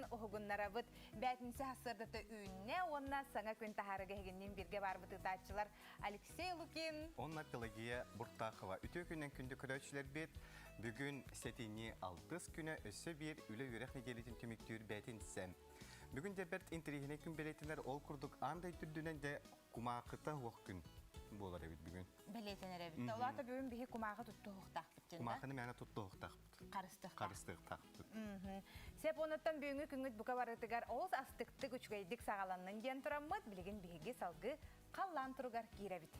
барыгытын уһугуннарабыт. Бээтинсэ сарсыардата үүннэ уонна саҥа күн таһаарыга эһигинниин бииргэ баарбыт ыытааччылар Алексей Лукин. Уонна Пелагея Буртахова. Үтүө күнүнэн күндү көрөөччүлэрбит. Бүгүн сэтинньи алтыс күнэ өссө биир үлэ-үөрэх нэдиэлэтин түмүктүүр бээтинсэ. Бүгүн де бэрт интэриэһинэй күн бэлиэтэнэр, ол курдук аан дойду үрдүнэн де кумаахыта суох күн буолар эбит бүгүн. Бэлиэтэнэр эбит. Ол аата бүгүн биһи кумааҕы туттуһуохтаахпыт диэн да? Кумаахыны мээнэ туттуһуохтаахпыт. Харыстыахтаах. Харыстыахтаахпыт. Сеп онуттан бүгүҥҥү күҥҥүт бука барытыгар олус астыктык, үчүгэйдик саҕаланнын диэн тураммыт, билигин биһиги салгыы халлаан туругар киирэбит.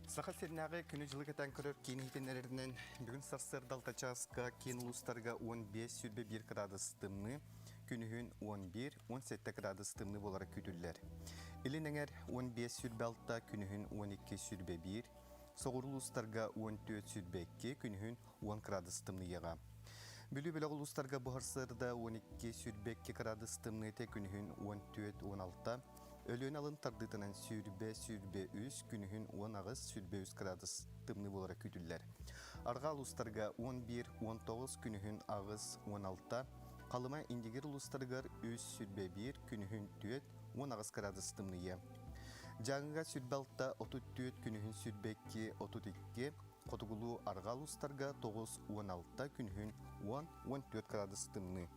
Саха сиринээҕи күнү-дьылы кэтээн көрөр киин иһитиннэрэринэн бүгүн сарсыарда алта чааска киин улуустарга 15-21 кыраадыс тымныы, күнүһүн 11-17 кыраадыс тымныы буолара күүтүллэр. Илин эҥэр 15-26, күнүһүн 12-21, соҕуруу улуустарга 14-22, күнүһүн 10 кыраадыс тымныйыаҕа. Бүлүү бөлөх улуустарга бу сарсыарда 12-22 кыраадыс тымныыта, күнүһүн 14-16, Өлүөнэ алын тардыытынан 20-23, күнүһүн 18-23 кыраадыс тымныы буолара күүтүллэр. Арҕаа улуустарга 11-19, күнүһүн 8-16, Халыма Индигир улуустарыгар 3-21, күнүһүн 4-18 кыраадыс тымныйыа. Дьааҥыга 26-34, күнүһүн 22-32, хотугулуу арҕаа улуустарга 9-16, күнүһүн 10-14 кыраадыс тымныы.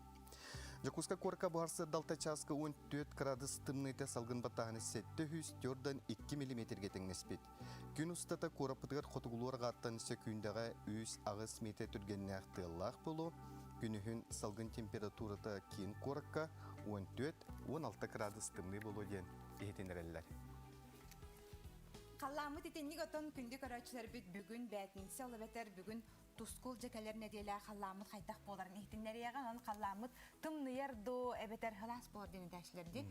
Дьокуускай куоракка буһарсыар алта чааска 14 кыраадыс тымныыта салгын баттааһына 704-2 миллиметргэ тэҥнэспит. Күн устата куораппытыгар хотугулуу арҕааттан сөкүүндэҕэ 3-8 метр түргэннээх тыаллаах буолуо. Күнүһүн салгын температурата киин куоракка 14-16 кыраадыс тымныы буолуо диэн иһитиннэрэллэр. Халлааммыт итинник отон күндү көрөөччүлэрбит бүгүн бээтинсэ ол эбэтэр бүгүн тускул дьэ кэлэр нэдиэлэ халлааммыт хайдах буоларын иһитиннэриэҕэ. Онон халлааммыт тымныйар дуу эбэтэр сылаас буолар диэн этээччилэр дии.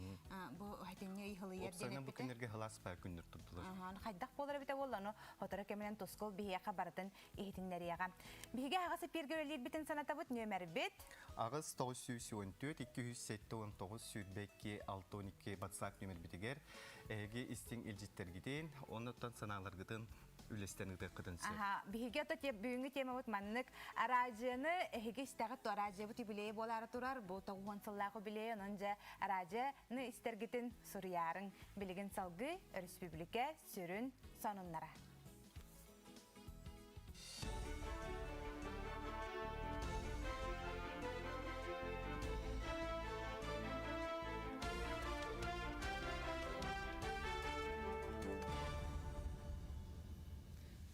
Бу этиҥҥэ ый сылыйар диэн Уопсайынан бу эппитэ. күннэргэ сылаас баар күннэр турдулар. Аха, хайдах буолар эбитэ буолла, ону сотору кэминэн тускул биһиэхэ барытын иһитиннэриэҕэ. Биһиги аһаҕас эпииргэ үлэлиирбитин санатабыт нүөмэрбит. 8 914 279 22 612 WhatsApp нүөмэрбитигэр эһиги истиҥ илдьиттэргитин, оннуттан санааларгытын үллэстэн ыытыаххытын сөп. Аха, биһиги ото бүгүҥҥү темабыт маннык. Араадьыйаны эһиги истэҕит дуо? Араадьыйабыт юбилейа буолаары турар. Бу 90 сыллаах юбилей, онон дьэ араадьыйаны истэргитин суруйаарыҥ. Билигин салгыы өрөспүүбүлүкэ сүрүн сонуннара.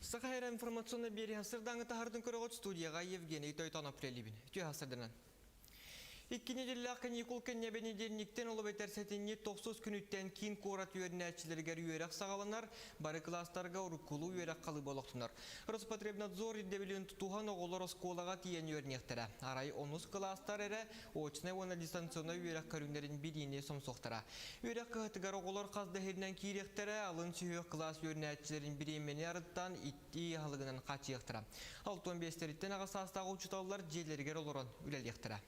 Саха Сирэ информационнай биэриһэ сырдааҥы таһардын көрөҕүт студияҕа Евгений Тойтонов үлэлиибин. Үтүө сырданан. Икки нэдиэллээх каникул кэннэ бэнидиэнньиктэн ол эбэтэр сэтинньи тохсус күнүттэн киин куорат үөрэнээччилэригэр үөрэх саҕаланар, бары кылаастарга уруккулуу үөрэх халыыба олохтонор. Роспотребнадзор ирдэбилин тутуһан оҕолор оскуолаҕа тиийэн үөрэниэхтэрэ. Арай онус кылаастар эрэ очнай уонна дистанционнай үөрэх көрүҥнэрин билиини сомсуохтара. Үөрэх кыһатыгар оҕолор хас да иһиринэн киириэхтэрэ, алын сүһүөх кылаас үөрэнээччилэрин бириэмэни арыттаан итии аһылыгынан хааччыйыахтара. 65-тэриттэн аҕа саастаах учууталлар дьиэлэригэр олорон үлэлиэхтэрэ.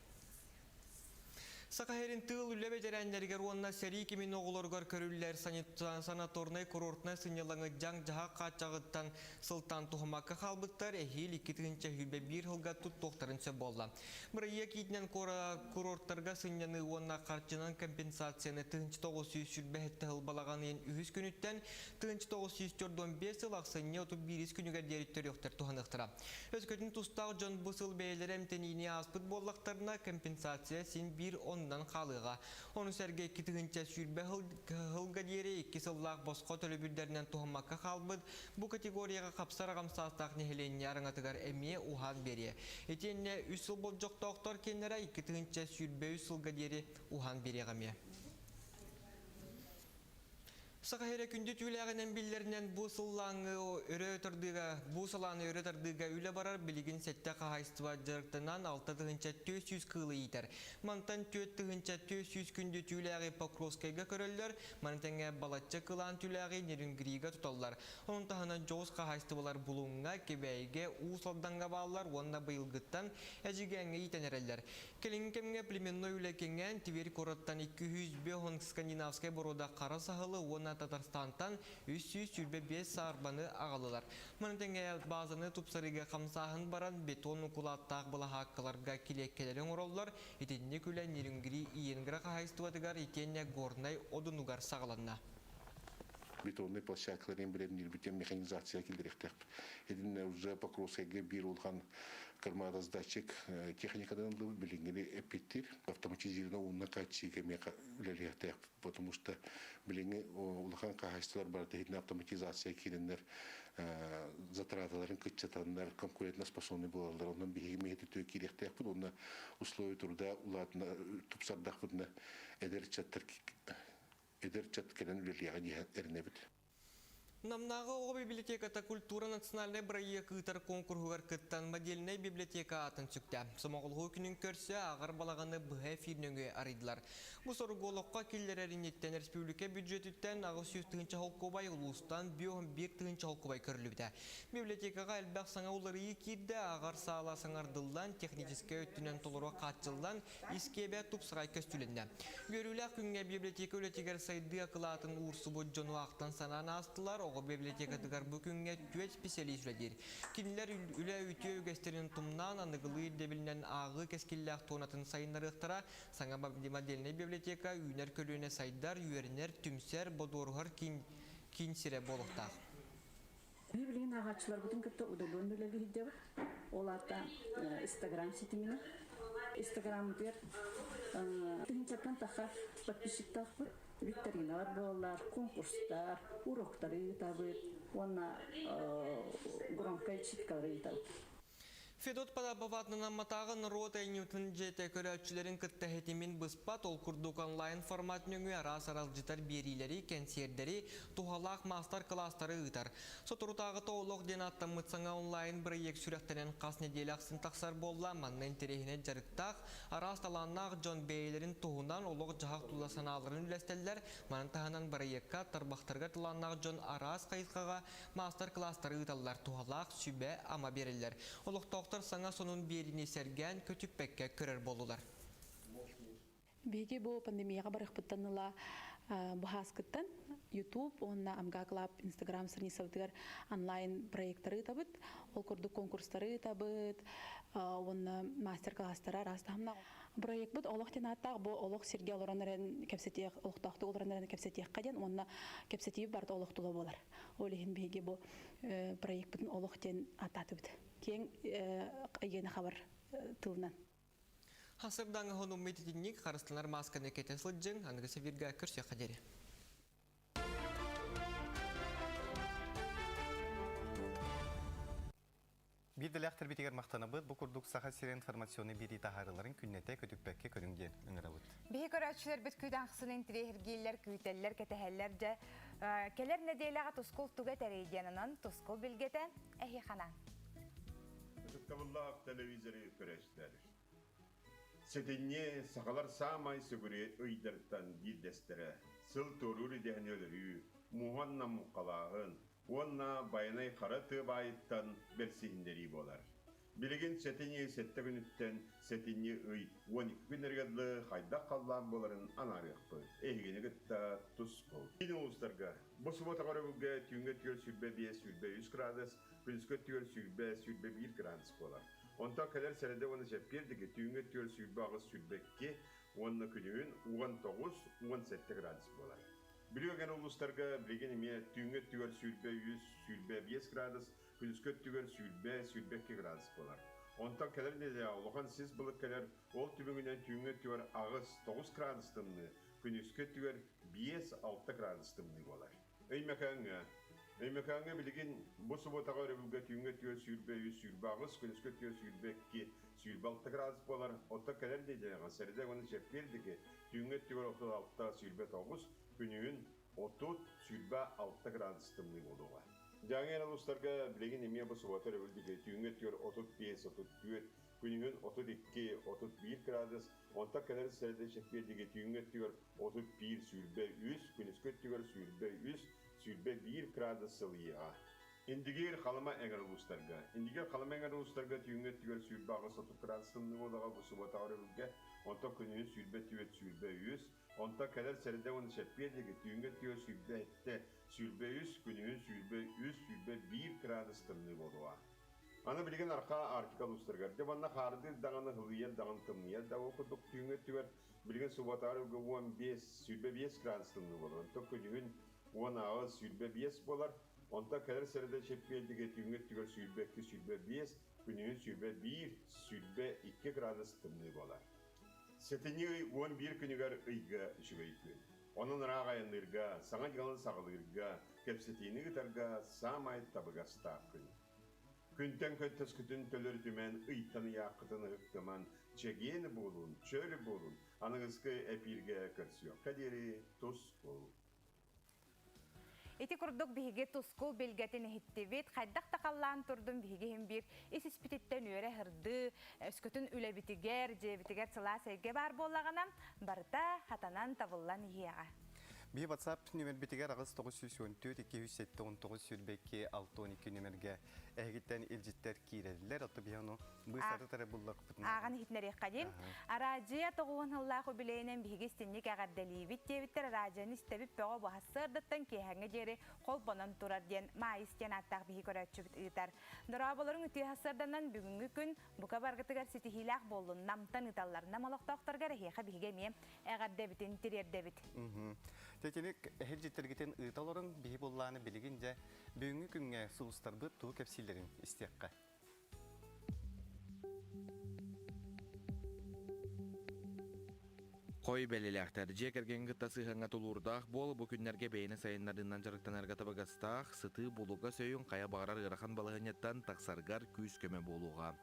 Саха сирин тыыл үлэ бэтэрээннэригэр уонна сэрии кэмин оҕолоругар көрүллэр санаторнай-курортнай сынньалаҥы дьаҥ-дьаһах хааччаҕыттан сылтаан туһаммакка хаалбыттар эһиил 2021 сылга туттуохтарын сөп буолла. Бырайыак иитинэн курорттарга сынньаныы уонна харчынан компенсацияны 1927 сыл балаҕан ыйын үһүс күнүттэн 1945 сыл ахсынньы 31 күнүгэр диэри төрүөхтэр туһаныахтара. Өскөтүн тустаах дьон бу сыл бэйэлэрэ эмтэниини ааспыт буоллахтарына, компенсация син биир оннунан хаалыаҕа. Ону сэргэ 2020 сылга диэри икки сыллаах босхо төлөбүрдэринэн туһаммакка хаалбыт бу категорияҕа хапсар аҕам саастаах нэһилиэнньэ араҥатыгар эмиэ уһаан биэриэ. Итиэннэ үс сыл болдьохтоохтор киэннэрэ 2023 сылга диэри уһаан биэриэҕэ эмиэ. Саха сирэ күндү түүлээҕинэн биллэринэн бу сыллааҥҥы өрө тардыыга, бу салааны өрө тардыыга үлэ барар билигин сэттэ хаһаайыстыба дьарыктанан 6400 кыылы иитэр. Мантан 4400 күндү түүлээҕи Покровскайга көрөллөр, маны тэҥэ балачча кылаан түүлээҕи Нерюнгрига туталлар. Онон таһынан дьоҕус хаһаайыстыбалар Булуҥҥа, Кэбээйигэ, Уус Алдаҥҥа бааллар уонна быйылгыттан Эдьигээҥҥэ иитэн эрэллэр. Кэлиҥҥи кэмҥэ племенной үлэ кэҥээн, Тверь куораттан 205 скандинавскай боруода хара саһылы уонна Татарстантан 325 саарбаны аҕаллылар. Маны тэҥэ базаны тупсарыыга хамсааһын баран, бетон укулааттаах былаһааккаларга килиэккэлэри оҥороллор. Итинник үлэ Нерюнгри Иенгра хаһаайыстыбатыгар итиэннэ Горнай Одунугар саҕаланна. Бетонный площадкаларын бэлэмниирбитин механизация киллэриэхтээхпит. Итиннэ уже Покровскайга биир улахан кормораздатчик техникадан ыллыбыт, билиҥҥини эппиттиир. Автоматизированный уунна хааччыйыыга эмиэ үлэлиэхтээхпит, потому что билиҥҥи улахан хаһаайыстыбалар барыта итиннэ автоматизация киирэннэр затраталарын кыччатаннар конкурентоспособный буолаллар. Онон биһиги мэһититүө киириэхтээхпит, уонна условия труда улаатына тупсардахпытына эдэр ыччаттар эдэр ыччат кэлэн үлэлиэҕэ диэн эрэнэбит. Намнааҕы оҕо библиотеката культура национальнай бырайыак ыытар куонкуруһугар кыттан модельнай библиотека аатын сүктэ. Сомоҕолоһуу күнүн көрсө ааҕар балаҕаны быһа эфир нөҥүө арыйдылар. Бу соругу олоххо киллэрэр инниттэн республика бюджетиттэн 800 тыһыынча холкуобай, улуустан 51 тыһыынча холкуобай көрүллүбүтэ. Библиотекаҕа элбэх саҥа уларыйыы киирдэ, ааҕар саала саҥардыллан, техническэй өттүнэн толору хааччыллан, искиэбэ тупсаҕай көстүүлэннэ. Үөрүүлээх күҥҥэ библиотека үлэтигэр сайдыы акылаатын уурсубут дьону ахтан санаан аастылар. Оҕо библиотекатыгар бу күҥҥэ түөрт специалист үлэлиир. Кинилэр үлэ үтүө үгэстэрин тумнаан, аныгылыы ирдэбилинэн ааҕыы кэскиллээх туонатын сайыннарыахтара. Саҥа модельнай библиотека үүнэр көлүөнэ сайдар, үөрэнэр, түмсэр, бодуоруһар киин, киин сирэ буолуохтаах. Билигин ааҕааччыларбытын кытта удаленно үлэлии сылдьабыт. Ол аата Инстаграм ситиминэн. Инстаграммытыгар тыһыынчаттан тахса подписчиктаахпыт. Викториналар буолаллар, конкурстар, уроктары ыытабыт уонна громкай читкалары ыытабыт. Федот Потапов атынан Амматааҕы норуот айымньытын дьиэтэ көрөөччүлэрин кытта ситимин быспат, ол курдук онлайн формат нөҥүө араас аралдьытар биэриилэри, кэнсиэрдэри, туһалаах маастар-кылаастары ыытар. Соторутааҕыта «Олох» диэн ааттаммыт саҥа онлайн бырайыак сүрэхтэнэн хас нэдиэлэ ахсын тахсар буолла. Манна интэриэһинэй дьарыктаах, араас талааннаах дьон бэйэлэрин туһунан олох-дьаһах тула санааларын үллэстэллэр. Маны таһынан бырайыакка тарбахтарыгар талааннаах дьон араас хайысхаҕа маастар-кылаастары ыыталлар, туһалаах сүбэ-ама биэрэллэр. Олохтоохтор саҥа сонун биэриини сэргээн көтүппэккэ көрөр буоллулар. Биһиги бу пандемияҕа барыахпыттан ыла быһааскыттан YouTube уонна Амга Club Instagram страницабытыгар онлайн проекттары ыытабыт. Ол курдук конкурстары ыытабыт уонна мастер-класстары араас таһымнаах. Проектбыт олох диэн ааттаах, бу олох сиргэ олорон эрэн кэпсэтиэх, олохтоохтук олорон эрэн кэпсэтиэххэ диэн уонна кэпсэтии барыта олох тула буолар. Ол иһин биһиги бу проектпытын олох диэн ааттаатыбыт. Киэҥ эйгэни хабар тылынан. Хасырдаҥы хонуммут итинник харыстанар маасканы кэтэ сылдьыҥ, аныгы эфиргэ көрсүөххэ диэри. Биир дэлээх махтанабыт, бу курдук Саха сирин информационный биэрии таһаарыыларын күннэтэ көтүппэккэ көрүҥ диэн ыҥырабыт. Биһи көрөөччүлэрбит күүтэн ахсын интириэһиргииллэр, күүтэллэр, кэтэһэллэр дьэ. Кэлэр нэдиэлэҕэ Тускул туга этэрий диэн, онон Тускул билгэтэ эһиэхэ анаан. Ытыктабыллаах телевизоры көрөөччүлэр. Сэтинньи сахалар саамай сөбүлүүр ыйдарыттан биирдэстэрэ. Сыл туоруур идэһини өлөрүү, муҥха муҥхалааһын уонна Байанай хара тыа баайыттан бэрсиһиннэрии буолар. Билигин сэтинньи 7 күнүттэн сэтинньи ый 12 күннэригэр дылы хайдах халлаан буоларын анаарыахпыт. Эһигини кытта Тускул. Киин улуустарга бу субуотаҕа өрөбүлгэ түүҥҥү өттүгэр 25-23 градус, күнүскү өттүгэр 20-21 градус буолар. Онтон кэлэр сэрэдэ уонна чэппиэр түүҥҥү өттүгэр 28-22 уонна күнүһүн 19-17 градус буолар. Бүлүү эҥэр улуустарга билигин эмиэ түүҥҥү өттүгэр 23-25 градус, күнүскү өттүгэр 20-22 градус буолар. Онтон кэлэр нэдиэлэҕэ улахан сис былыт кэлэр, ол түмүгүнэн түүҥҥү өттүгэр 8-9 градус тымныы, күнүскү өттүгэр 5-6 градус тымныы буолар. Өймөкөөҥҥө. Өймөкөөҥҥө билигин бу субуотаҕа өрөбүлгэ түүҥҥү өттүгэр 23-28, күнүскү өттүгэр 22-26 градус буолар. Оттон кэлэр нэдиэлэҕэ сэрэдэ уонна чэппиэр түүҥҥү өттүгэр 36-29, күнүһүн 30-26 градус тымныы буолуоҕа. Дьааҥы улуустарга билигин эмиэ бу субуота өрөбүл түүҥҥү өттүгэр 35-34, күнүһүн 32-31 градус, онтон кэлэр сэрэдэ чэппиэр түүҥҥү өттүгэр 31-23, күнүскү өттүгэр 23-21 градус сылыйыаҕа. Индигиир Халыма эҥэр улуустарга. Индигиир Халыма эҥэр улуустарга түүҥҥү өттүгэр 28 градус тымныы буолаҕа бу субуотаҕа өрөбүлгэ, онтон күнүһүн 24 23, онтон кэлэр сэрэдэ уонна чэппиэр диэки түүҥҥү өттүгэр 27 23, күнүһүн 23 21 градус тымныы буолуоҕа. Аны билигин Арҕаа Арктика улуустарыгар дьэ манна хаардыыр даҕаны, һылыйар даҕаны, тымныйар да ол курдук түүҥҥү өттүгэр билигин субуотаҕа өрөбүлгэ 15 25 градус тымныы буолар. Онтон күнүһүн 18 25 буолар. Онтон кэлэр сэрэдэ чэппиэрдигэ түүҥҥү өттүгэр 22 25, күнүһүн 21 22 градус тымныы буолар. Сэтинньи ый 11 күнүгэр ыйга үчүгэй күн. Онон ыраах айанныырга, саҥа дьыаланы саҕалыырга, кэпсэтиини ыытарга саамай табыгастаах күн. Күнтэн көнтөскүтүн төлөрүтүмэн, ыйтан ыйааххытын ыһыктыман, чэгиэн буолун, чөл буолун, аныгыскы эпииргэ көрсүөххэ диэри тус буол. Ити курдук биһиги тускул билгэтин иһиттибит. Хайдах да халлаан турдун биһиги иһин биир ис испититтэн үөрэ һырдыы, өскөтүн үлэбитигэр, дьиэбитигэр сылаас эйгэ баар буоллаҕына, барыта хатанан табыллан иһиэҕэ. Биһи WhatsApp нүмербитигэр 8 914 279 22 62 нүмергэ эһигиттэн илдьиттэр киирэллэр. Отто биһи ону быысары тары буллахпытына. Ааҕан иһитинэриэххэ диэн. Араадьыйа тоҕуһун сыллаах үбүлүөйүнэн биһиги истинник эҕэрдэлиибит диэбиттэр араадьыйаны истэбит бөҕө баһассыардаттан киэһэҥҥэ диэри холбонон турар диэн Маайыс диэн ааттаах биһи көрөөччүбүт ыытар. Дорооболоруҥ үтүө сарсыарданан бүгүҥҥү күн бука баргытыгар ситиһиилээх буоллун намтан ыыталлар. Нам олохтоохторугар эһиэхэ биһиги эмиэ эҕэрдэбитин тириэрдэбит. Тетиник эһил життергитин ыыта олорун биһи буллааны билигин дьэ бүгүҥҥү күҥҥэ сулустарбыт тугу кэпсиилэрин истиэххэ. Хой бэлэлээхтэр дьиэ кэргэҥҥэ кытта сыһыаҥҥа тулуурдаах буол, бу күннэргэ бэйэни сайыннарыынан дьарыктанарга табыгастаах, сытыы булуга сөйүн хайа баҕарар ыарахан балаһыанньаттан тахсаргар күүс-көмө буолуоҕа.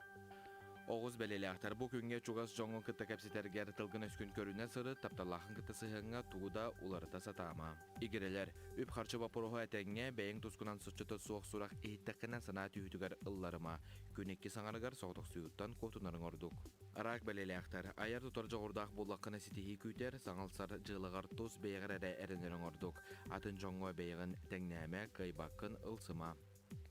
Оҕус бэлэлээхтэр бу күҥҥэ чугас дьоҥҥун кытта кэпсэтэргэр тылгын-өскүн көрүнэ сырыт, тапталлааххын кытта сыһыаҥҥа тугу да уларыта сатаама. Игирэлэр, үп-харчы боппуруоһа этэҥҥэ, бэйэҥ тускунан соччото суох сурах иһиттэххинэ санаа түһүүтүгэр ылларыма. Күн икки саҥарыгар соҕотохсуйууттан куотунарыҥ ордук. Араак бэлиэлээхтэр, айар-тутар дьоҕурдаах буоллаххына ситиһии күүтэр, саҥалсар дьыалаҕар тус бэйэҕэр эрэ эрэнэриҥ ордук. Атын дьоҥҥо бэйэҕин тэҥнээмэ, кыайбаккын ылсыма.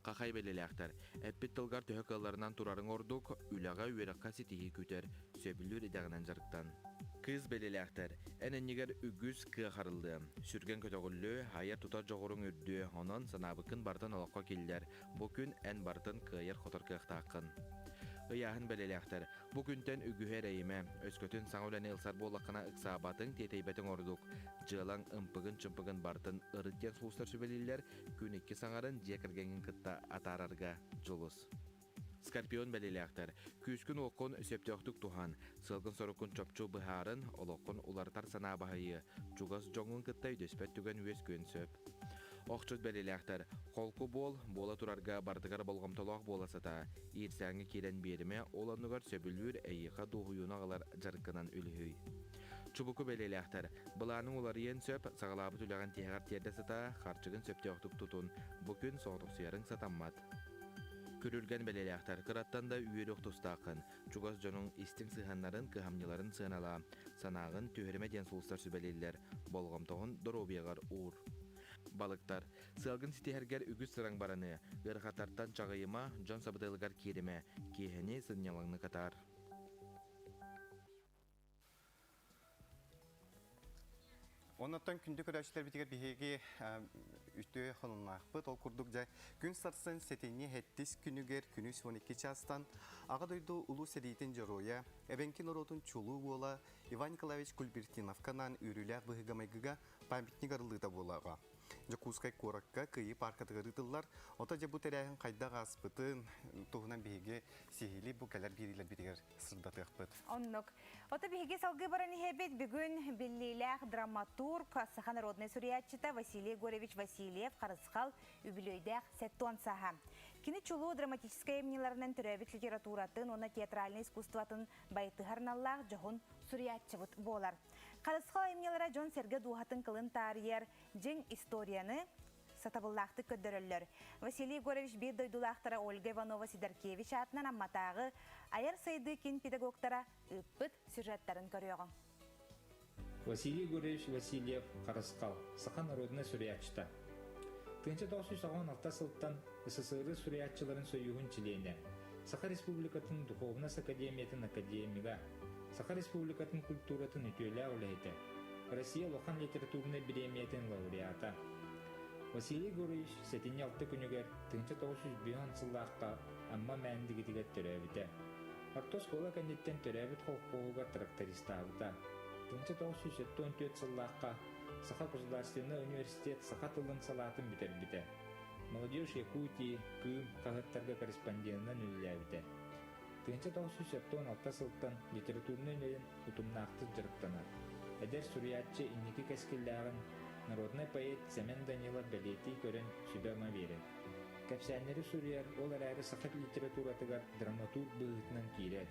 Хахай бэлиэлээхтэр, эппит тылгар төһө кыалларынан турарыҥ ордук, үлэҕэ, үөрэххэ ситиһии күүтэр, сөбүлүүр идэҕинэн дьарыктан. Кыыс бэлиэлээхтэр, эн иннигэр үгүс кыах арыллыа, сүргэн көтөҕүллүө, айар-тутар дьоҕуруҥ үрдүө, онон санаабыккын барытын олоххо киллэр, бу күн эн барытын кыайар-хотор кыахтааххын. Ыйааһын бэлиэлээхтэр, бу күнтэн үгүһү эрэйимэ, өскөтүн саҥа үлэни ылсар буоллаххына ыксаабатыҥ, тиэтэйбэтиҥ ордук. Дьыалаҥ ымпыгын-чымпыгын барытын ырыт диэн сулустар сүбэлииллэр, күн икки саҥарын дьиэ кэргэҥҥин кытта атаарарга дьулус. Скорпион бэлиэлээхтэр, күүскүн-уоккун сөптөөхтүк туһан, сыалгын-соруккун чопчу быһаарын, олоххун уларытар санаа баһыйыы, чугас дьоҥҥун кытта өйдөспөт түгэн үөскүөн сөп. Охчут бэлиэлээхтэр, холку буол, буола турарга барытыгар болҕомтолоох буола сатаа, иирсээҥҥэ киирэн биэримэ, ол оннугар сөбүлүүр, эйиэхэ дуоһуйууну аҕалар дьарыккынан үлүһүй. Чубуку бэлиэлээхтэр, былааныҥ уларыйыан сөп, саҕалаабыт үлэҕин тиһэҕэр тиэрдэ сытаа, харчыгын сөптөөхтүк тутун, бу күн соҕотохсуйарыҥ сатаммат. Күрүлгэн бэлиэлээхтэр, кыраттан да үөрүөх тустааххын, чугас дьонуҥ истиҥ сыһыаннарын, кыһамньыларын сыаналаа, санааҕын түһэримэ диэн сулустар сүбэлииллэр, болҕомтоҕун доруобуйаҕар уур. Балыктар, сыалгын ситиһэргэр үгүс сыраҥ бараныа, ыарахаттартан чаҕыйыма, дьон сабыдыалыгар кииримэ, киэһэни сынньалаҥнык атаар. Оннуттан күндү көрөөччүлэрбитигэр биһиги үтүө сонуннаахпыт. Ол курдук дьэ күн сарсын сэтинньи сэттис күнүгэр күнүс 12 чаастан Аҕа дойду Улуу сэриитин дьоруойа, эбэҥки норуотун чулуу уола Иван Николаевич Кульбертиновка анаан үөрүүлээх быһыыга-майгыга памятник арыллыыта буолуоҕа. Дьокуускай куоракка Кыайыы пааркатыгар ыытыллар. Ото дьэ бу тэрээһин хайдах ааспытын туһунан биһиги сиһилии бу кэлэр биэриилэрбитигэр сырдатыахпыт. Оннук. Ото биһиги салгыы баран иһэбит бүгүн биллиилээх драматург, саха народнай суруйааччыта Василий Егорович Васильев Харысхал үбүлүөйдээх 70 сааһа. Кини чулуу драматическай айымньыларынан төрөөбүт литературатын уонна театральнай искусствотын байытыһар аналлаах дьоһун суруйааччыбыт буолар. Харысхал айымньылара дьон-сэргэ дууһатын кылын таарыйар дьиҥ историяны сатабыллаахтык көрдөрөллөр. Василий Егорович биир дойдулаахтара Ольга Иванова Сидоркевич аатынан Амматааҕы айар сайдыы киин педагогтара ыыппыт сюжеттарын көрүөҕүҥ. Василий Егорович Васильев Харысхал, саха народнай суруйааччыта. 1996 сылтан СССР суруйааччыларын сойууһун чилиэнэ, Саха Республикатын Духовнас Академиятын академига, Саха Республикатын культуратын үтүөлээх үлэһитэ, Россия улахан литературнай бириэмийэтин лауреата. Василий Егорович сэтинньи алта күнүгэр 1905 сыллаахха Амма Мээндигитигэр төрөөбүтэ. Орто оскуола кэнниттэн төрөөбүт холкуоһугар трактористаабыта. 1974 сыллаахха Саха государственнай университет саха тылын салаатын бүтэрбитэ. Молодежь Якутии, Кыым хаһыаттарга корреспонденынан үлэлээбитэ. 1976 сылтан литературнай үлэнэн утумнаахтык дьарыктанар. Эдэр суруйааччы инники кэскиллээҕин народнай поэт Сэмэн Данилов бэлиэтии көрөн сүбэ-ама биэрэр. Кэпсээннэри суруйар, ол эрээри саха литературатыгар драматург быһыытынан киирэр.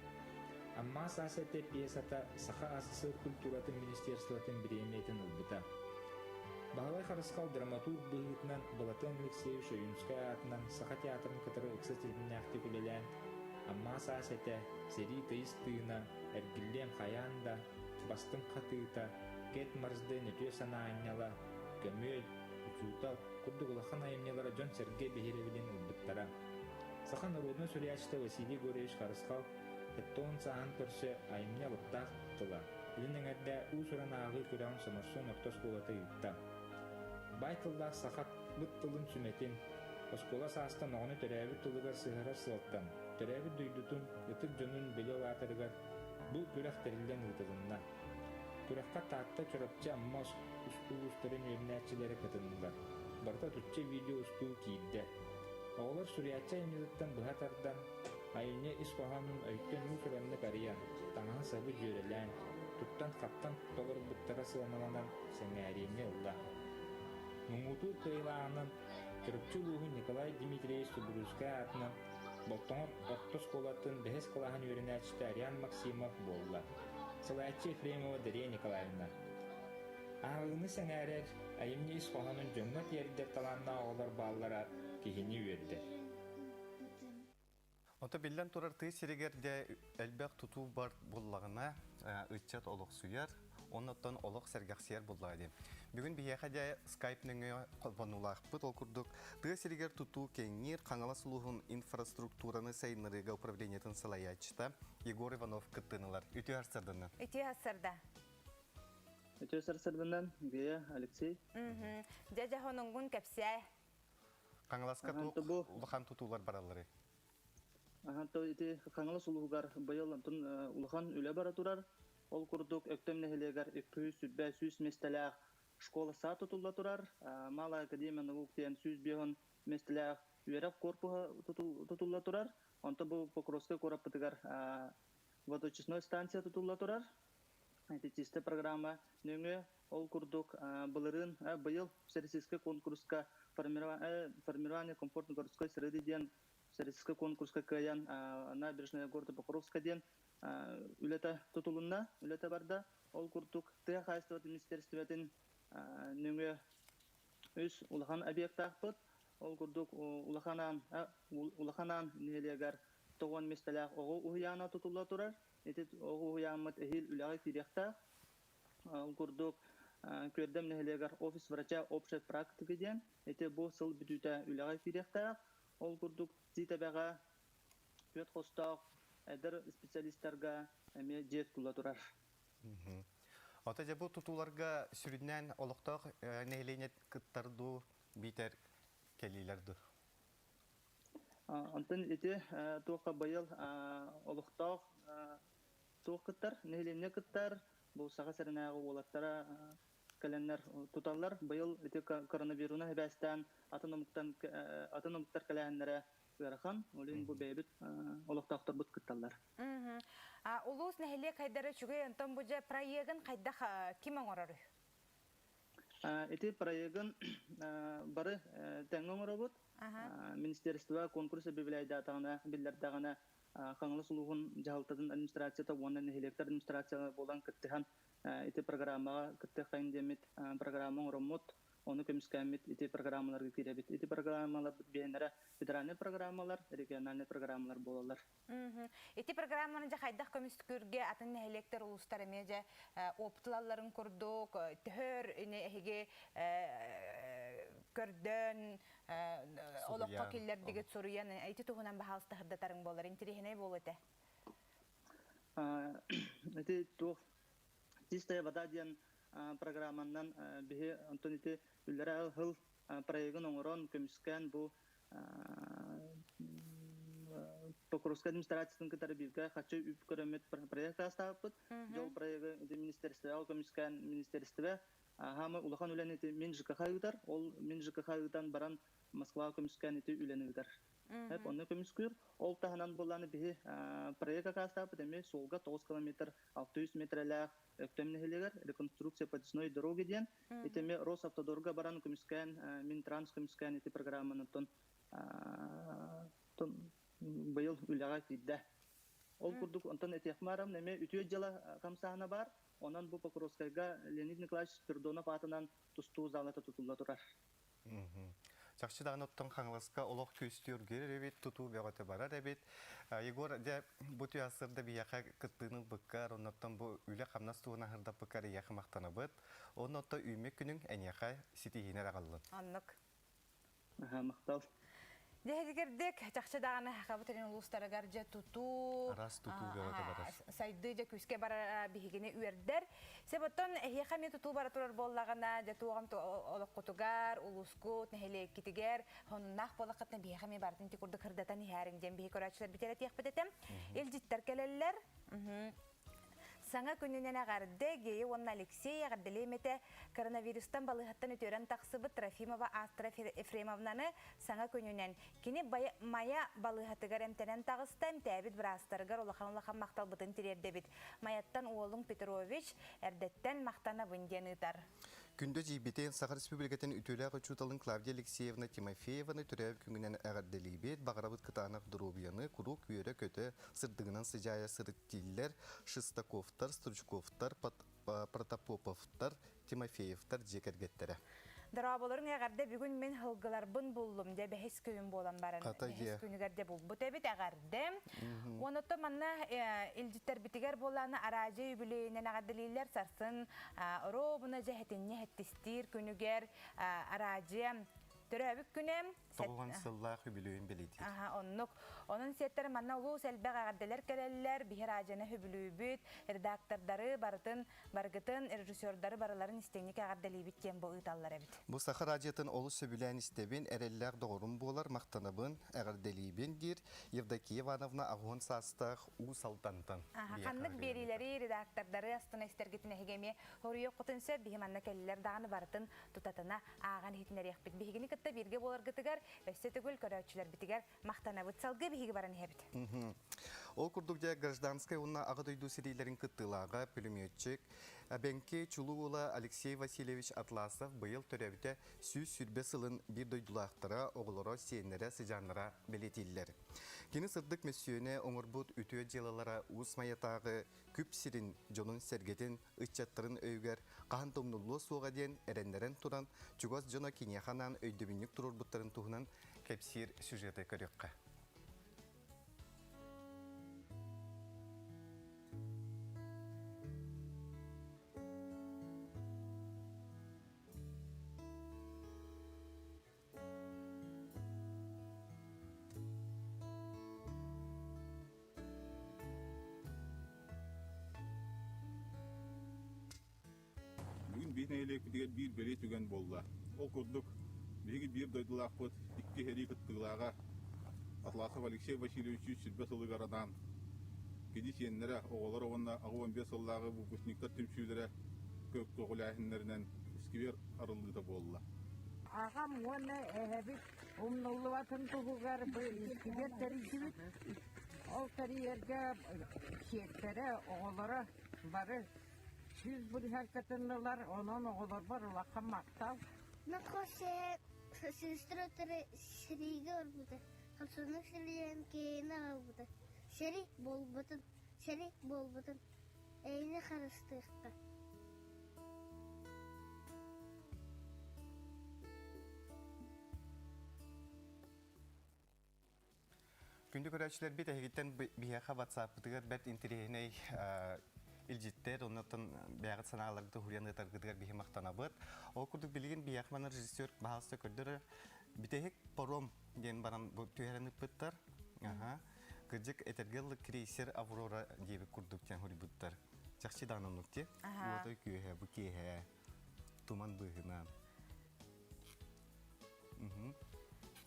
Амма саас этэ пьесата Саха АССР культуратын министерствотын бириэмийэтин ылбыта. Баһылай Харысхал драматург быһыытынан Былатыан Алексеевич Ойуунскай аатынан Саха театрын кытары ыкса ситимнээхтик үлэлээн Амма саас этэ, Сэрии тыйыс тыына, Эргиллиэм хайаан да, Бастыҥ хатыыта, Кэт Марсден үтүө санаа анньала, Көмүөл, Учуутал курдук улахан айымньылара дьон-сэргэ биһирэбилин ылбыттара. Саха норуодунай суруйааччыта Василий Егорович Харысхал Эттоон сааһын көрсө айымньы алыптаах тыла, илин эҥэрдэ уус-уран ааҕыы күрэҕин Соморсун орто оскуолата ыытта. Баай тыллаах саха быт тылын сүмэтин, оскуола саастан оҕону төрөөбүт тылыгар сыһыарар сыалтан, төрөөбүт дойдутун, ытык дьонун билэ улаатарыгар бу күрэх тэриллэн ыытылынна. Күрэххэ Таатта, Чурапчы, Амма устуулуустарын үөрэнээччилэрэ кытыннылар. Барыта отучча видео-устуу киирдэ. Оҕолор суруйааччы айымньытыттан быһа тардан, айымньы ис хоһоонун өйтөн уус-ураннык арыйан, таҥаһы-сабы дьүөрэлээн, туттан-хаптан толорбуттара сыаналанан сэҥээриини ылла. Муҥутуур кыайыылааҕынан Чурапчы улууһун Николай Дмитриевич Субуруускай аатынан Болтоҥо орто оскуолатын бэһис кылааһын үөрэнээччитэ Ариан Максимов буолла. Салайааччы Ефремова Дария Николаевна. Ааҕыыны сэҥээрэр, айымньы ис хоһоонун дьоҥҥо тиэрдэр талааннаах оҕолор бааллара киһини үөрдэр. Ото биллэн турар тыа сиригэр дэ элбэх тутуу бар буллаҕына ыччат олохсуйар, оннуттан олох сэргэхсийэр буллаҕа диэн. Бүгүн биһиэхэ дьэ скайп нөҥүө холбонуулаахпыт ол курдук тыа сиригэр тутуу кэҥиир Хаҥалас улууһун инфраструктураны сайыннарыыга управлениетын салайааччыта Егор Иванов кыттыынылар. Үтүө сарсыарданан. Үтүө сарсыарда. Үтүө сарсыарданан, Гея, Алексей. Дьэ дьэ хонуҥгун кэпсээ. Хаҥаласка туох улахан тутуулар баралларый? Ахан ити Хаҥалас улууһугар быйыл онтон улахан үлэ бара турар. Ол курдук Өктөм нэһилиэгэр 200 миэстэлээх школа саа тутулла турар. Малая академия наук диэн 105 миэстэлээх үөрэх корпуһа тутулла турар. Онтон бу Покровскай куораппытыгар водочистной станция тутулла турар. Ити чистэ программа нөҥүө ол курдук былырыын быйыл Всероссийскай конкурска формирование комфортной городской среды диэн Всероссийскай конкурска кыайан набережная города Покровска диэн үлэтэ тутулунна, үлэтэ барда. Ол курдук тыа хаһаайыстыбатын министиэристибэтин нөҥүө үс улахан объектаахпыт. Ол курдук Улахан Улахан Аан нэһилиэгэр тоҕуон миэстэлээх оҕо уһуйаана тутулла турар. Ити оҕо уһуйааммыт эһиил үлэҕэ киириэхтээх. Ол курдук Күөрдэм нэһилиэгэр офис врача общей практики диэн ити бу сыл бүтүүтэ үлэҕэ киириэхтээх. Ол курдук Тиитэбэҕэ түөрт хостоох эдэр специалистарга эмиэ дьиэ тутулла турар. Ото дьэ бу тутууларга сүрүннээн олохтоох нэһилиэнньэ кыттар дуу, биитэр кэлиилэр дуу? Онтон ити туохха быйыл олохтоох туох кыттар, нэһилиэнньэ кыттар, бу Саха сиринээҕи уолаттара кэлэннэр туталлар. Быйыл ити коронавируна сибээстээн атын омуктан атын омуктар кэлээһиннэрэ ыарахан. Ол иһин бу бэйэбит олохтоохторбут кытталлар. Улуус нэһилиэк хайдара үчүгэй, онтон бу дьэ проегын хайдах ким оҥороруй? Ити проегын бары тэҥҥэ оҥоробут. Министерство конкурс бибилэйдээтаҕына, биллэрдэҕинэ Хаҥалас улууһун дьаһалтатын администрацията уонна нэһилиэктэр администрацията буолан кыттыһан ити программаҕа кыттыаххайын диэммит программа оҥороммут, ону көмүскээммит ити программаларга киирэбит. Ити программаларбыт биһиэннэрэ федеральнай программалар, региональнай программалар буолаллар. Ити программаны дьэ хайдах көмүскүүргэ атын нэһилиэктэр, улуустар эмиэ дьэ опыт ылалларын курдук, төһөр эһиги көрдөөн олоххо киллэрдигит суруйан ити туһунан баһаалыста сырдатарыҥ буолар интириэһинэй буолуо этэ. Ити туох Чистая вода диэн программанан биһи онтон ити үллэрэ хыл проегын оҥорон көмүскээн бу Покровскай администрациятын кытары бииргэ хаччы үп көрөммүт проект астаабыппыт. Дьол проегы ити министерствоҕа көмүскээн министерство хаамы улахан үлэни ити мин ЖКХ ыытар. Ол мин ЖКХ ыытан баран Москваҕа көмүскээн ити үлэни ыытар. Эп онно көмүскүүр. Ол таһынан буоллааны биһи проект акаастаабыт эмиэ суолга 9 километр 600 метрэлээх Өктөм нэһилиэгэр реконструкция подъездной дороги диэн ити эмиэ Росавтодорга баран көмүскээн Минтранс көмүскээн ити программаны тон быйыл үлэҕэ киирдэ. Ол курдук онтон этиэхмаарам эмиэ үтүө дьыала хамсааһына баар. Онон бу Покровскайга Леонид Николаевич Спирдонов аатынан тустуу залата тутулла турар. Чахчы даҕаны оттон Хаҥаласка олох күстүү үргүөр эбит, тутуу бөҕөтө барар эбит. Егор, дьэ, бу түһэ биһиэхэ кыттыыны ылбыккар, оннуттан бу үлэ-хамнас туһунан сырдаппыккар эйиэхэ махтанабыт. Онно отто үүммүт күнүҥ эйиэхэ ситиһиини аҕаллын. Оннук. Махтал. Дьэһигирдик чахчы даҕаны Сахабыт сирин улуустарыгар дьэ тутуу, Араас тутуу бөҕөтө барар. сайдыы дьэ күүскэ барара биһигини үөрдэр. Себоттон эһиэхэ эмиэ тутуу бара турар буоллаҕына, дьэ туоҕам олоххутугар, улуускут, нэһилиэккитигэр сонуннаах буоллаххытына биһиэхэ эмиэ барытын ити курдук сырдатан иһээриҥ диэн биһи көрөөччүлэр бүтэрэтиэхпит этэ. Илдьиттэр кэлэллэр. Саҥа күнүнэн эҕэрдэ Гея уонна Алексей эҕэрдэлиэм этэ коронавирустан балыыһаттан үтүөрэн тахсыбыт Трофимова Астра Ефремовнаны саҥа күнүнэн кини Майа балыыһатыгар эмтэнэн таҕыста эмтээбит быраастарыгар улахан-улахан махталбытын тириэрдэбит. Майаттан уолуҥ Петрович эрдэттэн махтанабын диэн ыытар. Күндү дьиибитин Саха Республикатын үтүөлээх учууталын Клавдия Алексеевна Тимофееваны төрөөбүт күҥүнэн эҕэрдэлиибит, баҕарабыт кытаанах доруобуйаны, куруук үөрэ-көтө, сырдыгынан сыдьаайа сырыт дииллэр Шестаковтар, Стручковтар, Протопоповтар, Тимофеевтар дьиэ кэргэттэрэ. Дорооболоруҥ эҕэрдэ бүгүн мин һылгыларбын буллум дьэ бэһис күнүм буолан баран бэһис күнүгэр дьэ булбут эбит эҕэрдэ. Оното манна илдьиттэрбитигэр буолааны араадьыйа үбүлүөйүнэн эҕэрдэлииллэр сарсын оруобуна дьэ хэтинньи хэттистиир күнүгэр араадьыйа төрөөбүт күнэ Тоҕуһун сыллаах үбүлүөйүн бэлиэтиир. Аха, оннук. Онон сиэттэр манна улуус элбэх эҕэрдэлэр кэлэллэр, биһи радионы үбүлүүбүт, редактордары барытын, баргытын, режиссердары барыларын истиҥник эҕэрдэлиибит диэн бу ыыталлар эбит. Бу саха радиотын олус сөбүлээн истэбин, эрэллээх доҕорум буолар, махтанабын, эҕэрдэлиибин диир Евдокия Ивановна аҕыһын саастаах Уус Алдантан. Аха, ханнык биэриилэри, редактордары астына истэргитин эһиги эмиэ хоруйуоххутун сөп, биһи манна кэллилэр даҕаны барытын тутатына ааҕан иһитиннэриэхпит. Биһигини кытта бииргэ буоларгытыгар өссө төгүл көрөөччүлэрбитигэр махтанабыт. Салгыы биһиги баран иһэбит. Ол курдук дьэ гражданскай уонна Аҕа дойду сэриилэрин кыттыылааҕа пулеметчик Эбэҥки чулуу уола Алексей Васильевич Атласов быйыл төрөөбүтэ 120 сылын биир дойдулаахтара, оҕолоро, сиэннэрэ, сыдьааннара бэлиэтииллэр. Кини сырдык мөссүөнэ оҥорбут үтүө дьыалалара Уус Майатааҕы күп сирин дьонун-сэргэтин ыччаттарын өйүгэр хаһан да умнуллуо суоҕа диэн эрэннэрэн туран, чугас дьоно киниэхэ анаан өйдөбүнньүк туруорбуттарын туһунан кэпсиир сюжеты көрүөххэ. Бүгүн биир нэһилиэкпитигэр биир бэлиэ түгэн буолла. Ол курдук, биһиги биир дойдулаахпыт икки сэрии кыттыылааҕа Атласов Алексей Васильевич 120 сылыгар анаан кини сиэннэрэ, оҕолоро уонна 85 сыллааҕы выпускниктар түмсүүлэрэ көҕүлээһиннэринэн сквер арыллыыта буолла. Аҕам уонна эһэбит умнуллубатын туһугар бу сквер тэрийдибит. Ол тэрийэргэ сиэттэрэ, оҕолоро бары 100 бырыһыан кытыннылар, онон оҕолорбор улахан махтал. Нохосе сестры сэриигэ барбыта, хорсуннук сирийэн киһини аҕалбыта. Сэрии буолбутун, сэрии буолбутун, эйини харыстыахха. Күндү көрөөччүлэрбит эһигиттэн биһиэхэ WhatsApp-пытыгар бэрт интэриэһинэй илдьиттэр, оннуттан бэйэҕит санааларгытын хуруйан ыытаргытыгар биһи махтанабыт. Ол курдук билигин биһиэхэ манна режиссер баһаалыста көрдөрөр бүтэһик паром диэн баран бу түһэрэн ыппыттар. Аха. Кырдьык этэргэ дылы крейсер Аврора диэбит курдук диэн хуруйбуттар. Чахчы даҕаны оннук дии. Уотай күөһэ, бу киэһэ туман быыһынан.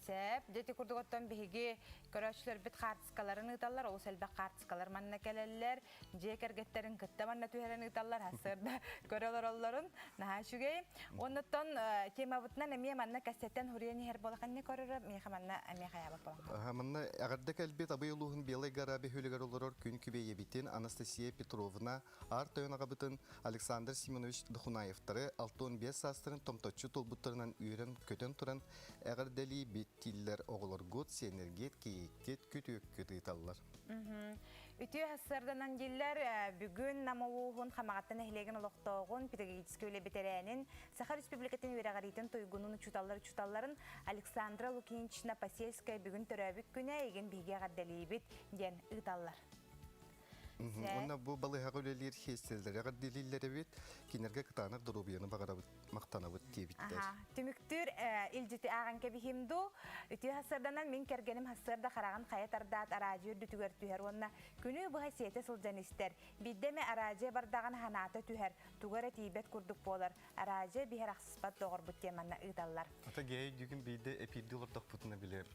Сөп. Дьэ ити курдук оттон биһиги көрөөччүлэрбит хаартыскаларын ыыталлар, олус элбэх хаартыскалар манна кэлэллэр. Дьиэ кэргэттэрин кытта манна түһэрэн ыыталлар, сарсыарда көрө олороллорун. Наһаа үчүгэй. Оннуттан темабытынан эмиэ манна кэссэттэн хуруйан иһэр буолаханне көрөрө, миэхэ манна эмиэ хайаабат буолан. Манна эҕэрдэ кэлбит Абый улууһун Белай гора бөһүөлэгэр олорор күн күбэйэбитин Анастасия Петровна Аар тойон аҕабытын Александр Семенович Дохунаевтары 65 саастарын томточчу туолбуттарынан үөрэн-көтөн туран эҕэрдэлии биттииллэр оҕолоргут, сиэннэргит, кийииккит, күтүөккүт ыыталлар. Үтүө сарсыарданан дииллэр бүгүн Нам улууһун Хамаҕатта нэһилиэгин олохтооҕун, педагогическай үлэ бэтэрээнин, Саха Республикатын үөрэҕириитин туйгунун учууталлар учууталларын Александра Лукинична Посельская бүгүн төрөөбүт күнэ эйигин биһиги эҕэрдэлиибит диэн ыыталлар. Уонна бу балыыһаҕа үлэлиир сиэстэрэлэри эҕэрдэлииллэр эбит. Кинилэргэ кытаанах доруобуйаны баҕарабыт, махтанабыт диэбиттэр. Түмүктүүр илдьити ааҕан кэбиһиим дуу. Үтүө сарсыарданан мин кэргэним сарсыарда хараҕын хайа тардаат араадьыйа үрдүтүгэр түһэр уонна күнү быһа сиэтэ сылдьан истэр. Биирдэ эмэ араадьыйа бардаҕына санаата түһэр, туга эрэ тиийбэт курдук буолар. Араадьыйа биһэр ахсыспат доҕорбут диэн манна ыыталлар. Ата гей бүгүн биирдэ эпиирдии олордохпутуна билэр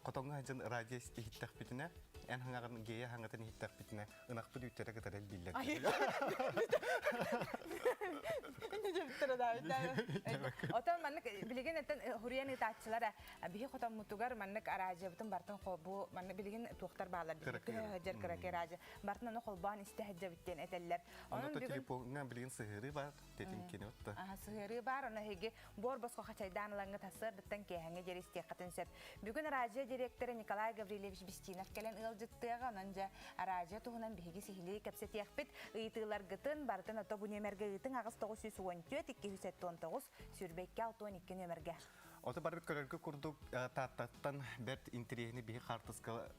хотоҥҥо сылдьан радио иһиттэхпитинэ, эн хаҥаҕын гея хаҥатын иһиттэхпитинэ, ынахпыт үүттэрэ кытары элбииллэр. Отон маннык билигин этен хуруйан ыытааччылара биһи хотоммутугар маннык араадьыйабытын бартын холбуу маннык билигин туохтар баалар дьэр кыракый араадьы бартын ону холбоон истэ сылдьабыт диэн этэллэр. Онон телефоҥҥа билигин сыһыарыы баар тетин кини отта. Сыһыарыы баар ону эһиги буор босхо хачайдаан ылаҥҥыт сарсыардыттан киэһэҥҥэ диэри истиэххитин сөп. Бүгүн араадьыйа дириэктэрэ Николай Гаврильевич Бестинов кэлэн ыалдьыттыаҕа, онон дьэ араадьыйа туһунан биһиги сиһилии кэпсэтиэхпит. Ыйытыыларгытын барытын ото бу нүөмэргэ ыытыҥ 8 914 279 22 62 нүөмэргэ. Ото барбыт көрөргө курдук Тааттаттан бэрт интэриэһини биһи хаартыска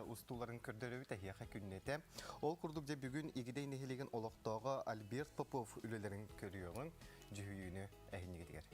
устууларын көрдөрөбүт эһиэхэ күннэтэ. Ол курдук дьэ бүгүн Игидэй нэһилиэгин олохтооҕо Альберт Попов үлэлэрин көрүөҕүҥ, дьүһүйүүнү эһиннигитигэр.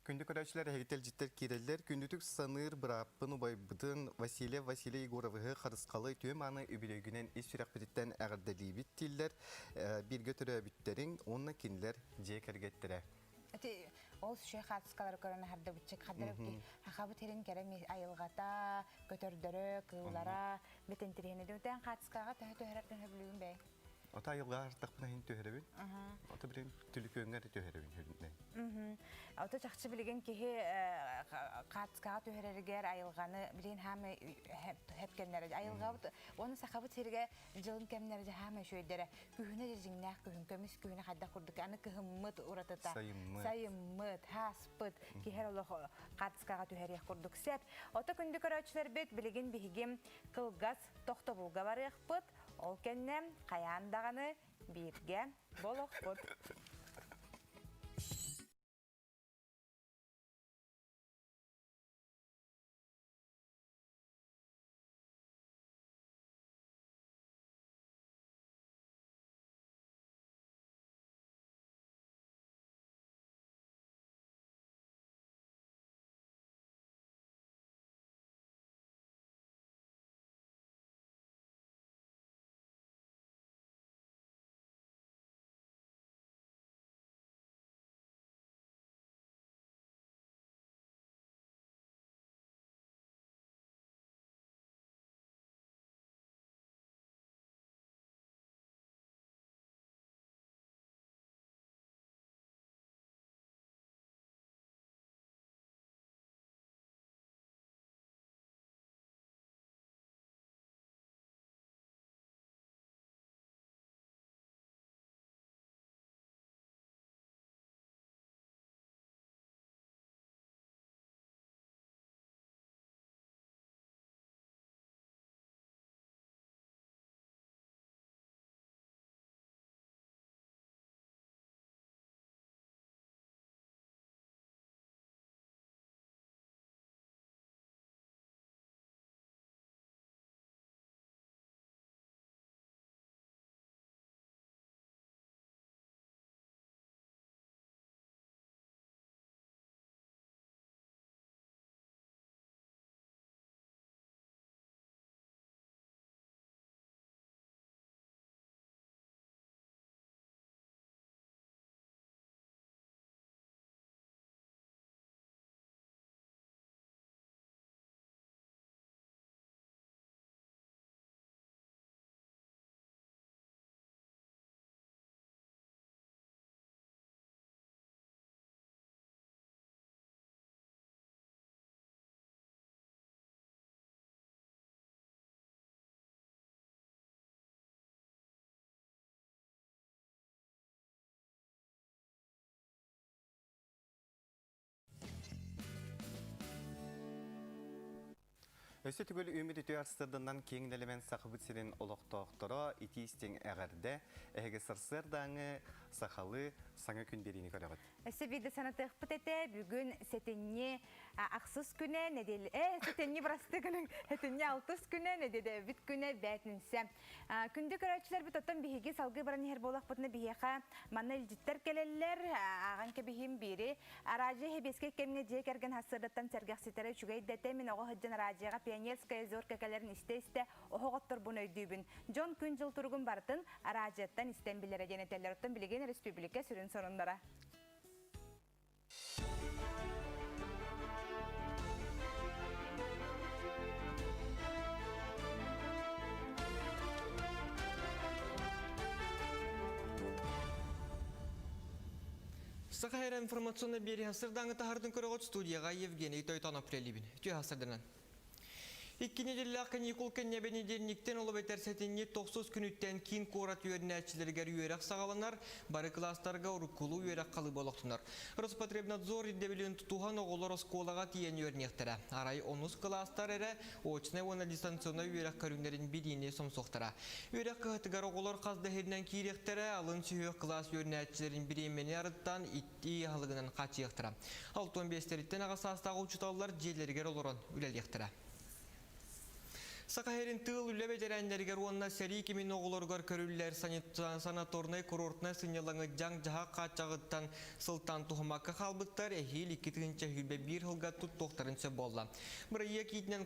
Күндү көрөөччүлэр, эһигител дьиттэр киирэллэр. Күндүтүк саныыр бырааппын убайбытын Васильев Василий Егоровиһы харысхалы үтүө мааны үбүлүөйгүнэн ис сүрэхпититтэн эҕэрдэлиибит дииллэр. Бииргэ төрөөбүттэриҥ уонна кинилэр дьиэ кэргэттэрэ. Ити ол сүшэ хаартыскалары көрөн аһардыбытчык хаддарыбки хахабыт хирин кэрэ айылҕата, көтөрдөрө, кыыллара бит интириэһинэ. Дүмтэн хаартыскаҕа төһө төһөрөр төһө бүлүүгүн бэй? Ото айылҕа артахпына иһин түһэрэбин. Ото билигин түлүкүөҥҥэ эрэ түһэрэбин хүрүннэн. Ото чахчы билигин киһи хаацкаҕа түһэрэригэр айылҕаны билигин хаамай хэп кэмнэрэ айылҕабыт уонна сахабыт сиригэ дьылын кэмнэрэ хаамай үчүгэйдэрэ күһүнэ дьиҥнээх күһүн көмүс күһүнэ хайдах курдук аны кыһыммыт уратыта сайыммыт хааспыт киһи олох хаацкаҕа түһэриэх курдук сеп ото күндү көрөөччүлэрбит билигин биһигим кылгас тохтобулга барыахпыт Ол кэннэ хайаан даҕаны бииргэ болохпут. Өссө түгөл үмүт үтүө арсырданан киэҥ нэлэмэн Сахабыт сирин олохтоохторо итии-истиҥ эҕэрдэ, эһиги сарсыардааҥы сахалыы саҥа күн биэриини көрөҕүт. Өссө биирдэ санатыахпыт этэ, бүгүн сэтинньи ахсыс күнэ, нэдиэлэ, э, сэтинньи бырасты күнүн, сэтинньи алтыс күнэ, нэдиэлэбит күнэ, бээтинсэ. Күндү көрөөччүлэрбит, оттон биһиги салгыы баран иһэр буоллахпытына, биһиэхэ манна илдьиттэр кэлэллэр. Ааҕан кэбиһиим биири. Араадьыйа сэбиэскэй кэмҥэ дьиэ кэргэн сарсыардаттан сэргэхситэрэ үчүгэй да этэ. Мин оҕо сылдьан араадьыйаҕа Пионерская зорка кэлэрин истэ-истэ оһох отторбун өйдүүбүн. Дьон күн-дьыл туругун барытын араадьыйаттан истэн билэрэ диэн этэллэр. Оттон билигин республика сүрүн сонуннара. Саха эрэ информационный биэри сырдаңы таһардын көрөҕөт студияға Евгений Тойтонов прелибин. Түө хасырданан. Икки нэдиэлээх каникул кэннэ бэнидиэнньиктэн ол эбэтэр сэтинньи тохсус күнүттэн киин куорат үөрэнээччилэригэр үөрэх саҕаланар, бары кылаастарга уруккулуу үөрэх халыыба олохтонор. Роспотребнадзор ирдэбилин тутуһан оҕолор оскуолаҕа тиийэн үөрэниэхтэрэ. Арай онус кылаастар эрэ очнай уонна дистанционнай үөрэх көрүҥнэрин билиини сомсуохтара. Үөрэх кыһатыгар оҕолор хас да иһиринэн киириэхтэрэ, алын сүһүөх кылаас үөрэнээччилэрин бириэмэни арыттаан итии аһылыгынан хааччыйыахтара. 65-тэриттэн аҕа саастаах учууталлар дьиэлэригэр олорон үлэлиэхтэрэ. Саха сирин тыыл үлэ бэтэрээннэригэр уонна сэрии кимин оҕолоругар көрүллэр санаторнай-курортнай сынньалаҥы дьаҥ-дьаһах хааччаҕыттан сылтаан туһаммакка хаалбыттар эһиил 2021 сылга туттуохтарын сөп буолла. Бырайыак иитинэн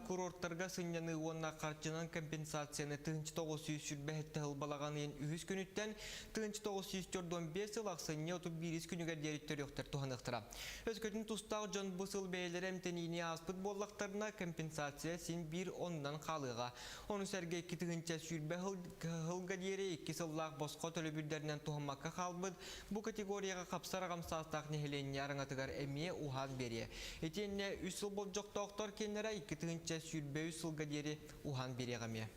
курорттарга сынньаныы уонна харчынан компенсацияны 1927 сыл балаҕан ыйын үһүс күнүттэн 1945 сыл ахсынньы 31 күнүгэр диэри төрүөхтэр туһаныахтара. Өскөтүн тустаах дьон бу сыл бэйэлэрэ эмтэниини ааспыт буоллахтарына, компенсация син биир оннук. оннунан хаалыаҕа. Ону сэргэ 2020 сылга диэри икки сыллаах босхо төлөбүрдэринэн туһаммакка хаалбыт бу категорияҕа хапсар аҕам саастаах нэһилиэнньэ араҥатыгар эмиэ уһаан биэриэ. Итиэннэ үс сыл болдьохтоохтор киэннэрэ 2023 сылга диэри уһаан биэриэҕэ эмиэ.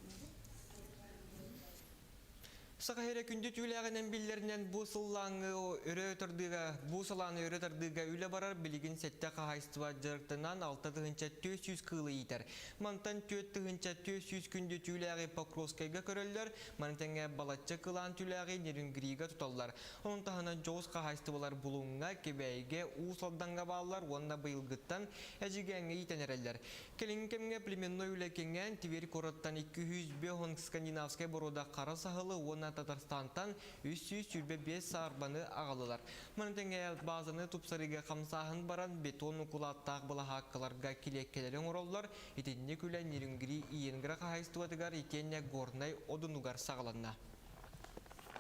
Саха сирэ күндү түүлээҕинэн биллэринэн бу сыллааҥҥы өрө тардыыга, бу салааны өрө тардыыга үлэ барар билигин сэттэ хаһаайыстыба дьарыктанан 6400 кыылы иитэр. Мантан 4400 күндү түүлээҕи Покровскайга көрөллөр, маны тэҥэ балачча кылаан түүлээҕи Нерюнгрига туталлар. Онон таһынан дьоҕус хаһаайыстыбалар Булуҥҥа, Кэбээйигэ, Уус Алдаҥҥа бааллар уонна быйылгыттан Эдьигээҥҥэ иитэн эрэллэр. Кэлиҥҥи кэмҥэ племенной үлэ кэҥээн, Тверь куораттан 205 скандинавскай боруода хара саһылы уонна Татарстантан 325 саарбаны аҕаллылар. Маны тэҥэ баазаны тупсарыыга хамсааһын баран, бетон укулааттаах былаһааккаларга килиэккэлэри оҥороллор. Итинник үлэ Нерюнгри Иенгра хаһаайыстыбатыгар итиэннэ Горнай Одунугар саҕаланна.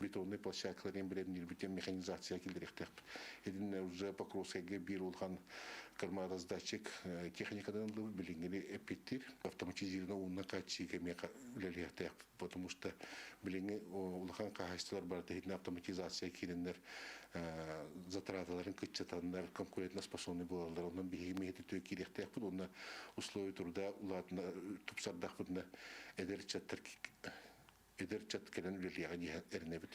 Бетонный площадкаларын бэлэмниирбитин механизация киллэриэхтээхпит. Итиннэ уже Покровскайга биир улахан кормораздатчик техникадан ыллыбыт билиҥҥини эппиттиир. Автоматизированно уунна хааччыйыыга эмиэ үлэлиэхтээхпит, потому что билиҥҥи улахан хаһаайыстыбалар барыта итиннэ автоматизация киирэннэр затраталарын кыччатаннар конкурентно способный буолаллар. Онон биһиги миһити түө киириэхтээхпит уонна условия труда улаатына тупсардахпытына эдэр ыччаттар эдэр ыччат кэлэн үлэлиэҕэ диэн эрэнэбит.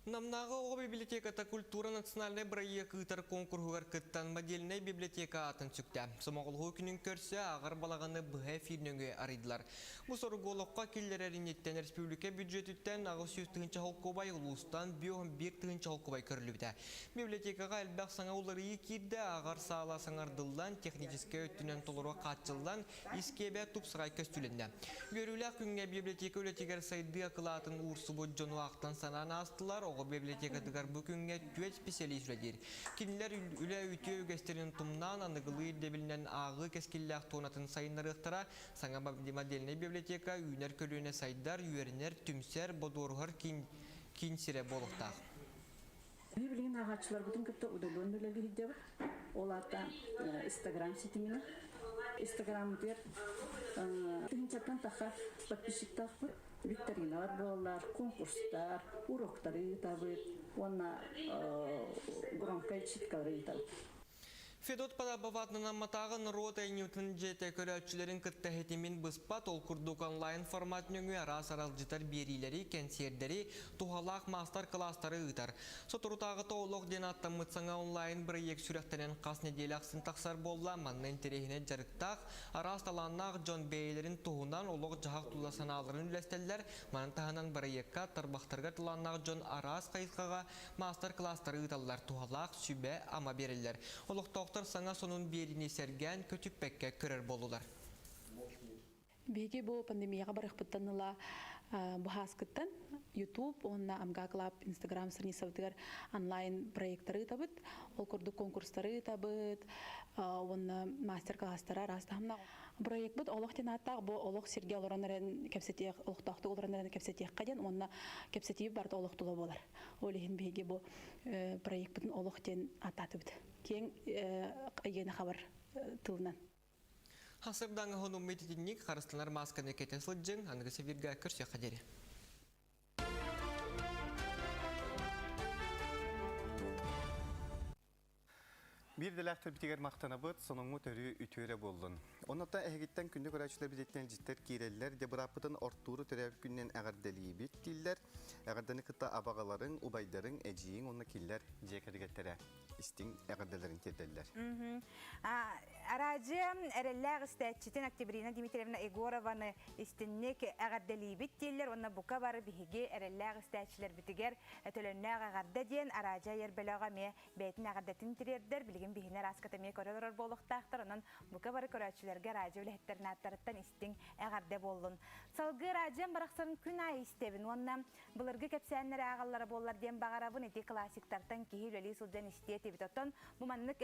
Намнааҕы оҕо библиотеката культура национальнай бырайыак ыытар конкурһугар кыттан модельнай библиотека аатын сүктэ. Сомоҕолоһуу күнүн көрсө ааҕар балаҕаны быһа эфир нөҥүө арыйдылар. Бу соругу олоххо киллэрэр инниттэн республика бюджетиттэн 800 тыһыынча холкуобай улуустан 51 тыһыынча холкуобай көрүллүбүтэ. Библиотекаҕа элбэх саҥа уларыйыы киирдэ, ааҕар саала саҥардыллан, техническэй өттүнэн толору хааччыллан, ис киэбэ тупсаҕай көстүүлэннэ. Үөрүүлээх күҥҥэ библиотека үлэтигэр сайдыы акылаатын уурсубут дьону ахтан санаан аастылар. Оҕо библиотекатыгар бу күҥҥэ түөрт специалист үлэлиир. Кинилэр үлэ үтүө үгэстэрин тумнаан, аныгылыы ирдэбилинэн ааҕыы кэскиллээх туонатын сайыннарыахтара. Саҥа модельнай библиотека үүнэр көлүөнэ сайдар, үөрэнэр, түмсэр, бодуоруһар киин, киин сирэ буолуохтаах. Биһи билигин ааҕааччыларбытын кытта удаленно үлэлии сылдьабыт. Ол аата Инстаграм ситиминэн. Инстаграммытыгар тыһыынчаттан тахса подписчиктаахпыт. Викториналар буолаллар, конкурстар, уроктары ыытабыт уонна громкай читкалары ыытабыт. Федот Потапов атынан Матааҕы норуот айымньытын дьиэтэ көрөөччүлэрин кытта ситимин быспат, ол курдук онлайн формат нөҥүө араас аралдьытар биэриилэри, кэнсиэрдэри, туһалаах маастар-кылаастары ыытар. Соторутааҕыта Олох диэн ааттаммыт саҥа онлайн бырайыак сүрэхтэнэн хас нэдиэлэ ахсын тахсар буолла. Манна интэриэһинэй дьарыктаах, араас талааннаах дьон бэйэлэрин туһунан олох-дьаһах тула санааларын үллэстэллэр. Маны таһынан бырайыакка тарбахтарыгар талааннаах дьон араас хайысхаҕа маастар-кылаастары ыыталлар, туһалаах сүбэ-ама биэрэллэр. Олохтоохтор саҥа сонун биэриини сэргээн көтүппэккэ көрөр буоллулар. Биһиги бу пандемияҕа барыахпыттан ыла быһааскыттан YouTube уонна Амга Club Instagram страницабытыгар онлайн проекттары ыытабыт. Ол курдук конкурстары ыытабыт уонна мастер-класстары араас таһымнаах Проектбыт олох диэн ааттаах бу олох сиргэ олорон эрэн кэпсэтиэх, олохтоохтук олорон эрэн кэпсэтиэххэ диэн уонна кэпсэтии барыта олох тула буолар. Ол иһин биһиги бу проектпытын олох диэн ааттаатыбыт. Киэҥ эйгэни хабар тылынан. Хасырдаҥы хонуммут итинник харыстанар маасканы кэтэ сылдьыҥ, аныгы севиргэ көрсүөххэ диэри. Биир дэлээхтэрбитигэр махтанабыт, сонуҥҥут өрүү үтүө эрэ буоллун. Оннуттан эһигиттэн күндү көрөөччүлэрбититтэн илдьиттэр киирэллэр, дьэ бырааппытын ортууру төрөөбүт күнүнэн эҕэрдэлиибит дииллэр. Эҕэрдэни кытта абаҕаларыҥ, убайдарыҥ, эдьиийиҥ уонна кинилэр дьиэ кэргэттэрэ истиҥ эҕэрдэлэрин тиэрдэллэр. Араадьыйа эрэллээх истээччитин Октябрина Дмитриевна Егорованы истинник эҕэрдэлиибит дииллэр уонна бука бары биһиги эрэллээх истээччилэрбитигэр төлөннөөх эҕэрдэ диэн Араадьыйа айар бөлөҕө эмиэ бэйэтин эҕэрдэтин тириэрдэр. Билигин биһини арааската эмиэ көрө олорор буолуохтаахтар. Онон бука бары көрөөччүлэргэ радио үлэһиттэрин ааттарыттан истиҥ эҕэрдэ буоллун. Салгыы радиом барахсарын күн аайы истэбин уонна былыргы кэпсээннэри ааҕаллара буоллар диэн баҕарабын. Ити классиктартан киһи үлэлии сылдьан истиэ этибит. Оттон бу маннык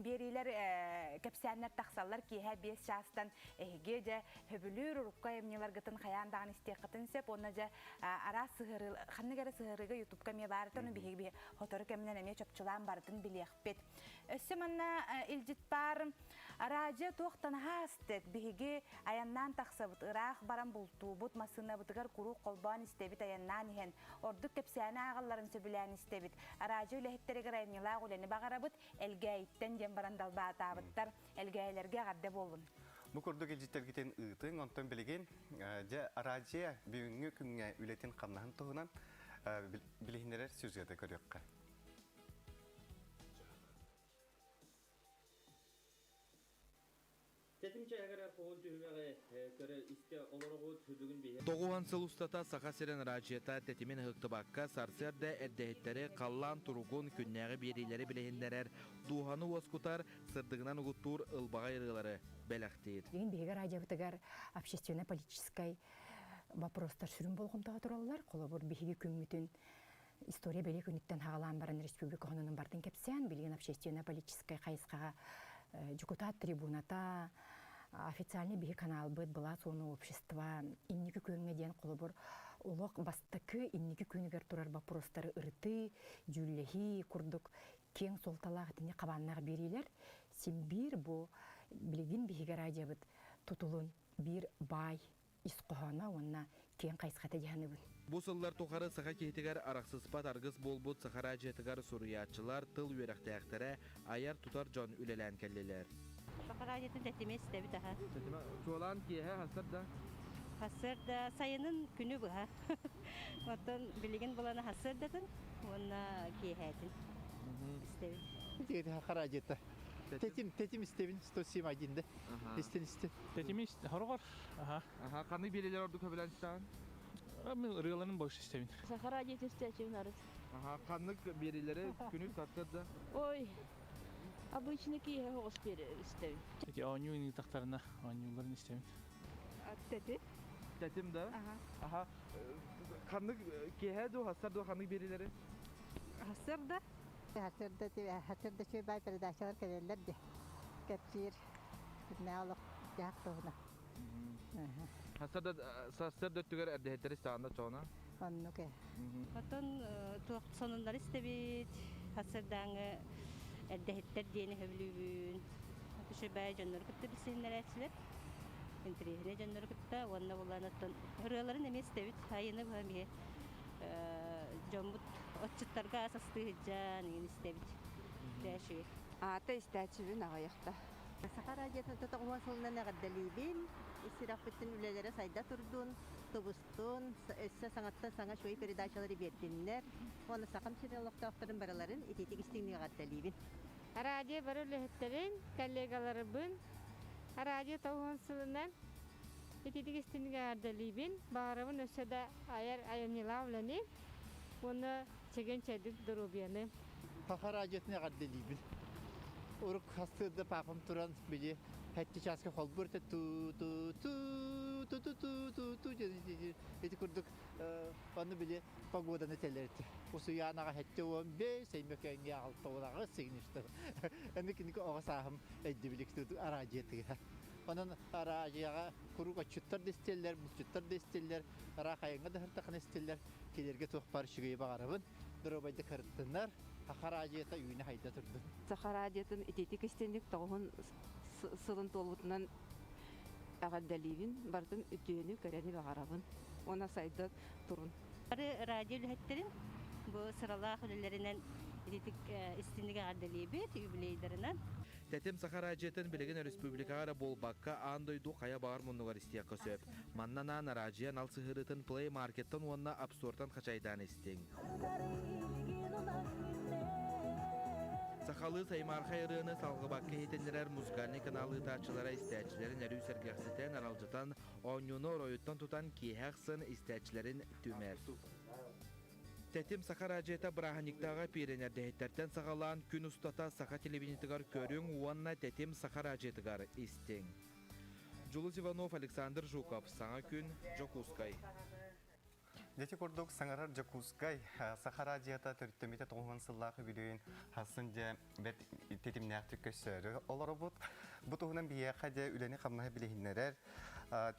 биэриилэр. кэпсээннэр тахсаллар киэһэ 5 чаастан эһиги дьэ хөбүлүүр урукку айымньыларгытын хайаан даҕаны истиэххитин сөп уонна дьэ араас сыһыарыы ханнык эрэ сыһыарыыга ютубка эмиэ баар ону биһиги сотору кэминэн эмиэ чопчулаан барытын билиэхпит. Өссө манна илдьит баар араадьыйа туохтан аһаастык биһиги айаннаан тахсабыт ыраах баран бултуубут массыынабытыгар куруук холбоон истэбит айаннаан иһэн ордук кэпсээни ааҕалларын сөбүлээн истэбит араадьыйа үлэһиттэригэр айымньылаах үлэни баҕарабыт Элгээйиттэн диэн баран далбаатаабыттар Элгээйилэргэ эҕэрдэ буоллун. Бу курдук илдьиттэргитин ыытыҥ, онтон билигин дьэ араадьыйа бүгүҥҥү күҥҥэ үлэтин-хамнаһын туһунан билиһиннэрэр сюжеты көрүөххэ. Тэтим чаһыгар хоһун түһүмэҕи көрө истэ олороҕут бүгүн биһи. Тоҕуһан сыл устата Саха сирин араадьыйата тэтимин ыһыктыбакка сарсыарда эрдэһиттэри халлаан туругун күннээҕи биэриилэри билиһиннэрэр, дууһаны уоскутар, сырдыгынан угуттуур ылбаҕай ырыалары бэлэхтиир. Билигин биһиги радиобытыгар общественно-политическай вопростар сүрүн болҕомтоҕо тураллар. Холобур, биһиги күммүтүн история бэлиэ күнүттэн хаҕалаан баран республика хонунун бартын кэпсээн, билигин общественно-политическай хайысхаҕа дьокутаат трибуната, официальный биһи каналбыт, былаас уонна общество инники күөҥҥэ диэн холобур олох бастакы инники күнүгэр турар боппуруостары ырытыы, дьүүллэһии курдук киэҥ суолталаах итини хабааннаах биэриилэр син биир бу билигин биһиги радиобыт тутулун биир баай ис хоһооно уонна киэҥ хайысхата дьаһаныбын. Бу сыллар тухары саха киһитигэр арахсыспат аргыс буолбут саха радиотыгар суруйааччылар, тыл үөрэхтээхтэрэ, айар-тутар дьон үлэлээн кэллилэр. Саха радиотын тэтимэ истэбит аха. Тэтимэ чуолаан киэһэ хасыр да? Хасыр да сайынын күнү быһа. Оттон билигин буланы хасырдатын уонна киэһээтин истэбин. Саха радиота. Тэтим, тэтим истэбин 107 да. Истин истин. Тэтими хорогор. Аха. Аха, ханнык биэриилэр ордук сөбүлээн истэҕин? Мен ырыаларын больше истэбин. Саха радиотын истээччибин арыт. Аха, ханнык биэриилэри күнүс сарсыарда? Ой, обычный киэһэ оҕус истэбин. Эти оонньуу ыытахтарына оонньууларын истэбин. Тэтим. Тэтим да? Аха. Ханнык киэһэ дуу, хассар дуу ханнык биэриилэри? Хассар да. Хассар да, хассар да чүй бай передачалар кэлэллэр де. Кэпсиир. Күннээ олох дьаһах туһуна. Сарсыарда өттүгэр эрдэһиттэри саҕана чоҕуна? Оннук ээ. Оттон туох сонуннары истэбит, сарсыардааҥы эрдэһиттэр диэни сөбүлүүбүн. Үчүгэй дьоннору кытта билсиһиннэрээччилэр. Интэриэһинэй дьоннору кытта уонна булан оттон ырыаларын эмиэ истэбит. Айыны быһа эмиэ дьоммут отчуттарга ас астыы сылдьан иҥин истэбит. Дээши. Аата истээччибин аҕыйахта. Саха радиотын тоҕуһуон сылынан эҕэрдэлиибин. Ис сүрэхпиттэн үлэлэрэ сайда турдун, тубустун, өссө саҥаттан саҥа үчүгэй передачалары биэрдиннэр. Уонна Сахам сирин олохтоохторун барыларын итиитик истиҥник эҕэрдэлиибин. Радио бары үлэһиттэрин, коллегаларыбын радио тоҕуһун сылынан итиитик истиҥник эҕэрдэлиибин. Баҕарабын өссө да айар айымньылаах үлэни уонна чэгиэн-чэбдик доруобуйаны. Саха радиотын эҕэрдэлиибин. Урук хастыырда папам туран били хэтти чааска холбуур этэ ту ту ту ту ту ту ту ту ити курдук ону били погоданы телер этэ. Усуйаанаҕа хэттэ уон бес, Өймөкөөҥҥө алта уон аҕыс сигништа. Эми киники оҕо сааһым өйдөбүлүк араадьыйатыгар. Онон араадьыйаҕа куруук отчуттар да истэллэр, булчуттар да истэллэр, ыраах айаҥҥа да сыртахына истэллэр. Кинилэргэ туох баар үчүгэйи баҕарабын. Доруобайдык сырыттыннар, Саха радиота үүнэ-хайда турдун. Саха радиотын итиитик истинник тоҕуһун сылын туолбутунан эҕэрдэлиибин, барытын үтүөнү, кэрэни баҕарабын. Уонна сайда турун. Бары радио үлэһиттэрин бу сыралаах үлэлэринэн ититик истинник эҕэрдэлиибит юбилейдарынан. Тэтим Саха араадьыйатын билигин өрөспүүбүлүкэҕэ эрэ буолбакка, аан дойду хайа баҕар муннугар истиэххэ сөп. Манна анаан араадьыйа анал сыһыарыытын Play Market-тан уонна App Store-тан хачайдаан истиҥ. Сахалыы саймаархай ырыаны салҕыбакка иһитиннэрэр музыкальнай канал ыытааччылара истээччилэрин өрүү сэргэхситэн, аралдьытан, оонньууну оройуттан тутан киэһэ ахсын истээччилэрин түмэр. Тэтим Саха араадьыйата бырааһынньыктааҕы пиэрэнэрдэһиттэртэн саҕалаан күн устата саха телевидениетыгар көрүҥ уонна Тэтим Саха араадьыйатыгар истиҥ. Дьулус Иванов, Александр Жуков, Саҥа күн, Дьокуускай. Дьэти курдук саҥарар Дьокуускай Саха радиота төрүттэммитэ 90 сыллаах үбүлүөйүн хасын дьэ бэрт тэтимнээхтик көрсөөрү олоробут. Бу туһунан биһиэхэ дьэ үлэни-хамнаһы билиһиннэрэр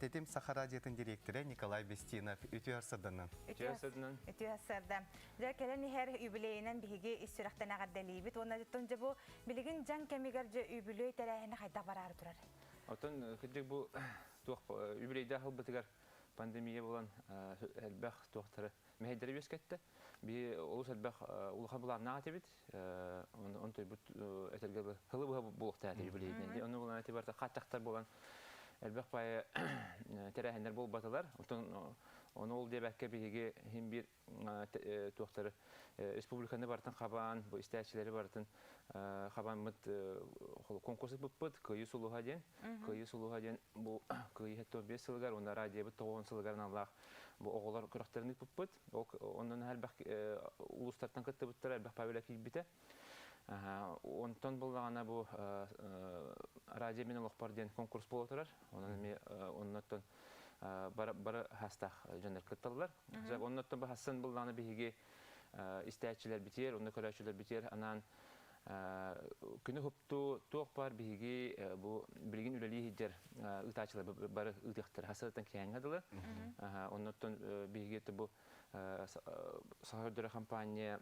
Тэтим Саха радиотын дириэктэрэ Николай Бестинов. Үтүө сарсыарданан. Үтүө сарсыарданан. Үтүө сарсыарда. Дьэ кэлэн иһэр юбилейынан биһиги ис сүрэхтэн эҕэрдэлиибит уонна дьэ бу билигин дьаҥ кэмигэр дьэ үбүлүөй тэрээһинэ хайдах бараары турар? Оттон кырдьык бу туох юбилейдаах ылбытыгар пандемия буолан элбэх туохтары мэһэйдэри үөскэттэ. Биһи олус элбэх улахан былааннаах этибит. Онтойбут этэргэ хылы быһа буолуохтаах этэ юбилейинэн. Ону булан эти барыта хааччахтар буолан элбэх баайы тэрээһиннэр буолбатылар. Оттон ону ол диэбэккэ биһиги иһин биир туохтары республиканы барытын хабаан, бу истээччилэри барытын хабаммыт конкурс ыппыппыт Кыайыы сулуһа диэн. Кыайыы сулуһа диэн бу Кыайыы 75 сылыгар уонна радиобыт 90 сылыгар аналлаах бу оҕолор күрэхтэрин ыыппыппыт. Онон элбэх улуустартан кыттыбыттара, элбэх павиля киирбитэ. Онтон буллаҕына бу радио мин олохпор диэн конкурс буола турар. Онон эмиэ оннуттан бары бары хастаах дьоннор кытталлар. Оннуттан бу хассын буллаҕына биһиги истээччилэр битиэр, онно көрөөччүлэр битиэр анаан күнү хупту туох бар биһиги бу билигин үлэлии сылдьар ыытааччылар бары ыытыахтар хасыраттан киһээҥҥэ дылы. Оннуттан биһиги бу Саха көрдөрө компания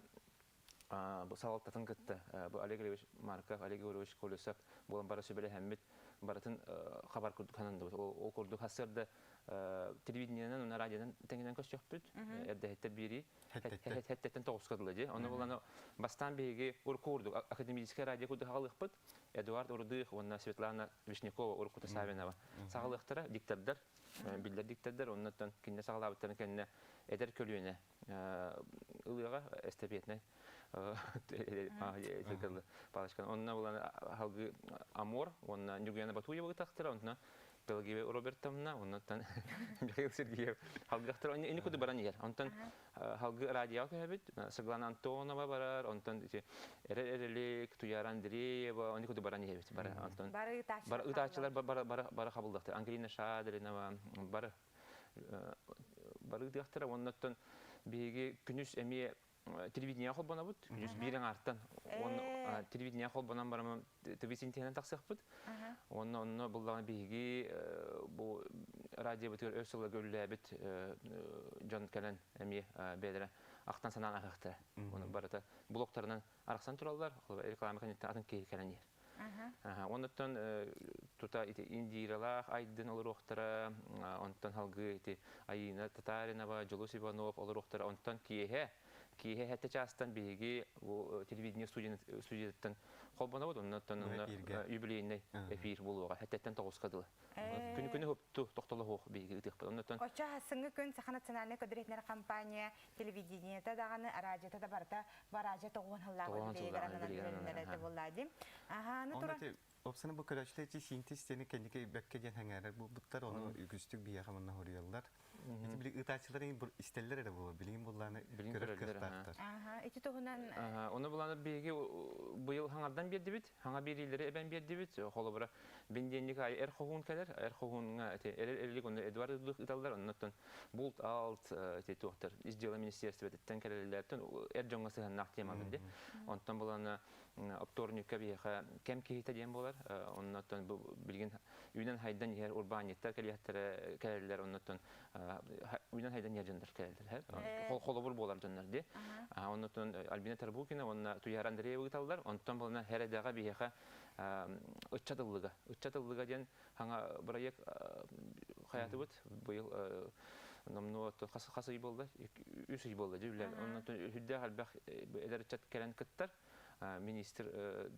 бу салалтатын кытта бу Олег Ильич Марков, Олег Егорович Колесов буолан бара сүбэлэһэммит барытын хабар курдук ханандыбыт. Ол курдук хасырда телевидениенэн уонна радионан тэҥинэн көрсөхпүт. Эрдэһиттэр биири хэттеттен тоҕуска дылы дии. Ону булан бастаан биһиги урку курдук академическай радио курдук хаалыахпыт. Эдуард Урдых уонна Светлана Вишнякова уруккута Савинова саҕалыахтара диктордар, биллэр диктордар. Оннуттан кинилэр саҕалаабыттарын кэннэ эдэр көлүөнэ ылыаҕа эстапетнай палочканы. Онно булан халгы Амор уонна Ньургуяна Батуева ытахтара, онно Пелагея Робертовна, оннуттан Михаил Сергеев халгыахтара. Ини куду баран иһэр. Онтон халгы радиоға көһөбүт, Саргылана Антонова барар, онтон Эрэл Эрелик, Туяра Андреева, они куду баран иһэбит. Бары, онтон бары ытааччылар бары бары бары хабылдахтар. Ангелина Шадринова, бары бары ытыахтара. Оннуттан биһиги күнүс эмиэ телевидение холбонобут. Күнүс биир аҥаартан телевидение холбонон барамын ТВ синтиһинэн тахсыахпыт. Онно онно буллаҕына биһиги бу радиобытыгар өр сылларга үлэлээбит дьон кэлэн эмиэ бэйэлэрэ ахтан санаан аһыахтара. Оны барыта блоктарынан арахсан тураллар. Реклама кэнниттэн атын киһи кэлэн иһэр. Оннуттан тута ити Индиралаах Айдын олоруохтара, онтон халгыы ити Айыына Татаринова, Дьулус Иванов олоруохтара, онтон киэһэ киэһэ сэттэ чаастан биһиги бу телевидение студияттан холбонобут, оннуттан юбилейный эфир буолуоҕа, сэттэттэн тоҕуска дылы. Күнү-күнү хупту тохтолоһуох биһиги ытыахпыт. Оннуттан Оччо сыҥы күн Саха национальнай көдүрэтинэр компания телевидениета даҕаны, араадьыйата да барыта бараадьа тоҕуон сыллаах юбилейгар ананан үлэлэнэр буоллаа дии. Аһааны туран Опсаны бу көрөөччүлэр ити синтез диэни кэнники бэккэ диэн сэҥээрэр буолбуттар, ону үгүстүк биһиэхэ манна хоруйаллар. Ити били ыытааччылар истэллэр эрэ буолуо, билигин буллааны көрөр кыахтаахтар. Аха, ити туһунан Ону буланы биһиги быйыл хаҥардан биэрдибит, хаҥа биэриилэри эбэн биэрдибит. Холобура, бендиэнник аайы эр хоһуун кэлэр, эр хоһуунҥа ити эрэл эрилик онно Эдуард Ыдых ыыталлар, оннуттан булт алт ити туохтар ис дьыала министиэристибэтиттэн кэлэллэртэн эр дьоҥҥо сыһыаннаах темалар ди. Онтон буланы оптуорунньукка биһиэхэ кэм киһитэ диэн буолар. Оннуттан бу билигин үүнэн хайдан иһэр урбаанньыттар кэлиэхтэрэ кэлэллэр, оннуттан үүнэн хайдан иһэр дьоннор кэлэллэр. Холобур буолар дьоннор ди. Оннуттан Альбина Тарбукина уонна Туяра Андреева ыыталлар. Онтон булана Хэрэдэҕэ биһиэхэ ыччат ыллыга. Ыччат ыллыга диэн хаҥа бырайыак хайатыбыт быйыл номнуо хас ый буолла? Үс ый буолла дьэ үлэлэр. Оннуттан үрдээх элбэх эдэр ыччат кэлэн кыттар. Министр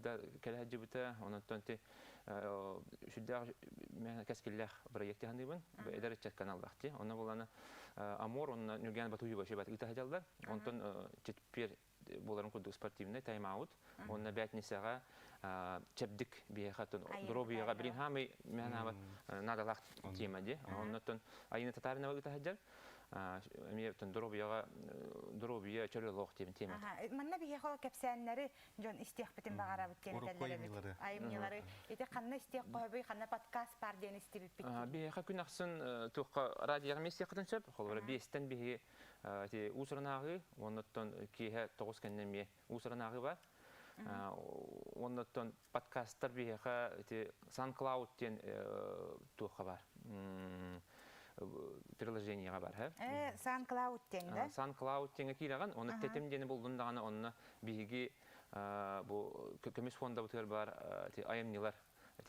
да кэлэ сылдьыбыта. Ононтон ти сүрдээх кэскиллээх проект ханыыбын. Эдэр ыччат каналлаах ти. Онно булана Амор, онно Нюрген Батуева шебат ыыта сылдьаллар. Онтон четпер буоларын курдук спортивный тайм-аут. Онно бээтинсэҕэ чэбдик биһиэхэ доруобуйаҕа билин хаамый мэхэнааба наадалаах тема ди. Оннуттан Айына Татаринова ыыта сылдьар. Эмиэ доруобуйаҕа доруобуйа чөл олох диэн тиэмэ. Манна биһиэхэ кэпсээннэри дьон истиэхпитин баҕарабыт диэн этэллэр эбит. Айымньылары. Ити ханна истиэх хоһобуй, ханна подкаст бар диэн истибиппит. Биһиэхэ күн ахсын туохха радиоҕа эмиэ истиэххитин сөп. Холобура биэстэн биһиги ити уус-уран ааҕыы, оннуттан киэһэ 9 кэннэ эмиэ уус-уран ааҕыы бар. Оннуттан подкасттар биһиэхэ ити SoundCloud диэн туохха бар. Приложениеҕа бар. SoundCloud диэн да? SoundCloud диэҥҥэ киирэҕин, оны тэтим диэни буллун даҕаны онно биһиги бу көмүс фондабытыгар баар айымньылар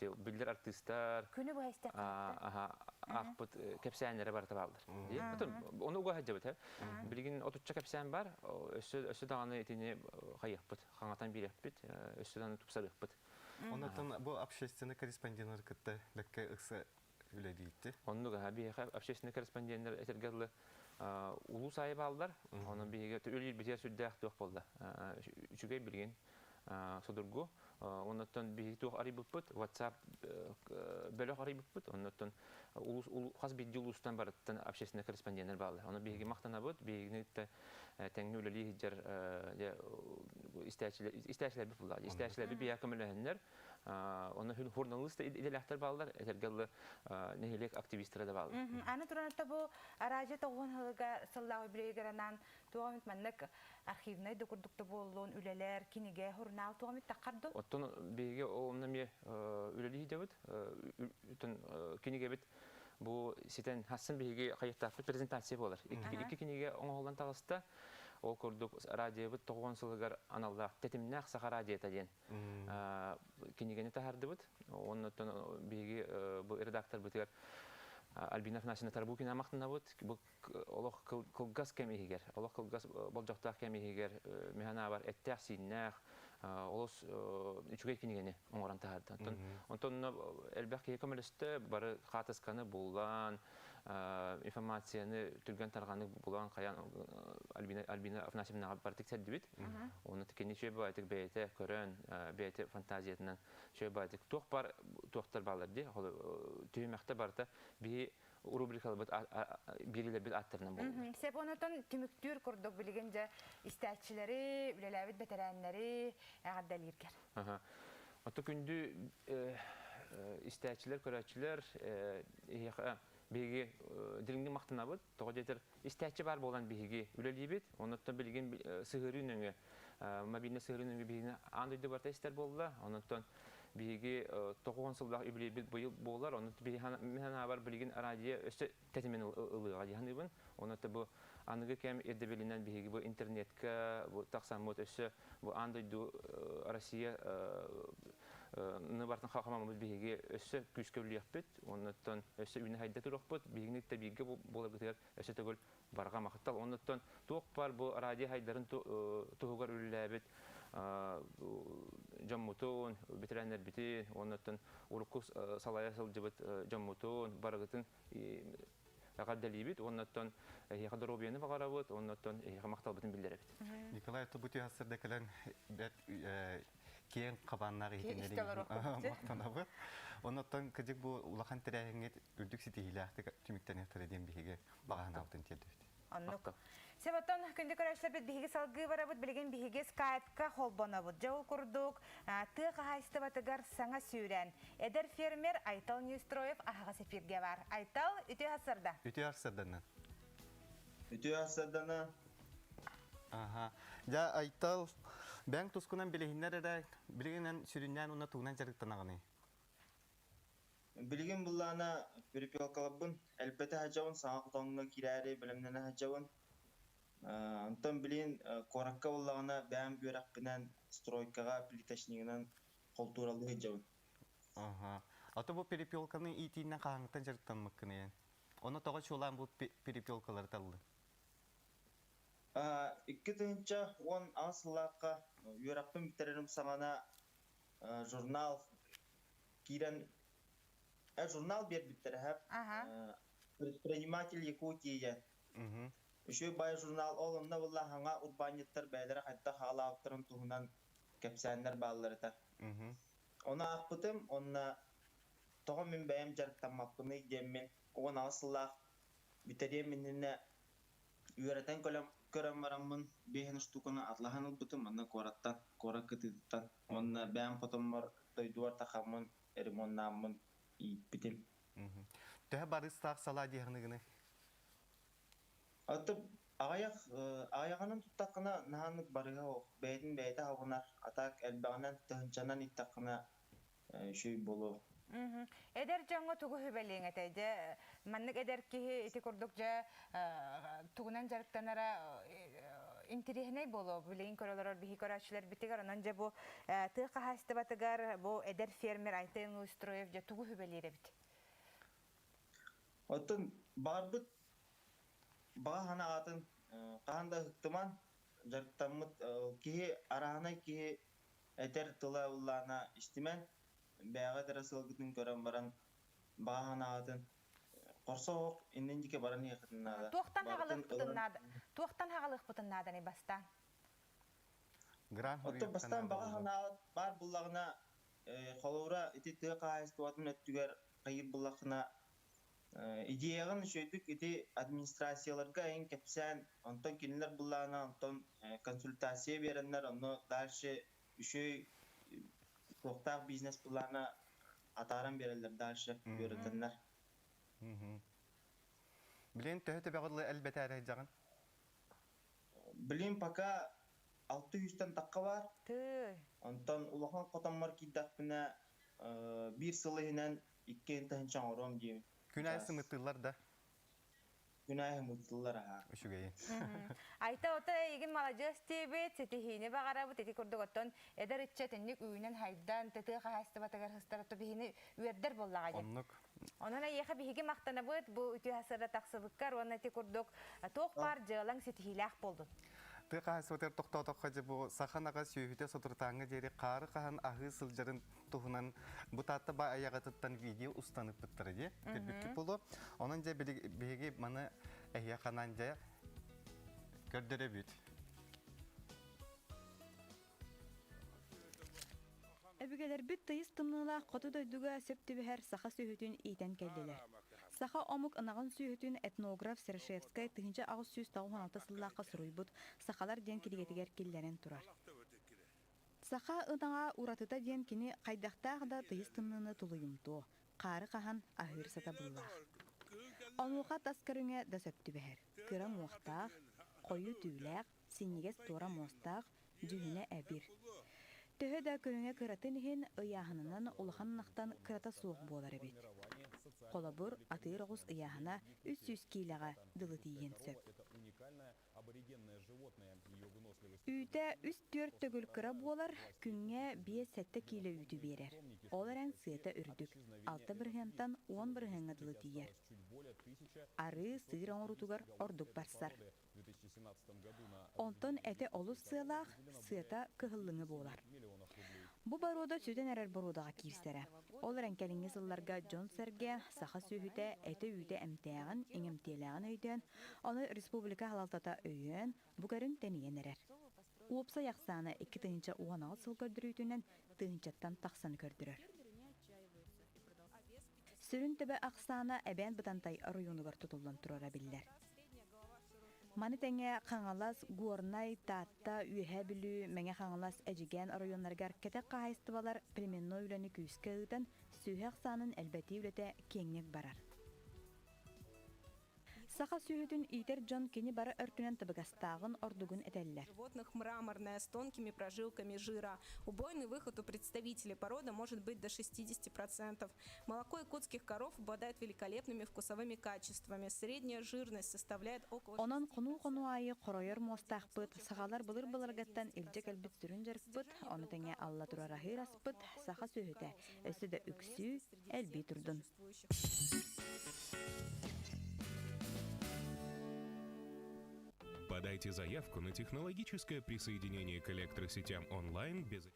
биллэр артыыстар күнү быһа истэх аахпыт кэпсээннэрэ барыта бааллар. Ону уга сылдьабыт. Билигин отучча кэпсээн бар, өссө өссө даҕаны итини хайыахпыт, хаҥатан биэриэхпит, өссө даҕаны тупсарыахпыт. Оннуттан бу общественный корреспонденттар кытта бэккэ ыкса үлэлиитти. Оннук аха биһиэхэ общественный корреспонденттар этэргэ дылы улуус аайы бааллар. Онон биһиги үлэлиирбитигэр сүрдээх туох буолла. Үчүгэй билигин судургу. Оннуттан биһиги туох арыйбыппыт, WhatsApp бөлөх арыйбыппыт. Оннуттан улуус хас биирдии улуустан барыттан общественный корреспонденттар бааллар. Ону биһиги махтанабыт, биһигини тэҥҥэ үлэлии сылдьар истээчилэрбит булла. Истээчилэрбит биһиэхэ көмөлөһөннөр, Онно журналист идэлээхтэр бааллар, этэргэ дылы нэһилиэк активистара да бааллар. Аны туран бу араадьы тоҕуһун сылыга сыллааҕы үбүлүөйүгэр анаан туох эмит маннык архивнай да курдук да буоллун, үлэлэр, кинигэ, журнал туох эмит таххар дуу? Оттон биһиги онно эмиэ үлэлии сылдьабыт. Кинигэбит бу ситэн хассын биһиги хайыктаахпыт презентация буолар. Икки кинигэ оҥоһуллан таҕыста. Ол курдук радиобыт тоҕуон сылыгар аналлаах тэтимнээх саха радиота диэн кинигэни таһаардыбыт. Оннуттан биһиги бу редакторбытыгар Альбина Афанасьевна Тарабукина махтанабыт. Бу олох кылгас кэм иһигэр, олох кылгас болдьохтоох кэм иһигэр миһанаабар эттээх-сииннээх, олус үчүгэй кинигэни оҥорон таһаарда. Онтон элбэх киһи көмөлөстө, бары хаатысканы буллаан, информацияны түргэн тарҕаннык булан хайан Альбина, Альбина Афанасьевнаҕа бартык сэрдибит. Оны кини үчүгэй баайтык бэйэтэ көрөн, бэйэтэ фантазиятынан үчүгэй баайтык туох бар туохтар баалар дии. Түһүмэхтэ барыта биһи рубрикаларбыт биэриилэрбит ааттарынан буоллулар. Сеп онотон түмүктүүр курдук билигин дьэ истээччилэри, үлэлээбит бэтэрээннэри эҕэрдэлииргэр. Ото күндү истээччилэр, көрөөччүлэр эһиэхэ биһиги дириҥник махтанабыт. Тоҕо диэтэр истээччи баар буолан биһиги үлэлиибит. Онуттан билигин сыһыарыы нөҥүө мобильнай сыһыарыы нөҥүө биһигини аан дойду барыта истэр буолла. Онуттан биһиги 90 сыллаах үбүлүөйбүт быйыл буолар. Онон мин санаабар билигин радио өссө тэтимин ылыаҕа дии саныыбын. Онон бу аныгы кэм ирдэбилинэн биһиги бу интернетка бу тахсаммыт өссө бу аан дойду Россия ныбартын хахамаммыт биһиги өссө күүскэ үллүөхпүт, оннуттан өссө үүнэ хайда туруохпут, биһигини кытта бииргэ буоларгытыгар өссө төгүл барҕа махтал. Оннуттан туох бар бу радио хайдарын туһугар үлэлээбит дьоммутун, бэтэрээннэрбитин, оннуттан урукку салайа сылдьыбыт дьоммутун барыгытын эҕэрдэлиибит уонна оттон эһиэхэ доруобуйаны баҕарабыт уонна оттон эһиэхэ махталбытын биллэрэбит. Николай бу түһассырда кэлэн бэрт киэҥ хабааннаах иһитиннэри махтанабыт. Оннуттан кыдьык бу улахан тэрээһиҥҥит үрдүк ситиһиилээхтик түмүктэниэхтэрэ диэн биһиги баҕаһынаабытын тиэрдэбит. Оннук. Себоттон күндү көрөөччүлэрбит биһиги салгыы барабыт, билигин биһиги скайпка холбонобут. Дьэ ол курдук тыа хаһаайыстыбатыгар саҥа сүүрэн эдэр фермер Айтал Неустроев аһаҕас эфиргэ бар. Айтал, үтүө сарда. Үтүө сарданан. Үтүө сардана. Аха. Дьэ Айтал, бэҥ тускунан билиһиннэр эрэ, билигинэн сүрүннээн уонна тугунан дьарыктанаҕыный? Билигин буллаана перепелкаларбын элбэтэ сылдьабын, саҥа хотоҥҥо киирээри бэлэмнэнэ сылдьабын. Онтон билигин куоракка буоллаҕына бэйэм үөрэхпинэн стройкаҕа плиточнигынан холтууралыы сылдьабын. Аха. А то бу перепелканы иитиинэн хаһааҥҥыттан дьарыктаммыккыный эн? Ону тоҕо чуолаан бу перепелкалары таллыҥ? 2018 сыллаахха үөрэхпин бүтэрэрим саҕана журнал киирэн журнал биэрбиттэрэ предприниматель Якутии диэн. Үчүгэй бай журнал ол онно буолла хаҥа урбаанньыттар бэйэлэрэ хайдах хаалаабыттарын туһунан кэпсээннэр бааллар этэ. Ону аахпытым уонна тоҕо мин бэйэм дьарыктаммаппыный диэммин 18 сыллаах бүтэриэм иннинэ. Үөрэтэн көрөн бараммын биэһин штуканы атлаһан ылбытым манна куораттан, куорат кытыытыттан. Уонна бэйэм хотоммор дойдубар тахаммын, ремоннааммын ииппитим. Төһө барыстаах салаа диэхыныгыны? Аты аҕыйах аҕыйаҕынан туттаххына наһааннык барыһа суох. Бэйэтин бэйэтэ аһылынар. А так элбэҕинэн тыһыынчанан ииттэххинэ үчүгэй буолуо. Эдэр дьоҥҥо тугу сүбэлиэҥ этэй? Дьэ, маннык эдэр киһи ити курдук дьэ тугунан дьарыктанара интириэһинэй буолуо. Билигин көрө олорор биһи көрөөччүлэрбитигэр. Онон дьэ бу тыа хаһаайыстыбатыгар бу эдэр фермер Айтен Луистроев дьэ тугу сүбэлиир эбит? Оттон баҕарбыт баҕа санаатын хаһан да ыһыктыман дьарыктаммыт киһи арааһынай киһи этэр тыла ыллаана истимэн бэйэҕит эрэ сылгытын көрөн баран баҕа санаатын хорсо оһох иннин диэки баран иһиэххитин наада. Туохтан Барытын хаҕалыахпытын ылан наада туохтан хаҕалыахпытын нааданый бастаан? Гран Оттон хоруйуохха бастаан наада баҕа буолуо. санаат баар буллаҕына холобура ити тыа хаһаайыстыбатын өттүгэр хайыыр буллаххына Идеяҕын үчүгэйдик ити администрацияларга эҥин кэпсээн, онтон кинилэр былаана, онтон консультация биэрэннэр, онно дальше үчүгэй туохтаах бизнес-плана атааран биэрэллэр дальше үөрэтэннэр. Билигин төһө төбөҕө дылы элбэтээри сылдьаҕын? Билигин пока алта сүүстэн тахха баар. Тыый. Онтон улахан хотоммор киирдэхпинэ биир сыл иһинэн икки тыһыынча оҥоруом диэбит. Күн аайы Чаас. сымыттыыллар да? Күн аайы сымыттыыллар аһаа. Үчүгэйин. Айта ото эйигин маладьыас диэбит, ситиһиини баҕарабыт, ити курдук оттон эдэр ыччат инник үүнэн-хайдан, тытыы хаһаайыстыбатыгар сыстар ото биһини үөрдэр буоллаҕа дии. Оннук. Онон эйиэхэ биһиги махтанабыт бу үтүө сырда тахсыбыккар уонна ити курдук туох баар дьыалаҥ ситиһиилээх буоллун. Тыа хаһаайыстыбатыгар тохтоотоххо дьэ бу саха ынаҕа сүөһүтэ соторутааҥҥа диэри хаары хаһан аһыы сылдьарын туһунан бу Таатта баай айаҕатыттан видео устан ыппыттара дии көрбүккүт буолуо. Онон дьэ биһиги маны эһиэхэ анаан дьэ көрдөрөбүт. Өбүгэлэрбит тыйыс тымныылаах хоту дойдуга сөп түбэһэр саха сүөһүтүн иитэн кэллилэр. Саха омук ынаҕын сүөһүтүн этнограф Серошевскай 1896 сыллаахха суруйбут «Сахалар» диэн кинигэтигэр киллэрэн турар. Саха ынаҕа уратыта диэн кини хайдахтаах да тыйыс тымныыны тулуйумтуо, хаары хаһан аһыыр сатабыллаах. Онуоха тас көрүҥэ да сөп түбэһэр. Кыра муохтаах, хойуу түүлээх, синньигэс туора муостаах, дьүһүнэ эбир. Төһө да көрүҥэ кыратын иһин, ыйааһынынан улахан ынахтан кырата суох буолар эбит. Холобур, атыыр оҕус ыйааһына 300 киилэҕэ дылы тиийиэн сөп. Үүтэ үс-түөрт төгүл кыра буолар, күҥҥэ биэс-сэттэ киилэ үүтү биэрэр. Ол эрэн сыата үрдүк, алта бырыһыантан уон бырыһыаҥҥа дылы тиийэр. Арыы, сыыр оҥоруутугар ордук барсар. Онтон этэ олус сыалаах, сыата кыһыллыҥы буолар. Бу боруода сүтэн эрэр боруодаҕа киирсэрэ. Ол эрэн кэлиҥҥи сылларга дьон-сэргэ саха сүөһүтэ этэ-үүтэ эмтээҕин, иҥэмтиэлээҕин өйдөөн, ону республика салалтата өйөөн, бу көрүҥ тэнийэн эрэр. Уопсай ахсаана 2018 сыл көрдөрүүтүнэн тыһыынчаттан тахсаны көрдөрөр. Сүрүн төбө ахсаана Эбээн Бытантай оройуонугар тутуллан турара биллэр. Маны тэҥэ Хаҥалас, Горнай, Таатта, Үөһээ Бүлүү, Мэҥэ Хаҥалас, Эдьигээн оройуоннарыгар кэтэх хаһаайыстыбалар племенной үлэни күүскэ ыытан, сүөһү ахсаанын элбэтии үлэтэ киэҥник барар. Саха сүөһүтүн иитэр дьон кини бары өртүнэн табыгастааҕын, ордугун этэллэр. Животных мраморная с тонкими прожилками жира. Убойный выход у представителей породы может быть до 60%. Молоко якутских коров обладает великолепными вкусовыми качествами. Средняя жирность составляет около Онон хонуу-хонуу аайы хоройор муостаахпыт, сахалар былыр-былыргыттан илдьэ кэлбит сүрүн дьарыкпыт, ону тэҥэ алла турар аһыыр аспыт, саха сүөһүтэ өссө да үксүү, элбии турдун. Подайте заявку на технологическое присоединение к электросетям онлайн без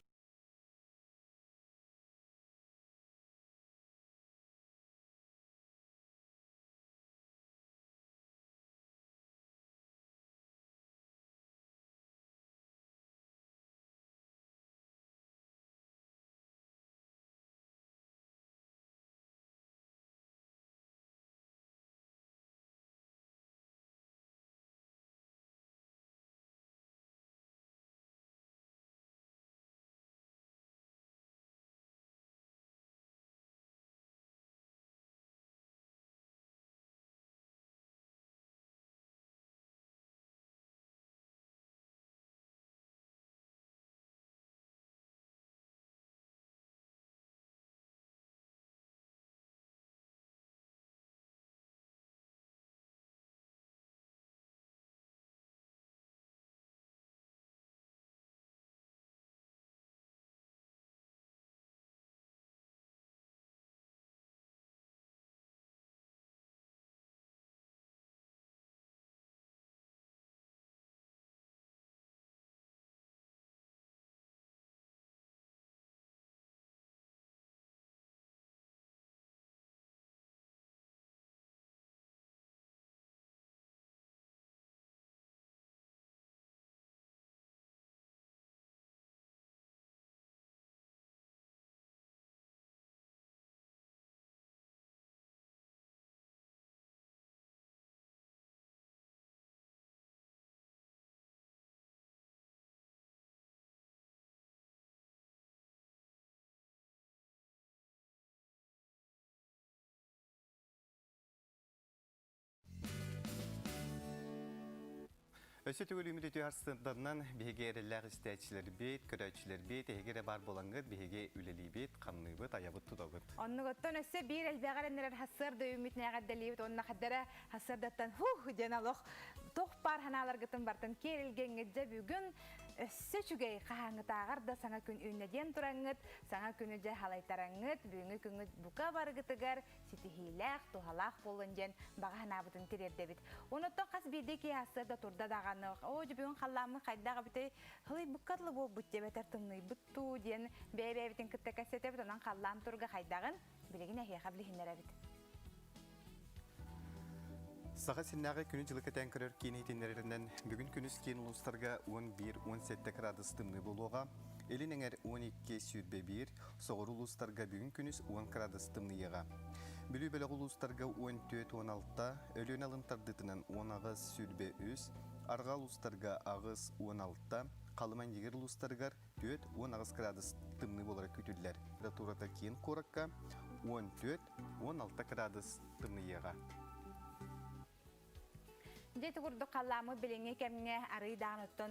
Өссө төгүл үтүө сарсыарданан биһиги эрэллээх истээччилэрбит, көрөөччүлэрбит, эһиги эрэ баар буолаҥҥыт биһиги үлэлиибит, хамныыбыт, айабыт, тутабыт. Оннугуттан өссө биир элбэҕэр эннэрэр хассыар дөйүммүт нээҕэрдэлиибит уонна хаддара хассыардаттан хух диэн олох туох баар ханааларгытын бартын киэр илгэҥҥит дьэ бүгүн өссө үчүгэй хаһааҥҥытааҕар да саҥа күн үүннэ диэн тураҥҥыт саҥа күнү дьэ халайтараҥҥыт бүгүҥҥү күҥҥүт бука барыгытыгар ситиһиилээх, туһалаах буоллун диэн баҕа санаабытын тириэрдэбит. Онуттан хас биирдии киһи да турда даҕаны, оо, бүгүн халлааммыт хайдах эбитэй, һылыйбыкка дылы буолбут диэбэтэр тымныйбыт дуу диэн бэйэ-бэйэбитин кытта кэпсэтэбит, онон халлаан туруга хайдаҕын билигин эһиэхэ билиһиннэрэбит. Саха сиринээҕи күнү-дьылы кэтээн көрөр киин иһитиннэрэринэн, бүгүн күнүс киин улуустарга 11-17 кыраадыс тымныы буолуоҕа, Илин эҥэр 12 21, соҕуруу улуустарга бүгүн күнүс 10 кыраадыс тымныйыаҕа. Бүлүү бөлөх улуустарга 14-16, Өлүөнэ алын тардыытынан 18 23, арҕаа улуустарга 8-16, Халыма-Индигир улуустарыгар 4-18 кыраадыс тымныы буолара күүтүллэр. Температурата киин куоракка 14-16 кыраадыс тымныйыаҕа. Дьэ ити курдук халлааммыт билиҥҥи кэмҥэ арыый даҕаны оттон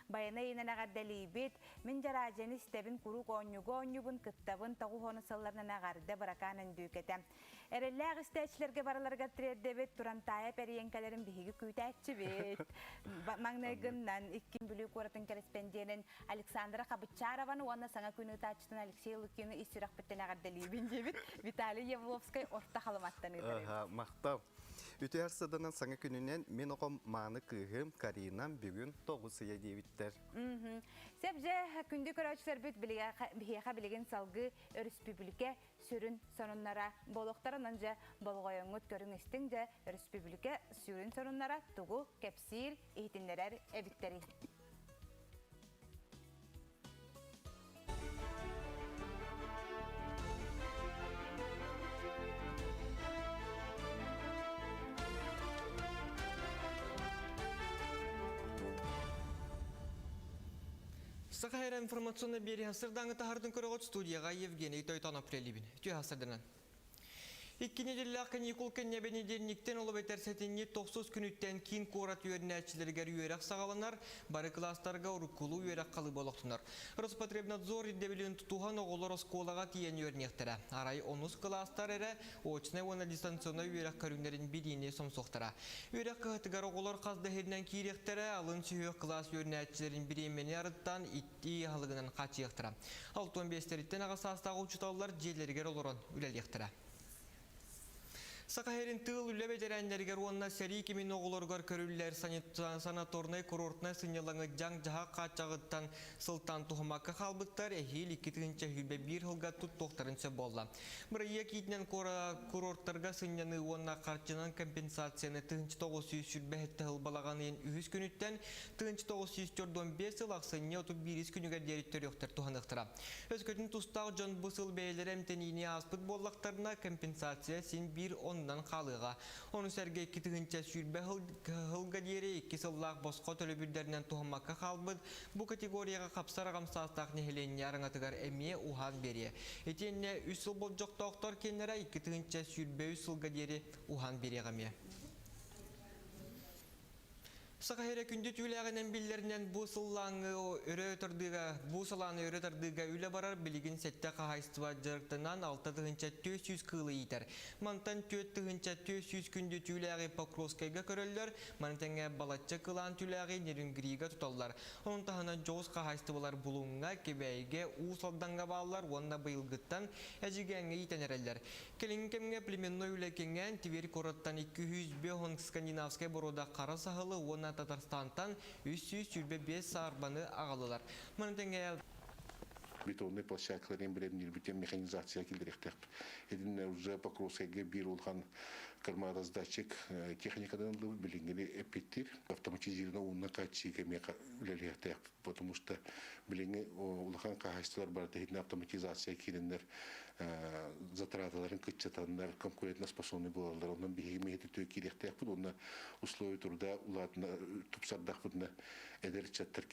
байана ыйынан эҕэрдэлиибит. Мин дьараадьыйаны истэбин, куруук оонньууга оонньуубун, кыттабын, тоҕус сылларынан эҕэрдэ Быракаан Өндүүкэтэ. Эрэллээх истээччилэргэ барыларыгар тириэрдэбит, Турантаайа пэриэҥкэлэрин биһиги күүтээччибит. Маҥнайгыннан иккин Бүлүү куоратын кэрэспэндиэнин Александра Хабычарованы уонна саҥа күн ыытааччытын Алексей Лукины ис сүрэхпиттэн эҕэрдэлиибин диэбит Виталий Явловскай Орто Халыматтан ыытар. Махтал. Үтүө сыданан саҥа күнүнэн мин оҕом мааны кыыһым Каринам бүгүн тоҕус ыйа диэбиттэр. Сөп дьэ күндү көрөөччүлэрбит биһиэхэ билигин салгыы өрөспүүбүлүкэ сүрүн сонуннара буолуохтарынан дьэ болҕойоҥҥут көрүҥ истиҥ дьэ өрөспүүбүлүкэ сүрүн сонуннара тугу кэпсиир иһитиннэрэр эбиттэрий. Саха Сирэ информационнай биэриһэ сырдааҥы таһардын көрөҕүт студияға Евгений Тойтонов үлэлиибин. Үтүө сырданан. Икки нэдиэлэлээх каникул кэннэ бэнидиэнньиктэн ол эбэтэр сэтинньи тохсус күнүттэн киин куорат үөрэнээччилэригэр үөрэх саҕаланар, бары кылаастарга уруккулуу үөрэх халыыба олохтонор. Роспотребнадзор ирдэбилин тутуһан оҕолор оскуолаҕа тиийэн үөрэниэхтэрэ. Арай онус кылаастар эрэ очнай уонна дистанционнай үөрэх көрүҥнэрин билиини сомсуохтара. Үөрэх кыһатыгар оҕолор хас да иһиринэн киириэхтэрэ, алын сүһүөх кылаас үөрэнээччилэрин бириэмэни арыттаан итии аһылыгынан хааччыйыахтара. 65-тэриттэн аҕа саастаах учууталлар дьиэлэригэр олорон үлэлиэхтэрэ. Саха сирин тыыл үлэ бэтэрээннэригэр уонна сэрии кимин оҕолоругар көрүллэр санаторнай-курортнай сынньалаҥы дьаҥ-дьаһах хааччаҕыттан сылтаан туһаммакка хаалбыттар эһиил 2021 сылга туттуохтарын сөп буолла. Бырайыак иитинэн курорттарга сынньаныы уонна харчынан компенсацияны 1927 сыл балаҕан ыйын үһүс күнүттэн 1945 сыл ахсынньы 31 күнүгэр диэри төрүөхтэр туһаныахтара. Өскөтүн тустаах дьон бу сыл бэйэлэрэ эмтэниини ааспыт буоллахтарына, компенсация син биир оннунан хаалыаҕа. Ону сэргэ 2020 сылга диэри икки сыллаах босхо төлөбүрдэринэн туһаммакка хаалбыт бу категорияҕа хапсар аҕам саастаах нэһилиэнньэ араҥатыгар эмиэ уһаан биэриэ. Итиэннэ үс сыл болдьохтоохтор киэннэрэ 2023 сылга диэри уһаан биэриэҕэ эмиэ. Саха сирэ күндү түүлээҕинэн биллэринэн бу сыллааҥҥы өрө тардыыга, бу салааны өрө тардыыга үлэ барар билигин сэттэ хаһаайыстыба дьарыктанан 6400 кыылы иитэр. Мантан 4400 күндү түүлээҕи Покровскайга көрөллөр, маны тэҥэ балачча кылаан түүлээҕи Нерюнгрига туталлар. Онон таһынан дьоҕус хаһаайыстыбалар Булуҥҥа, Кэбээйигэ, Уус Алдаҥҥа бааллар уонна быйылгыттан Эдьигээҥҥэ иитэн эрэллэр. Кэлиҥҥи кэмҥэ племенной үлэ кэҥээн, Тверь куораттан 205 скандинавскай боруода хара саһылы уонна Татарстантан 325 саарбаны аҕаллылар. Маны тэҥэ бетонный площадкаларын бэлэмниирбитин механизация киллэриэхтээхпит. Итиннэ уже Покровскайга биир улахан кормораздатчик техникадан ыллыбыт билиҥҥини эппиттиир. Автоматизированный уунна хааччыйыыга эмиэ үлэлиэхтээхпит, потому что билиҥҥи улахан хаһаайыстыбалар барыта итиннэ автоматизация киирэннэр затраталарын кыччатаннар конкурентоспособный буолаллар. Онон биһиги миһити түө киириэхтээхпит уонна условия труда улаатына тупсардахпытына эдэр ыччаттар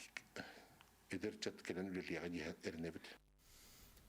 эдэр ыччат кэлэн үлэлиэҕэ диэн эрэнэбит.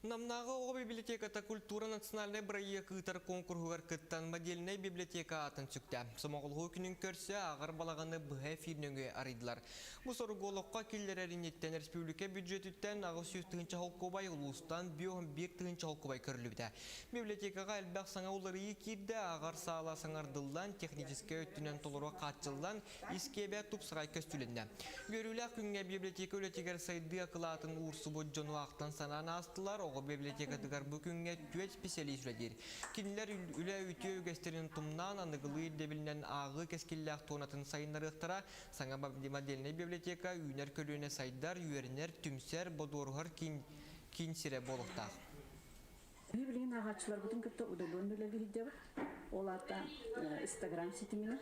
Намнааҕы оҕо библиотеката культура национальнай бырайыак ыытар конкурһугар кыттан модельнай библиотека аатын сүктэ. Сомоҕолоһуу күнүн көрсө ааҕар балаҕаны быһа эфир нөҥүө арыйдылар. Бу соругу олоххо киллэрэр инниттэн республика бюджетиттэн 800 тыһыынча холкуобай улуустан 51 тыһыынча холкуобай көрүллүбүтэ. Библиотекаҕа элбэх саҥа уларыйыы киирдэ, ааҕар саала саҥардыллан, техническэй өттүнэн толору хааччыллан, Искиэбэ тупсаҕай көстүүлэннэ. Үөрүүлээх күҥҥэ библиотека үлэтигэр сайдыы акылаатын уурсубут дьону ахтан санаан аастылар. Оҕо библиотекатыгар бу күҥҥэ түөрт специалист үлэлиир. Кинилэр үлэ үтүө үгэстэрин тумнаан, аныгылыы ирдэбилинэн ааҕыы кэскиллээх туонатын сайыннарыахтара. Саҥа модельнай библиотека үүнэр көлүөнэ сайдар, үөрэнэр, түмсэр, бодуоруһар киин, киин сирэ буолуохтаах. Биһи билигин ааҕааччыларбытын кытта удаленно үлэлии сылдьабыт. Ол аата Инстаграм ситиминэн.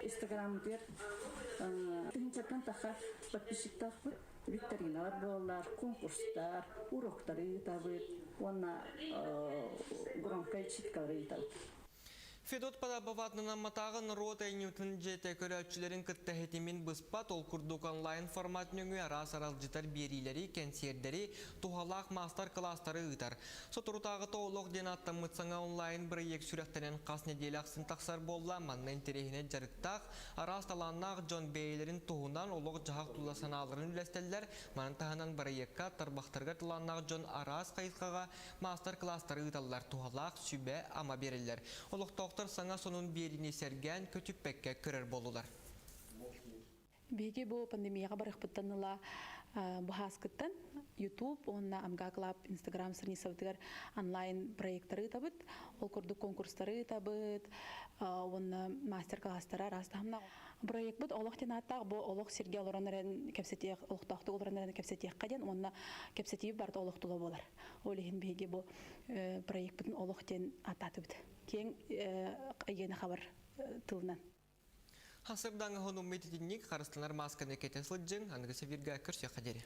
Инстаграммытыгар тыһыынчаттан тахха подписчиктаахпыт. Викториналар буолаллар, конкурстар, уроктары ыытабыт уонна громкай читкалары ыытабыт. Федот Потапов Намматааҕы норуот айымньытын дьиэтэ көрөөччүлэрин кытта ситимин быспат, ол курдук онлайн формат нөҥүө араас аралдьытар биэриилэри, кэнсиэрдэри, туһалаах маастар-кылаастары ыытар. Соторутааҕыта Олох диэн ааттаммыт саҥа онлайн бырайыак сүрэхтэнэн хас нэдиэлэ ахсын тахсар буолла. Манна интэриэһинэй дьарыктаах, араас талааннаах дьон бэйэлэрин туһунан олох-дьаһах тула санааларын үллэстэллэр. Маны таһынан бырайыакка тарбахтарыгар талааннаах дьон араас хайысхаҕа маастар-кылаастары ыыталлар, туһалаах сүбэ-ама биэрэллэр. Олохтоохтор саҥа сонун биэриини сэргээн, көтүппэккэ көрөр буоллулар. Биһиги бу пандемияҕа барыахпыттан ыла быһааскыттан YouTube уонна Амга Club Instagram страницабытыгар онлайн проекттары ыытабыт. Ол курдук конкурстары ыытабыт уонна мастер-класстары араас таһымнаах. Проектбыт олох диэн ааттаах бу олох сиргэ олорон эрэн кэпсэтиэх, олохтоохтук олорон эрэн кэпсэтиэххэ диэн уонна кэпсэтии барыта олох тула буолар. Ол иһин биһиги бу проектпытын олох диэн ааттаатыбыт. Киэҥ эйгэни хабар тылынан. Хасырдаҥы хонуммут итинник харыстанар маасканы кэтэ сылдьыҥ, аныгы севиргэ көрсүөххэ диэри.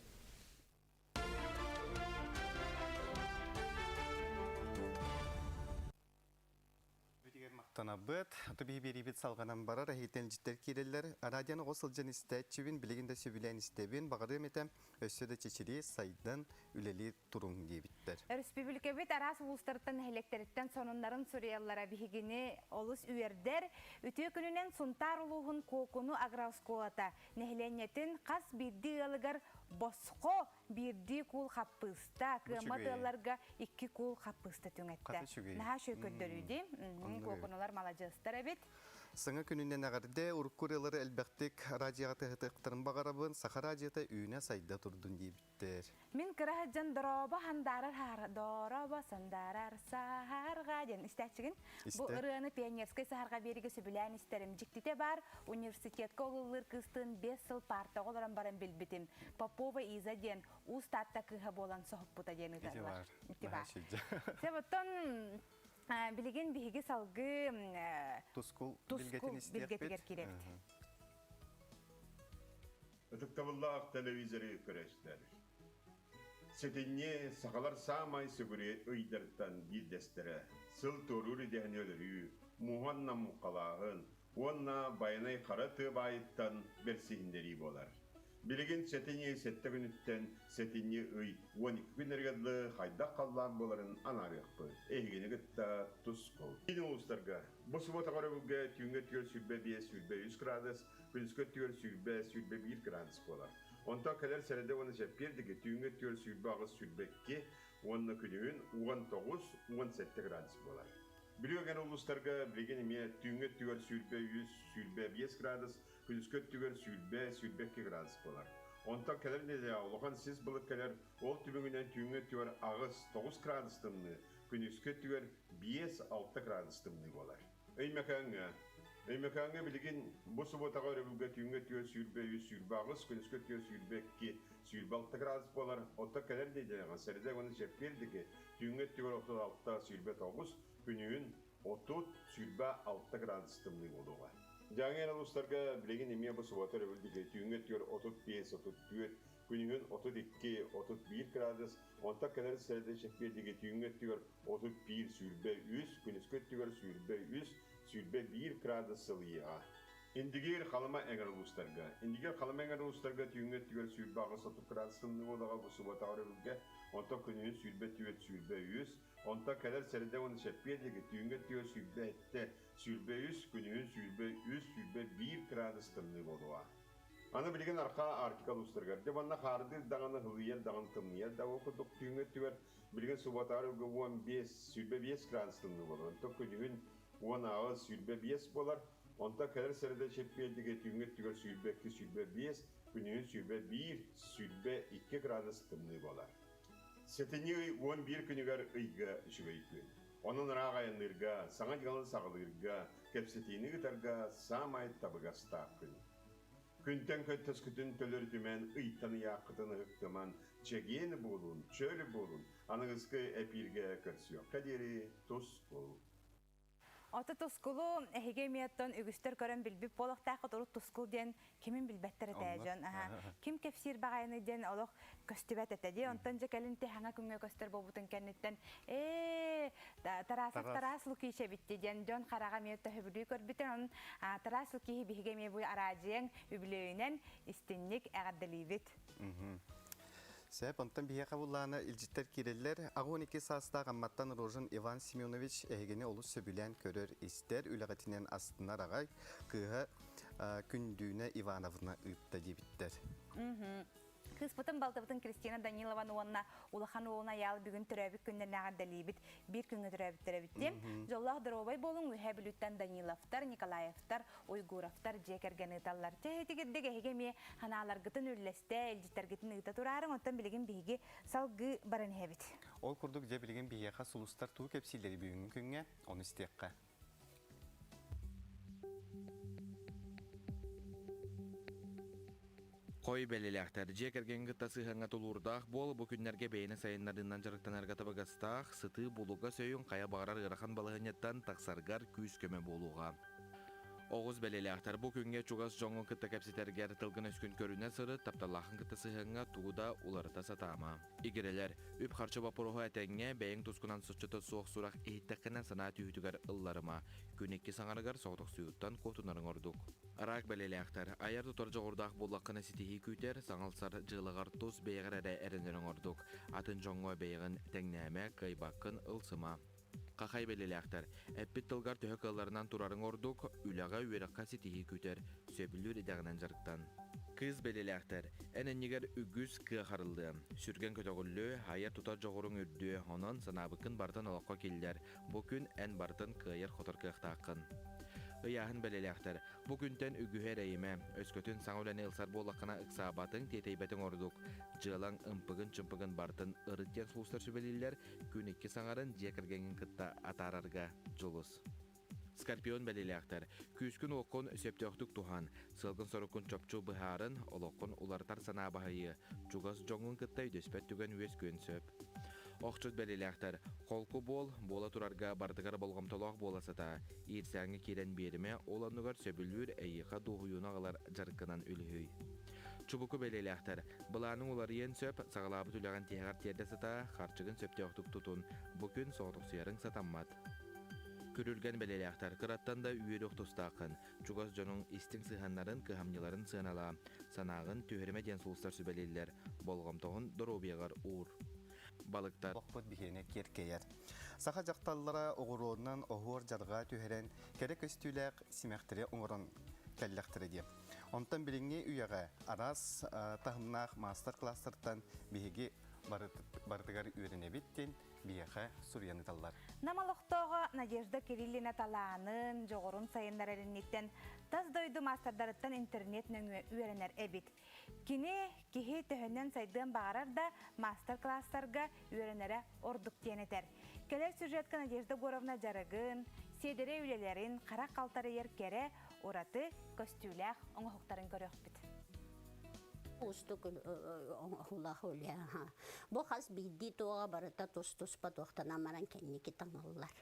Махтанабыт. Аты биһи биэриибит салҕанан барар, эһиитэн дьиттэр киирэллэр. Радионы оҕо сылдьан истээччибин, билигин да сөбүлээн истэбин. Баҕарыам этэ, өссө да чэчирии, сайдан, үлэлии туруҥ диэбиттэр. Өрөспүүбүлүкэбит араас улуустарыттан, нэһилиэктэриттэн сонуннарын суруйаллара биһигини олус үөрдэр. Үтүө күнүнэн Сунтаар улууһун Куокуну агрооскуолата нэһилиэнньэтин хас биирдии ыалыгар босхо биирдии куул хаппыыста, кыаммат ыалларга икки куул хаппыыста түҥэттэ. Наһаа үчүгэй көрдөрүү дии. Куокунулар маладьыастар эбит. Саҥа күнүнэн эҕэрдэ, урукку ырыалары элбэхтик радиоҕа тыаһатыахтарын баҕарабын, саха радиота үүнэ-сайда турдун диэбиттэр. Мин кыра сылдьан дорообо сандаарар саһар, дорообо сандаарар саһарҕа диэн истээччигин. Бу ырыаны пионерскай саһарҕа биэригэ сөбүлээн истэрим. Дьиктитэ баар, университетка олуллуур кыыстыын 5 сыл паартаҕа олорон баран билбитим. Попова Иза диэн Уус Таатта кыыһа буолан соһуппута диэн ыыталлар. Ити бар. Ити оттон билигин биһиги салгыы Тускул билгэтигэр киирэбит. Ытыктабыллаах телевизоры көрөстөр. Сэтинньи сахалар саамай сөбүлүүр ыйдарыттан биирдэстэрэ. Сыл туоруур идэһини өлөрүү, муһуонна муҥхалааһын уонна байанай хара тыа баайыттан бэрсиһиннэрии буолар. Билигин сэтинньи сэттэ күнүттэн сэтинньи ый 12 күннэригэр дылы хайдах халлаан буоларын анаарыахпыт. Эһигини кытта тускул. Киин улуустарга бу субуотаҕа өрөбүлгэ түүҥҥэ өттүгэр 25-23 градус, күнүскү өттүгэр 20-21 градус буолар. Онтон кэлэр сэрэдэ уонна чэппиэр диэки түүҥҥү өттүгэр 28-22 уонна күнүһүн 19-17 градус буолар. Бүлүү эҥэр улуустарга билигин эмиэ түүҥҥү өттүгэр 23-25 градус, күнүскү өттүгэр 20-22 градус буолар. Онтон кэлэр нэдиэлэҕэ улахан сис былыт кэлэр, ол түмүгүнэн түүҥҥү өттүгэр 8-9 градус тымныы, күнүскү өттүгэр 5-6 градус тымныы буолар. Өймөкөөҥҥө. Өймөкөөҥҥө билигин бу субуотаҕа өрөбүлгэ түүҥҥү өттүгэр 23, 28, күнүскү өттүгэр 22, 26 градус буолар. Оттон кэлэр нэдиэлэҕэ сэрэдэ уонна чэппиэр диэки түүҥҥү өттүгэр 36, 29, күнүһүн 30, 26 градус тымныы буолуоҕа. Дьааҥы эрэ улуустарга билигин эмиэ бу субуота өрөбүл диэки түүҥҥү өттүгэр 35, 34, күнүһүн 32, 31 градус, онтон кэлэр сэрэдэ чэппиэр диэки түүҥҥү өттүгэр 31, 23, күнүскү өттүгэр 23, 21 градус сылыйыаҕа. Индигиир Халыма эҥэр улуустарга. Индигиир Халыма эҥэр улуустарга түүҥҥү өттүгэр 28 30 градус тымныы буолуоҕа, бу субуотаҕа өрөбүлгэ. онтон күнүһүн 24-23, онтон кэлэр сэрэдэ уонна чэппиэр диэки түүҥҥэ өттүгэр 27, 23, күнүһүн 23, 21 градус тымныы буолуоҕа. Аны билигин Архаа Арктика улуустарыгар дьэ манна хаардыыр даҕаны, һылыйар даҕаны, тымныйар да ол курдук түүҥҥү өттүгэр билигин субуотааҕы ыйга 15, 25 градус тымныы буолар. Онтон күнүһүн 18, 25 буолар. Онтон кэлэр сэрэдэ чэппиэрдигэ түүҥҥү өттүгэр 22, 25, күнүһүн 21, 22 градус тымныы буолар. Сэтинньи ый 11 күнүгэр ыйга үчүгэй күн. Онон ыраах айанныырга, саҥа дьыаланы саҕалыырга, кэпсэтиини ыытарга саамай табыгастаах күн. Күнтэн көттөскүтүн төлөрүтүмэн, ыйтан ыйааххытын ыһыктыман, чэгиэн буолун, чөл буолун, аныгыскы эпииргэ көрсүөххэ диэри тус буол. Ото тускулу эһиги эмиэ оттон үгүстэр көрөн билбит буолуохтааххыт урут тускул диэн кимин билбэттэр этэ дьон аха ким кэпсиир баҕайыный диэн олох көстүбэт этэ дии онтон дьэ кэлин тиһаҥа күҥҥэ көстөр буолбутун кэнниттэн ээ Тарасов Тарас Лукич эбитти диэн дьон хараҕа эмиэ төһөбүлүү көрбүтэ онон Тарас Лукиһи биһиги эмиэ бу араадьыйаҥ үбүлүөйүнэн истинник эҕэрдэлиибит. Сөп, онтон биһиэхэ буллаана илдьиттэр киирэллэр. 82 саастаах Амматтан Рожин Иван Семенович эһигини олус сөбүлээн көрөр-истэр, үлэҕитинэн астынар аҕай кыыһа Күндүүнэ Ивановна ыытта диэбиттэр. Кыыспытын балтыбытын Кристина Данилованы уонна улахан уолун Айаал бүгүн төрөөбүт күннэрин эҕэрдэлиибит. Биир күҥҥэ төрөөбүттэр эбит диэн. Дьоллоох доруобай буолуҥ Үөһээ Бүлүүттэн Даниловтар, Николаевтар, Уйгуровтар дьиэ кэргэн ыыталлар. Чэ, итигирдик эһиги эмиэ санааларгытын үллэстэ, илдьиттэргитин ыыта тураарыҥ, оттон билигин биһиги салгыы баран иһэбит. Ол курдук дьэ билигин биһиэхэ сулустар туу кэпсииллэри бүгүҥҥү күҥҥэ, ону истиэххэ. Хой бэлэлээхтэр дьиэ кэргэҥҥэ кытта сыһыаҥҥа тулуурдаах буол, бу күннэргэ бэйэни сайыннарыынан дьарыктанарга табыгастаах, сытыы булугас өйүҥ хайа баҕарар ыарахан балаһыанньаттан тахсаргар күүс-көмө буолуоҕа. Оҕус бэлиэлээхтэр бу күҥҥэ чугас дьоҥҥун кытта кэпсэтэргэр тылгын-өскүн көрүнэ сырыт, тапталлааххын кытта сыһыаҥҥа тугу да уларыта сатаама. Игирэлэр, үп-харчы боппуруоһа этэҥҥэ, бэйэҥ тускунан соччото суох сурах иһиттэххинэ санаа түһүүтүгэр ылларыма. Күн икки саҥарыгар соҕотохсуйууттан куотунарыҥ ордук. Араак бэлиэлээхтэр, айар-тутар дьоҕурдаах буоллаххына ситиһии күүтэр, саҥалсар дьыалаҕар тус бэйэҕэр эрэ эрэнэриҥ ордук. Атын дьоҥҥо бэйэҕин тэҥнээмэ, кыайбаккын ылсыма. Хахай бэлиэлээхтэр, эппит тылгар төһө кыалларынан турарыҥ ордук, үлэҕэ, үөрэххэ ситиһии күүтэр, сөбүлүүр идэҕинэн дьарыктан. Кыыс бэлиэлээхтэр, эн иннигэр үгүс кыах арыллыа, сүргэн көтөҕүллүө, айар-тутар дьоҕуруҥ үрдүө, онон санаабыккын барытын олоххо киллэр, бу күн эн барытын кыайар-хотор кыахтааххын. Ыйааһын бэлиэлээхтэр, Бу күнтэн үгүһү эрэйимэ, өскөтүн саҥа үлэни ылсар буоллаххына ыксаабатыҥ, тиэтэйбэтиҥ ордук. Дьыалаҥ ымпыгын-чымпыгын барытын ырыт диэн сулустар сүбэлииллэр, күн икки саҥарын дьиэ кэргэҥҥин кытта атаарарга дьулус. Скорпион бэлиэлээхтэр, күүскүн-уоххун сөптөөхтүк туһан, сыалгын-соруккун чопчу быһаарын, олоххун уларытар санаа баһыйыа, чугас дьоҥҥун кытта өйдөспөт түгэн үөскүөн сөп. Охчут бэлиэлээхтэр, холку буол, буола турарга барытыгар болҕомтолоох буола сатаа, иирсээҥҥэ киирэн биэримэ, ол оннугар сөбүлүүр эйиэхэ дуоһуйууну аҕалар дьарыккынан үлүһүй. Чубуку бэлиэлээхтэр, былааныҥ уларыйыан сөп, саҕалаабыт үлэҕин тиһэҕэр тиэрдэ сатаа, харчыгын сөптөөхтүк тутун, бу күн соҕотохсуйарыҥ сатаммат. Күрүлгэн бэлиэлээхтэр, кыраттан да үөрүөх тустааххын, чугас дьонуҥ истиҥ сыһыаннарын, кыһамньыларын сыаналаа, санааҕын түһэримэ диэн сулустар сүбэлииллэр, болҕомтоҕун доруобуйаҕар уур. Балыктар. Олохпут биһиэнэ киэркэйэр. Саха дьахталлара оҕуруонан оһуор дьарҕаа түһэрэн, кэрэ көстүүлээх симэхтэри оҥорон кэллэхтэрэ диэн. Онтон билиҥҥи үйэҕэ араас таһымнаах маастар-класстартан биһиги барытыгар үөрэнэбит диэн биһиэхэ суруйан ыыталлар. Нам олохтооҕо Надежда Кириллина талаанын, дьоҕурун сайыннарар инниттэн тас дойду маастардарыттан интернет нөҥүө үөрэнэр эбит. Кини киһи төһөнөн сайдыан баҕарар да маастар-класстарга үөрэнэрэ ордук диэн этэр. Кэлэр сюжетка Надежда Горовна дьарыгын, сиэдэрэй үлэлэрин, харах халтарыйар кэрэ, ураты көстүүлээх оҥоһуктарын көрүөхпүт. Уустук оҥоһуулаах үлэ. Бу хас биирдии туоҕа барыта тус-туспа туохтанан баран кэнники таҥыллар.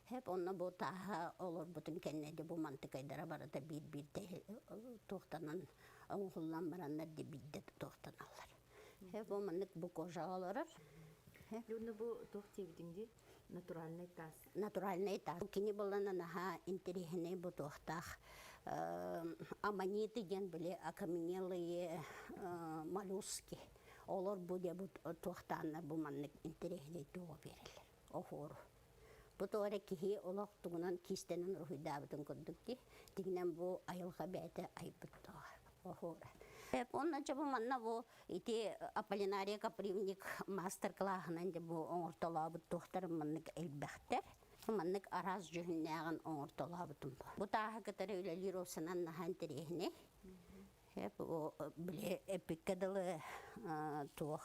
Хэп онно бу тааһа олорбутун кэннэ де бу мантыкайдара барыта биир-биир туохтанан оҥоһуллан бараннар де биирдэ туохтаналлар. Хэп бу маннык бу кожа олорор. Юнна бу туох диэбитиҥ дии? Натуральный таас. Натуральный таас. Кини булана наһаа интэриэһинэй бу туохтаах аммониты диэн были окаменелые моллюски. Олор бу дьэ бу туохтааннар бу маннык интэриэһинэй туоҕу биэрэллэр. Оһуору. Бу тоҕо эрэ киһи олох тугунан киистэнэн уруһуйдаабытын курдук дии. Дьиҥинэн бу айылҕа бэйэтэ айбыт тоҕо оһуора. Уонна дьэ бу манна бу ити Аполлинария Капривник маастар-кылааһынан дьэ бу оҥортолообут туохтарым маннык элбэхтэр. Маннык араас дьүһүннээҕин оҥортолообутум. Бу тааһы кытары үлэлиир уопсанан наһаа интэриэһинэй. Били эппиккэ дылы туох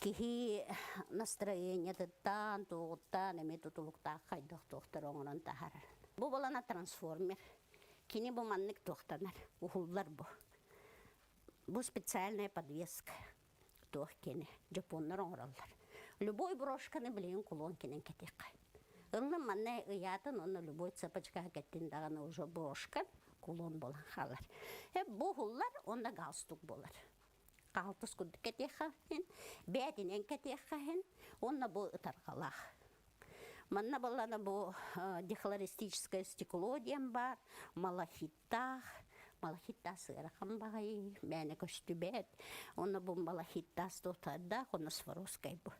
киһи настроениетыттан, туоҕуттан эмиэ тутулуктаах хайдах туохтары оҥорон таһаарар. Бу балана трансформер. Кини бу маннык туохтанар, уһуллар бу. Бу специальная подвеска. Туох кини дьоппуоннар оҥороллор. Любой брошканы билигин кулон кинен кэтиэххэ. Ыллым манна ыйаатын уонна любой цепочкаҕа кэттин даҕаны уже брошка кулон буолан хаалар. Бу уһуллар уонна галстук буолар. Хаалтыс курдук кэтиэххэ иһин, бээтинэн кэтиэххэ иһин уонна бу ытарҕалаах. Манна баллана бу дихлористическое стекло диэн баар, малахиттаах, малахиттаас ыарахан баҕайы, мээнэ көстүбэт. Онно бу малахиттаас туохтардаах, онно Сваровскай бу.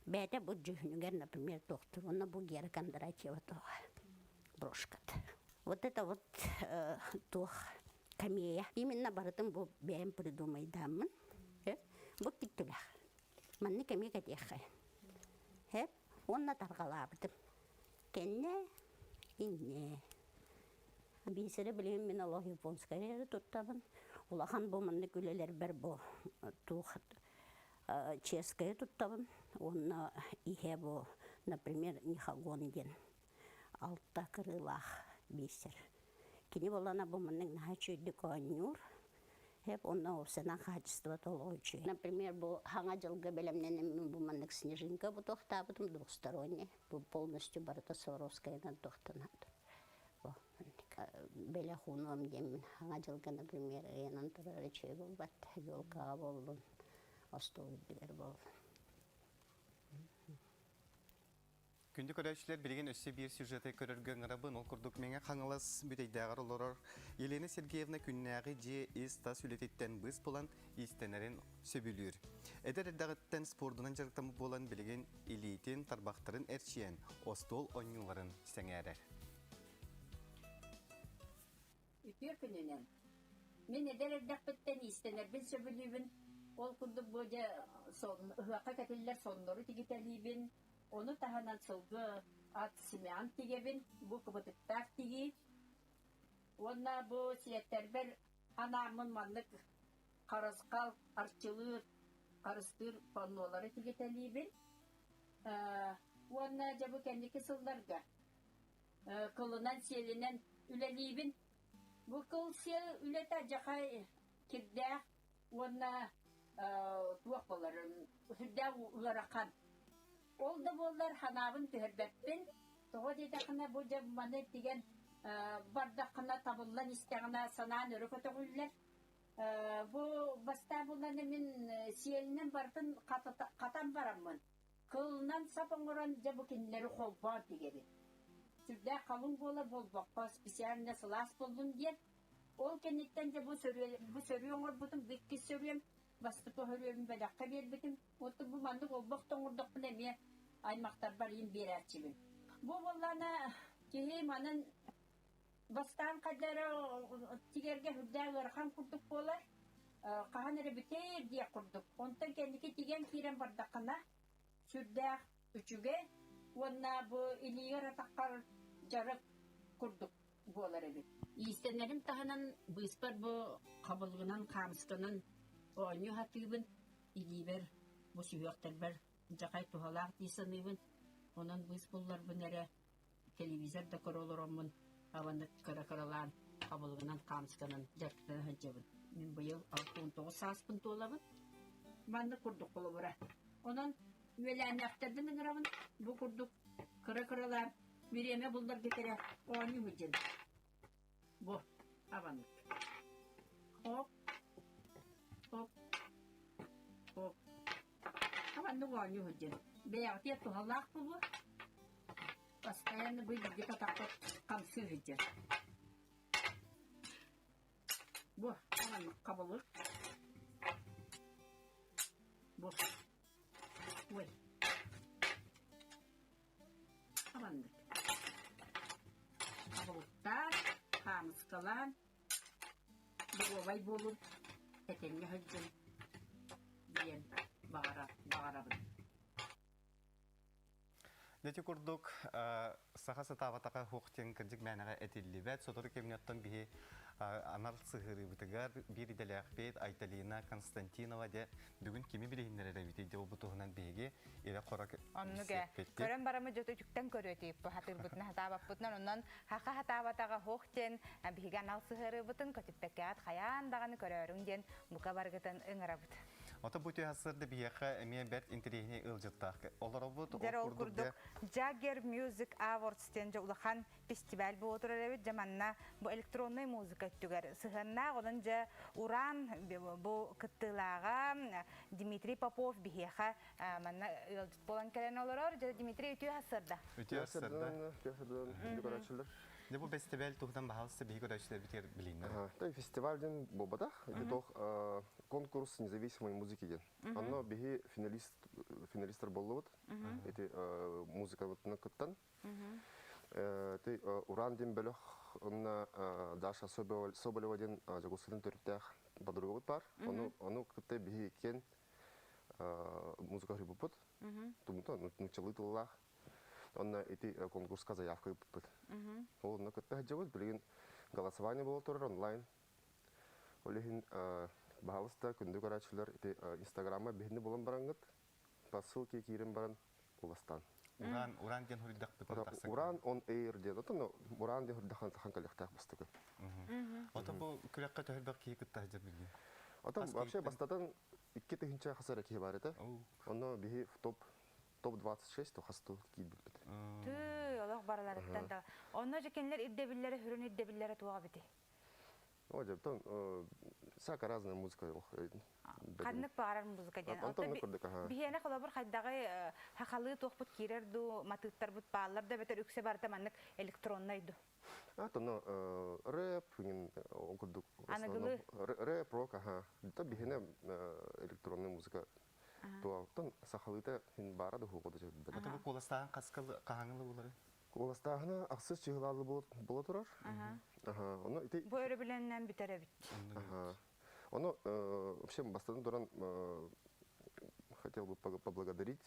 Бэйэтэ бу дьүһүнүгэр, например, туохтур, онно бу Гера Кондратьева туоҕа брошката. Вот это вот туох камея. Именно барытын бу бэйэм придумайдааммын. Бу киттүлэх. Маннык эмиэ кэтиэххэ. Хэп уонна тарҕалаабытым. Кэннэ иннэ. Биисэри билигин мин олох японскай эрэ туттабын. Улахан бу маннык үлэлэрбэр бу туох ческайы туттабын. Уонна иһэ бу, например, Нихагон диэн алта кырыылаах биисэр. Кини буоллаҕына бу маннык наһаа үчүгэйдик оонньуур. Хэп онно уопсайынан хаачыстыбата олох үчүгэй. Например, бу хаҥа дьылга бэлэмнэнэммин бу маннык снежинка бу туохтаабытым двухсторонний. Бу полностью барыта Сваровскайынан туохтанат. Бу маннык бэлэх уунуом диэммин хаҥа дьылга, например, ыйанан турар үчүгэй буолбат. Елкаҕа буоллун, остуол үрдүгэр буоллун. Күндү көрөөччүлэр, билигин өссө биир сюжеты көрөргө ыҥырабын. Ол курдук Мэҥэ Хаҥалас Бүтэйдээҕэр олорор Елена Сергеевна күннээҕи дьиэ ис-тас үлэтиттэн быыс булан иистэнэрин сөбүлүүр. Эдэр эрдэҕиттэн спордунан дьарыктаммыт буолан билигин илиитин, тарбахтарын эрчийэн остуол оонньууларын сэҥээрэр. Үтүө күнүнэн. Мин эдэр эрдэхпиттэн иистэнэрбин сөбүлүүбүн. Ол курдук бу дьэ ыһыахха кэтиллэр соннору тигитэлиибин. Ону таһынан сылгы ат симэҕин тигэбин, бу кыбытыктаах тигии. Уонна бу сиэттэрбэр анааммын маннык харысхал, арчылыыр, харыстыыр паннолары тигитэлиибин. Уонна дьэ бу кэнники сылларга кылынан-сиэлинэн үлэлиибин. Бу кыл-сиэл үлэтэ дьахай кирдээх уонна туох буолар сүрдээх ыарахан. Ол да буоллар ханаабын түһэрбэппин. Тоҕо диэтэххинэ бу дьэ маны тигэн бардаххына табыллан истэҕинэ санаан өрө көтөҕүллэр. Бу бастаан булланы мин сиэлинэн барытын хатан бараммын кылынан сап оҥорон дьэ бу кинилэри холбоон тигэбин. Сүрдээх халыҥ буолар буолбакка специально сылаас буоллун диэн Ол кэнниттэн дьэ бу сөрүө бу сөрүө оҥорбутум, бу иккис сөрүөм, бастакы сөрүөбүн бэлэххэ биэрбитим. Оттон бу маннык олбох да оҥордохпуна эмиэ аймахтарбар иин биэрээччибин. Бу буоллаҕына киһи манан бастаан хайда эрэ тигэргэ сүрдээх ыарахан курдук буолар. Хаһан эрэ бүтээр диэх курдук. Онтон кэнники тигэн киирэн бардаххына сүрдээх үчүгэй уонна бу илиигэр-атаххар дьарык курдук буолар эбит. Иистэнэрим таһынан быыспар бу хабылыгынан, хаамысканан оонньуу сатыыбын, илиибэр бу сүһүөхтэрбэр дьахай туһалаах дии саныыбын. Онон быыс булларбын эрэ телевизор да көрө олороммун абаннык кыра-кыралаан хабылыгынан, хаамысканан дьарыктана сылдьабын. Мин быйыл 69 сааспын туолабын. Маннык курдук холобура. Онон үөлээннээхтэрбин ыҥырабын. Бу курдук кыра-кыралаан Бириэмэ булларгыт эрэ оонньуу сылдьын. Бу абанык. Хоп, хоп, хоп. Абаннык оонньуу сылдьын. Бэйэҕитигэр туһалаах буолуо. Постоянно бу илиигит атаххыт хамсыы сылдьар. Бу абаннык хабылык. Бу. Ой. Абаннык. Абылыктаан, хаамыскалаан, доруобай буолун, этэҥҥэ сылдьын диэн баҕара баҕарабын. Ити курдук саха сатаабатаҕа хуох диэн кырдьык мээнэҕэ этиллибэт. Сотору кэмҥэ биһи анал сыһыарыыбытыгар биир идэлээхпит Айталина Константинова де бүгүн кими билиһиннэрэр эбитий де бу туһунан биһиги илэ хоро Оннук ээ. Көрөн барамы дьото үтүктэн көрүөтүйүп хатыырбытын хатаабаппытынан онон хаха хатаабатаҕа хуох диэн биһиги анал сыһыарыыбытын көтүппэккэҕит хайаан даҕаны көрөөрүҥ диэн бука барыгытын ыҥырабыт. Ото бу түһасырды биһиэхэ эмиэ бэрт интэриэһинэй ыалдьыттаах олоробут. Дьэр ол курдук Jagger Music Awards диэн дьэ улахан фестиваль буола турар эбит. Дьэ манна бу электроннай музыка өттүгэр сыһыаннаах. Онон дьэ Уран бу кыттыылааҕа Дмитрий Попов биһиэхэ манна ыалдьыт буолан кэлэн олорор. Дьэ Дмитрий үтүө сырда. Үтүө сырда. Үтүө сырда. Дьэ бу фестиваль туһунан баһаалыста биһиги көрөөччүлэрбитигэр билиннэр. Той фестиваль диэн буолбатах. Ити туох конкурс независимой музыки диэн. Онно биһи финалист финалисттар боллубут. Ити музыкабытына кыттан. Ти Уран диэн бөлөх онно Даша Соболева диэн Дьокуускайтан төрүттээх подругабыт бар. Ону ону кытта биһи иккиэн музыка хриппут. Тумута нуччалыы тыллаах. Онно ити конкурска заявка ыыппыппыт. Ол онно кытта сылдьабыт. Билигин голосование буола турар онлайн. Ол иһин баһаалыста күндү көрөөччүлэр ити Инстаграмма биһини булан бараҥҥыт по ссылке киирэн баран куластаан. Уран, Уран диэн хуруйдахпытын тахсан. Уран on air диэн. Отон Уран диэн хуруйдахан тахан кэлиэхтээх бастакы. Отон бу күрэххэ төһөлбөх киһи кытта сылдьар билигин? Отон вообще бастатан 2000 хасара киһи бар этэ. Онно биһи в топ топ-26 хасту киирбиппит. Тыы, олох барыларыттан да. Онно же кинилэр ирдэбиллэрэ, хүрүн ирдэбиллэрэ туох эбитий? О, дьэ, всякая разная музыка. Ханнык баҕарар музыка диэн. Антон курдук, аха. Биһиэнэ холобур хайдаҕы хахалыы туохпут киирэр дуу, матыыттарбыт бааллар да бэтэр үксэ барыта маннык электроннай дуу. А, то рэп, ол курдук. Аныгылы. Рэп, рок, аха. Да биһиэнэ электронная музыка Туалтан сахалыыта хин баара да хуоҕа да сөбүлэр. Ото бу куоластааһын хаскал хаһаҥылы булары? Куоластааһына ахсыс чыһылаалы буола турар. Аха, ону ити Бу өрөбүлэннэн бүтэр эбит. Аха. Ону вообще бастатан туран хотел бы поблагодарить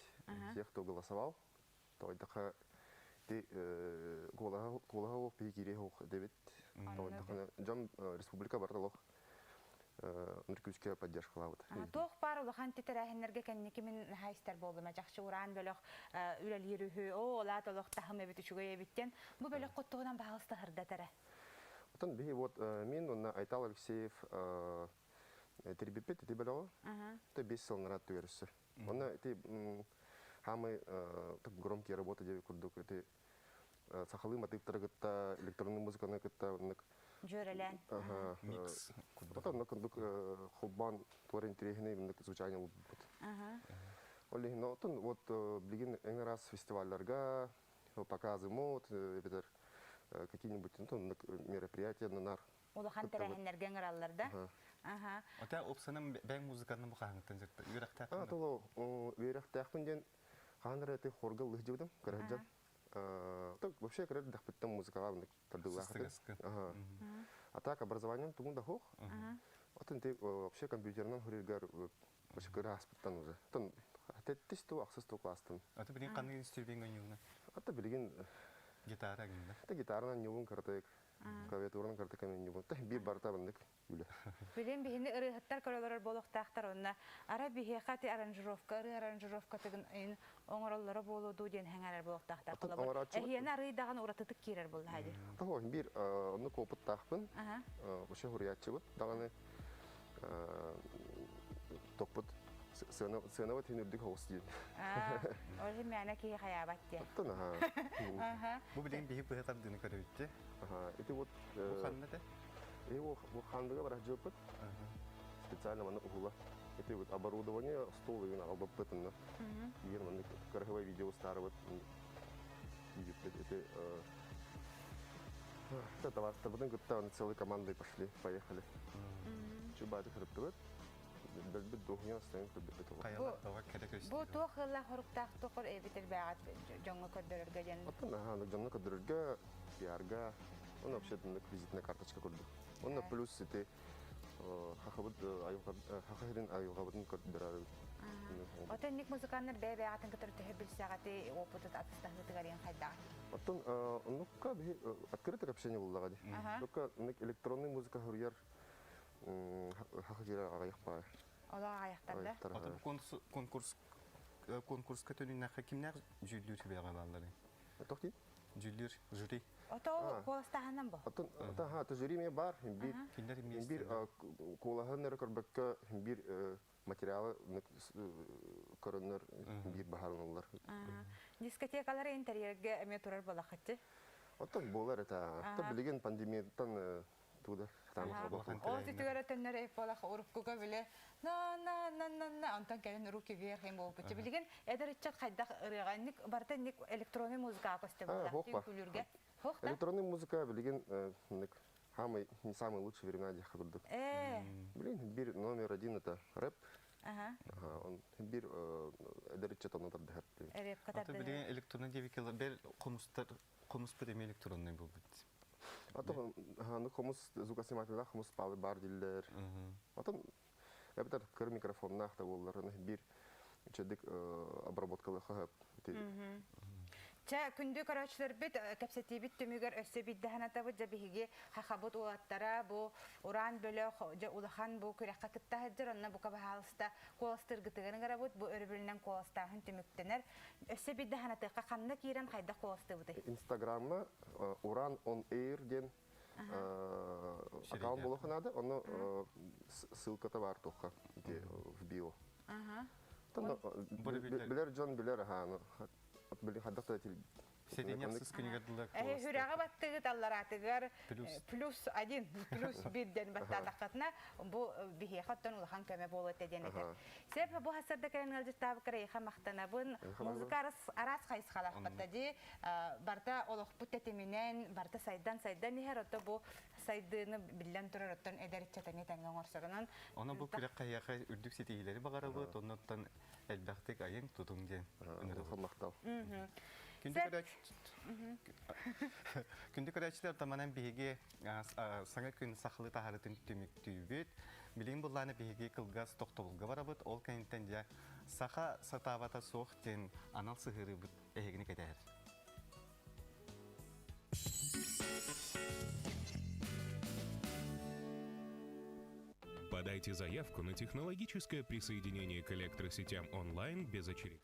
тех, кто голосовал. Тоойдоха ти куолаһа куолаһа ох биһи киириэ ох дебит. Тоойдохына дьон республика барыта олох Нүркүскэ поддержкалаабыт. Туох баар улахан титэрээһиннэргэ кэнники мин наһаа истэр буоллум. Чахчы ураан бөлөх үлэлиир үһү, оо, олаат олох таһым эбит, үчүгэй эбит диэн. Бу бөлөх туһунан баһаалыста сырдат эрэ. Отон биһи вот мин уонна Айтал Алексеев тэрийбиппит ити бөлөҕү. Те 5 сыл нарат түгәрүссө. Онно ити хамы громкие работы диэби курдук ити сахалыы матыыптары кытта электронный музыканы кытта оннук Дьүөрэлээн. Микс. Потом оннук курдук холбоон туор интэриэһинэй оннук звучание булбут. Ол иһин отон вот билигин эҥ араас фестивалларга показы мод эбэтэр какие-нибудь оннук мероприятия нар Улахан тэрээһиннэргэ ыҥыраллар да? Аха. Ота опсаным бэйэҥ музыканы бу хаһаҥыттан дьарыкта үөрэхтээхпин. А, толо үөрэхтээхпин диэн хаһан эрэ ити хорга лыһдьыбытым, кыраһдьан. Так вообще кырар дахпыттан музыкаға тардылаах. Ага. А так образованием тугун да хух. Отын ты вообще компьютерынан хуриргар вообще кыра аспыттан уже. Тон тэттис ту ахсыс ту класстан. Аты билигин қандай инструмент ойнууна? Ата билигин гитара гинде. Та гитаранан ньуун кыртык. Клавиатуранан кыртык ньуун. Та бир барта бандык үлэ. Билин биһини ырыһыттар көрөлөрөр буолуохтаахтар онно ара биһиэхэ ти аранжировка ырыы аранжировкатыгын ин оҥороллоро буолуо дуу диэн хэҥээрэр буолуохтаахтар холобур эһиэнэ арыйдаҕын уратытык киирэр буоллаха дии. Того биир оннук опыттаахпын. Вообще хуруйааччыбыт даҕаны топпут сыанабыт хин үрдүк хоҕус диэн. Ол иһин мээнэ киһи хайаабат диэн. Оттон аха. Бу билигин биһи быһа тардыыны көрөбүттэ. Ити вот Бу ханна те? И бу хандыга бар жыппыт. Специально маны уһула. Ити вот оборудование стол деген албаппытынна. Егер маны красивое видео старыбыт. Эти это товар кытта целой командой пошли, поехали. Чубаты хрыптыбыт. Дэлбит дуһуйан астайын көрбүт. Бу туох ыаллаах хоруктаах тохор эбитер бэҕэт дьоҥҥо көрдөрөргө диэн. Оттон аха, дьоҥҥо көрдөрөргө, пиарга, он вообще визитная карточка курдук. Онно плюс ити хахабыт хахахирин айылҕабытын көрдөрөр. Отон ник музыканнар бэйэ бэйэҕитин кытары төһө билсэҕити, опытыт атыстаһыытыгар иэн хайдаҕа? Оттон оннукка биһи открытое общение буллаҕа ди. Только электронный музыка хуруйар хахахира аҕыйах баар. Олоо аҕыйахтар да? Отон конкурс конкурска төнүннэххэ кимнээх дьүүллүүр сүбэҕэ бааллары? Тохти? Дьүүллүүр жюри. Ото куоластааһынан бу? Оттон ха жюри ме бар, бир бир куолаһын эрэ көрбөккө бир материалы көрөннөр бир баһарыналлар. Дискотекалар интерьерге эме турар балахатты. Оттон болар это. Та билеген пандемияттан туда Ол түтүгөр төннөр эп болах уруккуга биле на на на на на онтон кэлин руки вверх им болбут. Билеген эдер ыччат хайдах ырыга ник барта ник электронный музыка көстө болах күлүргө. Хох да? Электронный музыка билеген самый не самый лучший времена дьаха курдук. Блин, бир номер один это рэп. Ага. Он бир эдер ыччат онно тардыһар. Рэп Ата билеген электронный девикелер бер хомустар хомус эми электронный болбут. Ата ханы хомус звукоснимательда хомус палы бар диллер. Атын эбитер кыр микрофоннах да боллар, бир чедик обработкалы хап. Ча күндү көрөчлөр бит кепсетибит түмүгөр өссө биддаһанатабыт жабиһиги хахабыт улаттара бу уран бөлөх жа улахан бу күрэххэ кыттаһыджыр онна бука баһаалыста куоластыргытыгын гарабыт бу өрөбүлүнэн куоластааһын түмүктенер өссө биддаһанатыка ханна киирэн хайда куоластыбыты. Инстаграмма Уран on Air ден аккаунт болохунады, оны ссылката бар тоққа в био. Билер Джон билер, ха, билер хаддақта Сетеньяқсыз күнігерділер. Хүрәҕэ баттыгыт аллараатыгар плюс один, плюс бирден баттаатаххатына бу биһиэхэ улахан көмө буолуо диэн этэр. Сеп бу хасарда кэлэн ыалдьыттаабыккар эйиэхэ махтанабын. Музыка араас хайысхалаахпатта дии барта олохпут тэтиминэн барта сайдан сайдан иһэр отто бу сайдыыны биллэн турар оттон эдэр ыччатаны тэҥҥэ оҥорсорунан. Оны бу күрэх кайяха үрдүк ситиһилери бағарабыт, оннуттан элбэхтик айын тутуң диэн. Мактал. Күндү көрәчләр таманан биһиги саңа күн сахалы таһарытын түмүктүүбүт. Билин булланы биһиги кылгас тохтобулга барабыт, ол кэнинтен дьэ саха сатаабата суох диэн анал сыһыырыбыт эһигини кэтэһэр. Подайте заявку на технологическое присоединение к электросетям онлайн без очередей.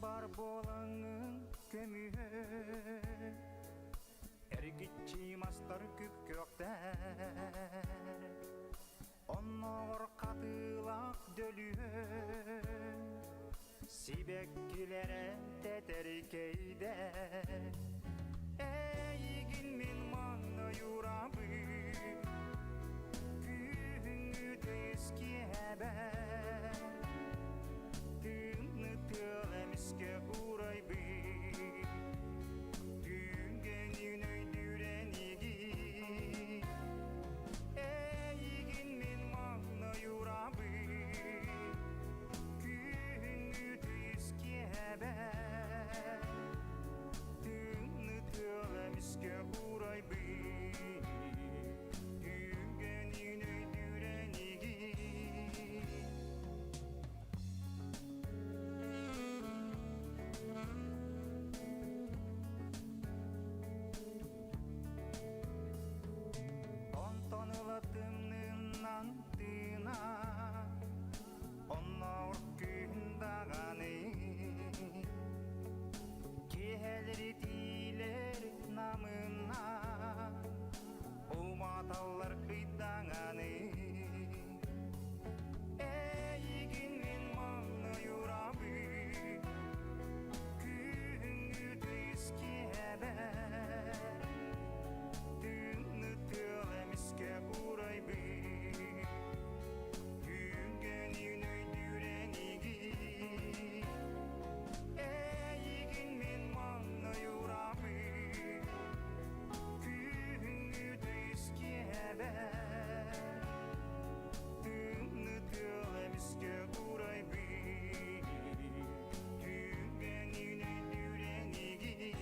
Бар буолаҥҥын көмүһэ Эргиччи мастар күп-күөхтэр Оннооҕор хатыылаах дөлүһүөн Сибэккилэрэ тэтэркэйдэр Эйигин мин манна юрабын Күһүҥҥү тыйыс киэһэбэр Тыынны тыал эмискэ уурайбыт Түүнгэнин өйдүүрэн игин Эйигин мин манна юрабын Күһүҥҥү тыйыс киэһэбэр Тыынны тыал эмискэ уурайбыт Түүнгэнин өйдүүрэн игин Онтон ыла тымныынан тыына, оннооҕор күһүн даҕаны Киэһэлэри тиилэр намына, уматаллар ыйдаҥаны. Эйигин мин маҥнайурабын, күһүҥҥү тыйыс киэһэбэр, тыынны тыал эмискэ уурайбыт, түүнгэнин өйдүүрэн игин. Эйигин мин маҥнайурабын, күһүҥҥү тыйыс киэһэбэр, Тыынны тыал эмискэ уурайбыт, түүнгэнин өйдүүрэн игин.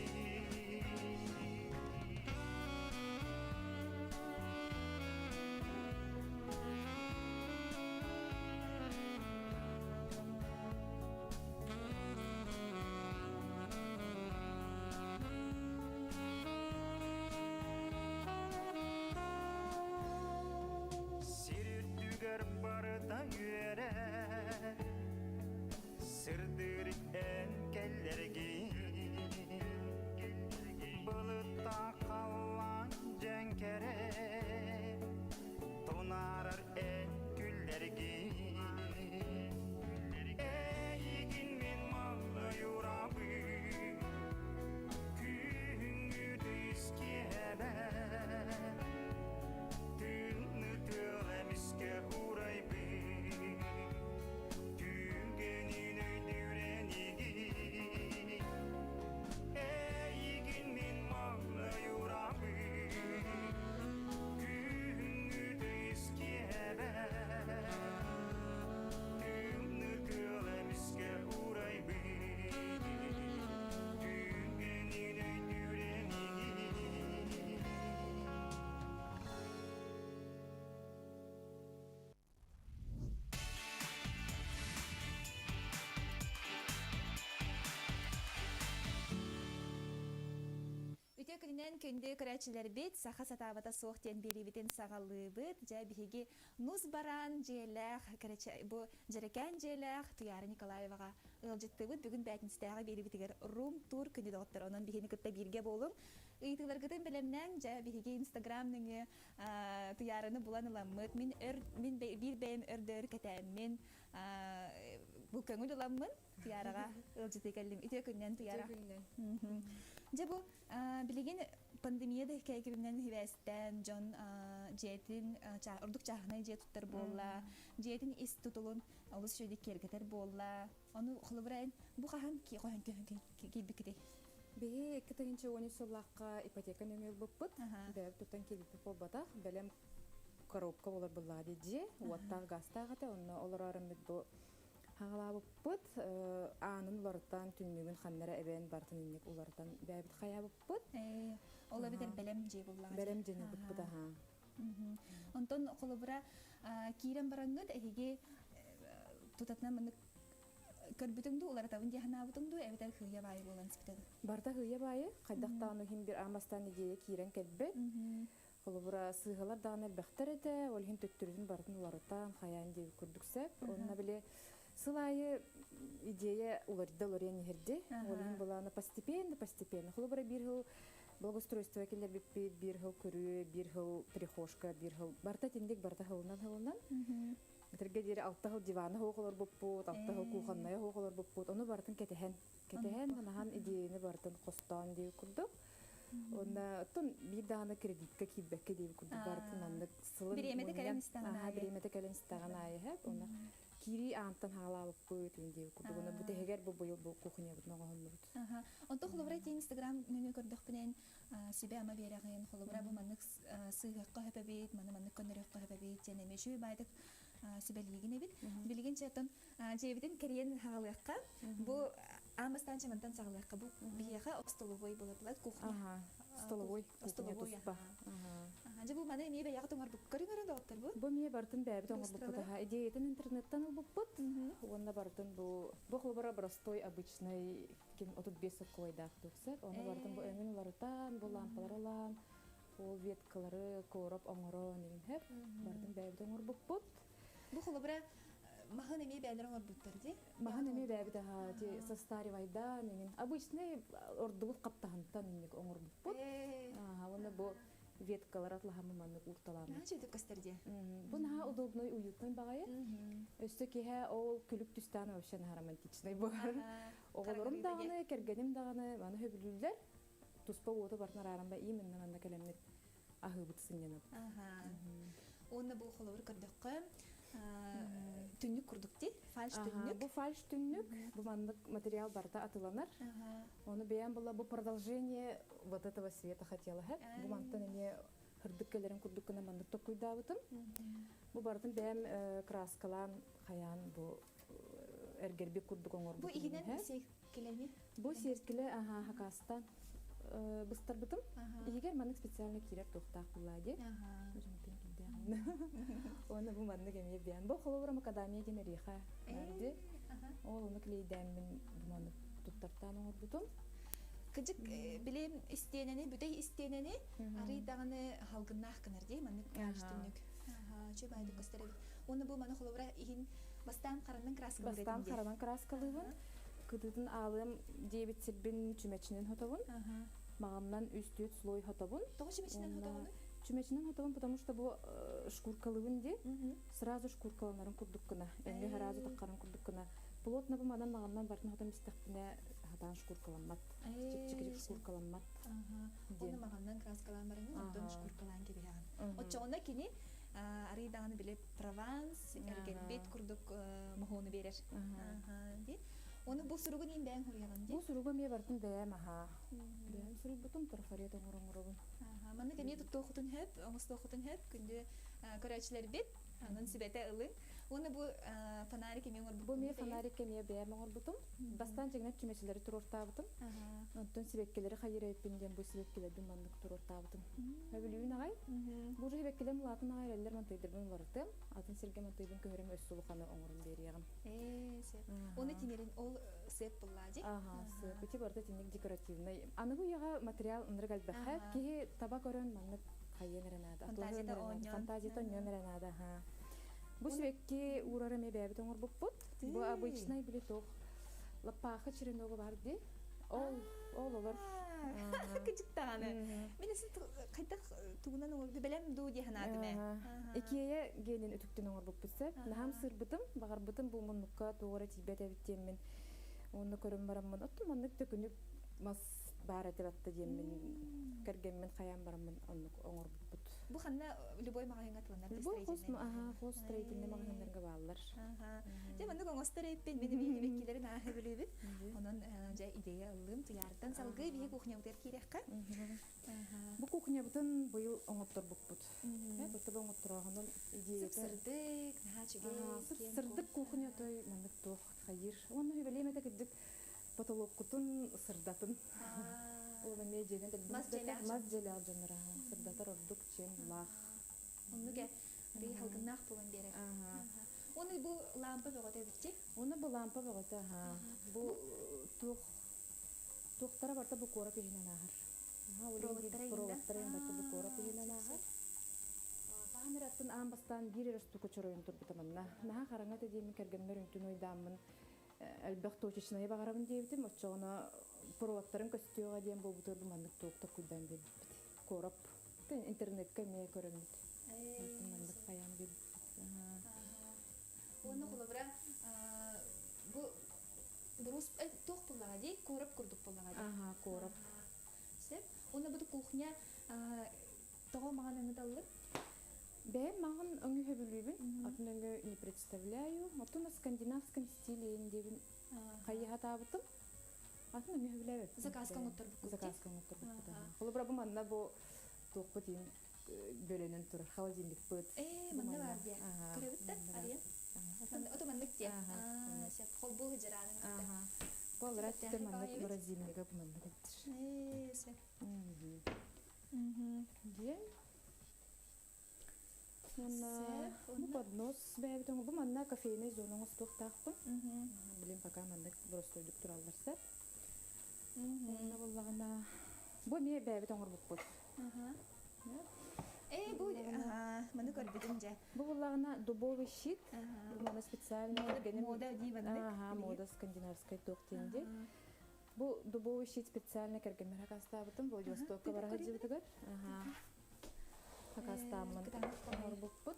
Сир үрдүгэр барыта үөрэр, Сырдыыр эн кэллэргин. Былыттаах халлаан дьэҥкэрэ, Тунаарар эн күллэргин. Эйигин мин маҥнайурабын, Күһүҥҥү тыйыс киэһэбэр, Тыынны тыал эмискэ уурайбыт, Түүнгэнин өйдүүрэн игин. Эйигин мин маҥнайурабын, Күһүҥҥү тыйыс киэһэбэр, Тыынны тыал эмискэ уурайбыт, Түүнгэнин өйдүүрэн игин. Үтүө күнүнэн күндү көрөөччүлэрбит, саха сатаабата суох диэн биэриибитин саҕалыыбыт. Дьэ, биһиги нус бараан дьиэлээх, бу дьэрэкээн дьиэлээх Туйаара Николаеваҕа ыалдьыттыыбыт. Бүгүн бээтинсэтээҕи биэриибитигэр рум-тур күнү доҕоттор. Онон биһини кытта бииргэ буолуҥ. Ыйытыыларгытын бэлэмнээҥ. Дьэ, биһиги Инстаграм нөҥүө Туйаараны булан ыламмыт, мин өр, мин биир бэйэм өрдөөр кэтээммин, бу көҥүл ыламмын Туйаараҕа ыалдьытыы кэллим. Үтүө күннэн, Туйаара. Үтүө күннэн. Дьэ бу билигин пандемия да кэкибинэн хибээстээн дьон дьиэтин ордук чааһынай дьиэ туттар буолла, дьиэтин ис тутулун олус үчүгэйдик киэргэтэр буолла. Ону холобура бу хаһан киирбиккитий? Биһи 2013 сыллаахха ипотека нөҥүө ылбыппыт. Бэйэбит туттан киирбиппит буолбатах. Бэлэм коробка болар буллаҕа дии дьиэ. Уоттаах газтаах этэ. Онно олороруммут бу хаҥалаабыппыт. Аанын уларытан, түннүгүн ханнара эбэн барытын инник уларытан бэйэбит хайаабыппыт. Ол эбэтэр бэлэм дьиэ буллаҕа. Бэлэм дьиэни ылбыппыт аһаа. Онтон холобура киирэн бараҥҥыт эһиги тутатына маннык көрбүтүҥ дуу, уларытабын дии санаабытыҥ дуу, эбэтэр хыыйа баайы буолан испитэ дуу? Барыта хыыйа баайы, хайдах даҕаны иһин бир аан бастаан идея киирэн кэлбэт. Холобура, сыыһалар даҕаны элбэхтэр этэ, ол иһин төттөрүтүн барытын уларытан, хайаан диэбит курдук сөп. Онно били Сыл аайы идея уларыйда уларыйан иһэрди. Ол иһин былаана постепенно, постепенно. Холобура биир сыл благоустройство киллэрбиппит, биир сыл көрүү, биир сыл прихожка, биир сыл барыта итинник барыта сылынан сылынан. Этэргэ диэри алта сыл диваны суох олорбуппут, алта сыл кухоннайа суох олорбуппут. Ону барытын кэтэһэн, кэтэһэн, ханаһан идеяны барытын хостоон диир курдук. Онна оттон биир даҕаны кредитка киирбэккэ диир курдук барытын аннык сылын Бириэмэтэ кэлэн истэҕин аайы. Бириэмэтэ кэлэн истэҕин аайы хэп. Онна киирии аантан хаалаабыппыт диир курдук. Онна бүтэһигэр бу быйыл бу кухнябытын оҥоһуннубут. Онтон холобура ити Инстаграм нөҥүө көрдөхпүнэн сүбэ-ама биэрэҕин, холобура бу маннык сыыһыахха сөп эбит, маны маннык көннөрүөххэ сөп эбит диэн эмиэ үчүгэй баайдык сүбэлиигин эбит. Билигин чэтон дьиэбитин кэрийэн хаалыахха. Бу аан бастаан чамантан саҕалыахха. Бу биһиэхэ остолобуой буолар кухня. Столовой, кухня туспа. Дьэ бу маны эмиэ бэйэҕит оҥорбут көрүҥ доҕоттор бу. Бу эмиэ барытын бэйэбит оҥорбуппут аха. Идеятын интернеттан ылбыппыт. Уонна барытын бу бу холобура простой обычный ким 35 соккуойдаах туксак. Оны барытын бу өҥүн уларытан, бу лампалар ылан, ол веткалары короп оҥорон игин хэп. Барытын бэйэбит оҥорбуппут. Бу холобура маһын эмиэ бэйэлэр оҥорбуттар дии. Маһын эмиэ бэйэбит аха ти состаривайдан игин. Обычный ордубут хаптаһынтан инник оҥорбуппут. Аха, уонна бу веткалар атлаһамы маннык урталаммыт. Наһаа үчүгэй көстөр дии. Бу наһаа удобный, уютный баҕайы. Өссө киһэ ол күлүк түстээн вообще наһаа романтичный буолар. Оҕолорум даҕаны, кэргэним даҕаны маны сөбүлүүллэр. Туспа уоту бартын арааран именно манна кэлэммит аһыыбыт сынньанабыт. Уонна бу холобур көрдөххө түннүк курдук дии, фальш түннүк. Бу фальш түннүк, бу маннык материал барыта атыланар. Оны бэйэм была бу продолжение вот этого света хотела хэп. Бу мантан эмиэ хырдык кэлэрин курдук гына маннык токкуйдаабытым. Бу барытын бэйэм краскалаан хайаан бу эргэрбик курдук оҥорбутум. Бу иһинэн сиэркилэни? Бу сиэркилэ аха хакастан быстарбытым. Иһигэр маннык специально киирэр туохтаах буллаа дии. Оны бу маннык эмиэ биэн. Бу холобура макадамия диэн эриэхэ барды. Ол ону клейдээммин бу маннык туттартаан оҥорбутум. Кыдьык билим истиэнэни, бүтэй истиэнэни арый даҕаны халгыннаах гынар дии маннык түннүк. Үчүгэй баайдык көстөр эбит. Уонна бу маны холобура иһин бастаан харанан краскалыыр Бастаан харанан краскалыыбын. Кытытын аалыам диэбит сирбин чүмэчинэн хотобун. Маҕаннан үс-түөрт слой хотобун. Тоҕо чүмэчинэн хотоҕуну? Чүмэчинэн хотобун, потому что бу шкуркалыыбын дии. Сразу шкуркаланарын курдук гына. Өҥҥө сразу таххарын курдук гына. Плотно бу манан маҕаннан бартын хотон истэхпинэ хатаан шкуркаламмат. Чипчикирик шкуркаламмат. Оны маҕаннан краскалаан бараҥын, онтон шкуркалаан кэбиһэҕин. Оччоҕуна кини арый даҕаны били Прованс, эргэрбит курдук моһуону биэрэр. Ди. Оны бу суругун иин бэйэҥ хуруйаҕын ди? Бу суругу эмиэ бартын бэйэм аха. Бэйэм суруйбутум трафарет оҥоробун. Маннык эмиэ туттуохутун хөп, оҥостуохутун хөп, күндү көрөөччүлэрбит, анын сүбэтэ ылыҥ. Уонна бу фонарик эмиэ оҥорбут. Бу эмиэ фонарик эмиэ бэйэм оҥорбутум. Бастаан дьиҥинэн чүмэчилэри туруортаабытым. Онтон сибэккилэри хайыр эбиппин диэн бу сибэккилэрбин маннык туруортаабытым. Сөбүлүүн аҕай. Бу уже сибэккилэрим улаатан аҕай эрэллэр мантыйдарбын уларытыам. Атын сиргэ мантыйбын көһөрөм өссө улаханы оҥорон биэриэҕим. Ээ, сөп. Оны тимирин ол сыап буллаа дии. Аха, сыап. Ити барыта итинник декоративный. Аныгы үйэҕэ материал ынырык элбэхэ. Киһи таба көрөн маннык хайыан эрэ наада. Фантазията оонньоон. Фантазията оонньоон эрэ наада. Бу сибэкки уурар эмиэ бэйэбит оҥорбуппут. Бу обычный били туох лаппаахы череногу бар дии. Ол ол олор. Кыдьыктааны. Мин эсин хайдах тугунан оҥорбу бэлэм дуу дии санаатым ээ. Икиэйэ генин үтүктэн оҥорбуппут сөп. Наһаам сыырбытым, баҕарбытым бу муннукка туора тиийбэт эбит диэммин. Уонна көрөн бараммын, оттон маннык төкүнүк мас баар этэ батта диэммин кэргэммин хайаан бараммын оннук оҥорбуппут. Бу ханна любой маҕаһыыҥҥа атыланар Любой хос, аха, хос строительный маҕаһыыннарга бааллар. Дьэ маннык оҥостор эппин мин эмиэ бэккилэрин ааһы билибит. Онон дьэ идея ыллым туйаартан салгыы биһи кухнябытыгар киирэххэ. Бу кухнябытын быйыл оҥотторбуппут. Бу оҥотторооһунун идеята. Сырдык, наһаа үчүгэй. Сырдык кухня той маннык туох хайыр. Уонна хүбэлиэм этэ кырдьык потолоккутун сырдатын. Ол эмиэ дьиэнэн мас дьиэлээх дьоннор сырдатар ордук чем лаах. Оннук э арый халгыннаах буолан биэрэр. Уонна бу лампа бөҕөтө эбитчи. Уонна бу лампа бөҕөтө аха. Бу туох туохтара барта бу куорат иһинэн ааһар. Проводтара барта бу куорат иһинэн ааһар. Хаһан эрэ аттын аан бастаан бастаан биир эрэ штука чоройон турбута манна. Наһаа хараҥа этэ диэммин кэргэммэр үнтүн уйдааммын элбэх точечнайы баҕарабын диэбитим. Оччоҕуна проводтарын көстүөҕэ диэн буолбутугар бу маннык туох токкуйдаан биэрбиппит. Короб. Интернеккэ эмиэ көрөммүт. Маннык хайаан биэрбиппит. Уонна холобура бу брус туох буллаҕа дии? Короб курдук буллаҕа дии. Аха, короб. Сөп. Уонна бу кухня тоҕо маҕан өҥү таллыҥ? Бэйэм маҕан өҥү сөбүлүүбүн, атын өҥү не представляю. Оттон скандинавском стиле диэбин хайыһатаабытым. Атын өҥү сөбүлээбэппин. Заказка оҥотторбуккут. Заказка оҥотторбуккут. Холобура бу манна бу туохпут иин бөлөнөн турар холодильникпыт. Ээ, манна баар диэ. Көрөбүт да, арыйан. Ото маннык диэ. Сөп, холбуу хыдьараанын кытта. Бу аллара өттүтэ маннык морозильнига бу маннык эттир. Ээ, сөп. Диэн. Уонна бу поднос бэйэбит бу манна кофейный зона оҥостуохтаахпын. Билин пока маннык боростуойдук тураллар сөп. Уонна буллаҕына бу эмиэ бэйэбит оҥорбуппут. Ээ, бу маны көрбүтүм дьэ. Бу буллаҕына дубовый щит. Бу маны специально мода дии маннык. Ага, мода скандинавскай туох диэн дии. Бу дубовый щит специально кэргэммэр акаастаабытым Владивостокка бара сылдьыбытыгар. Ага. Акаастааммын оҥорбуппут.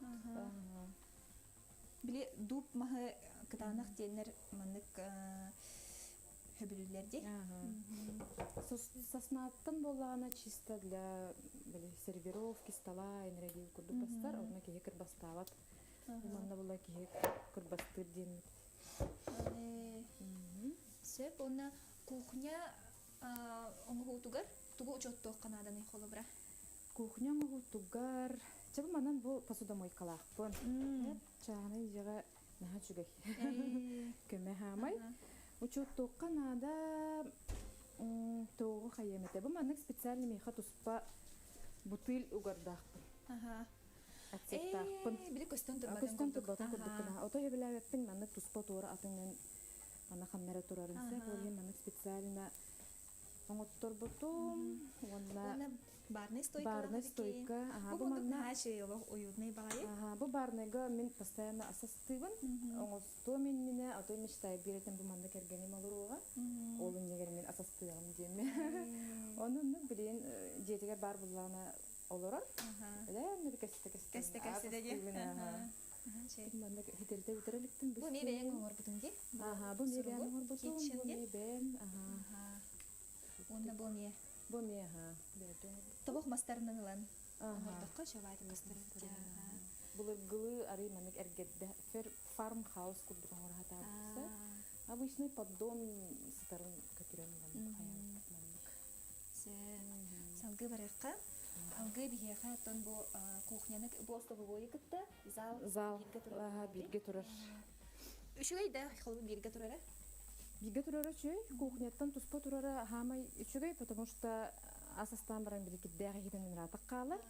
Били дуб маһы кытаанах диэннэр маннык хөбүлүүллэр дии. Соснаттан буоллаҕына чисто для били сервировки стола энергии курдук бастар, онно киһи кырбастаабат. Манна була киһи кырбастыыр диэммит. Сөп, уонна кухня оҥоһуутугар тугу учуоттуохха нааданый холобура? Кухня оҥоһуутугар чэ бу манан бу посудомойкалаахпын. Чааһынай дьиэҕэ наһаа үчүгэй. Көмө хаамай. Учуоттуохха наада тоҕу хайыам этэ. Бу маннык специально миэхэ туспа бутыль угардаахпын. Отсектаахпын. Били көстөн турбатын Көстөн турбатын курдук гына. Ото сөбүлээбэппин маннык туспа туора атынан ана ханнара турарын сөп. Ол иһин маннык специально оҥотторбутум уонна барная стойка. Барная стойка. Ага, бу манна олох уютный баҕайы. Ага, бу барныйга мин постоянно асастыыбын. Оҥостуом иннинэ, а то мечтаю биэрэтин бу манна кэргэним олоруоҕа. Ол иннигэр мин асастыаҕым диэмми. Ону ну билин дьиэтигэр бар буллаҕына олорор. Элээн кэстэ кэстэ. Кэстэ кэстэ дии. Манна хитерите бүтэрэ иликтим. Бу ми бэйэҥ оҥорбутуҥ дии? Ага, бу ми бэйэм оҥорбутум, бу ми бэйэм. Ага. Уонна бу эмиэ. Бу эмиэ, аха. Тобох мастарынан ылан оҥордоххо шабааты көстөр. Былыргылыы арый маннык эргэрдэ фарм хаус курдук оҥоро сатаабыт. Обычный поддон сытарын көтүрэн ылан хайаабыт маннык. Салгыы барыахха. Алгыы биһиэхэ оттон бу кухняны бу остолобуойу кытта зал зал бииргэ турар. Үчүгэй да холбу бииргэ турара? Бииргэ турара үчүгэй. Кухняттан туспа турара хаамай үчүгэй, потому что ас астаан баран били кирдээх иһитин ыраатах хаалар.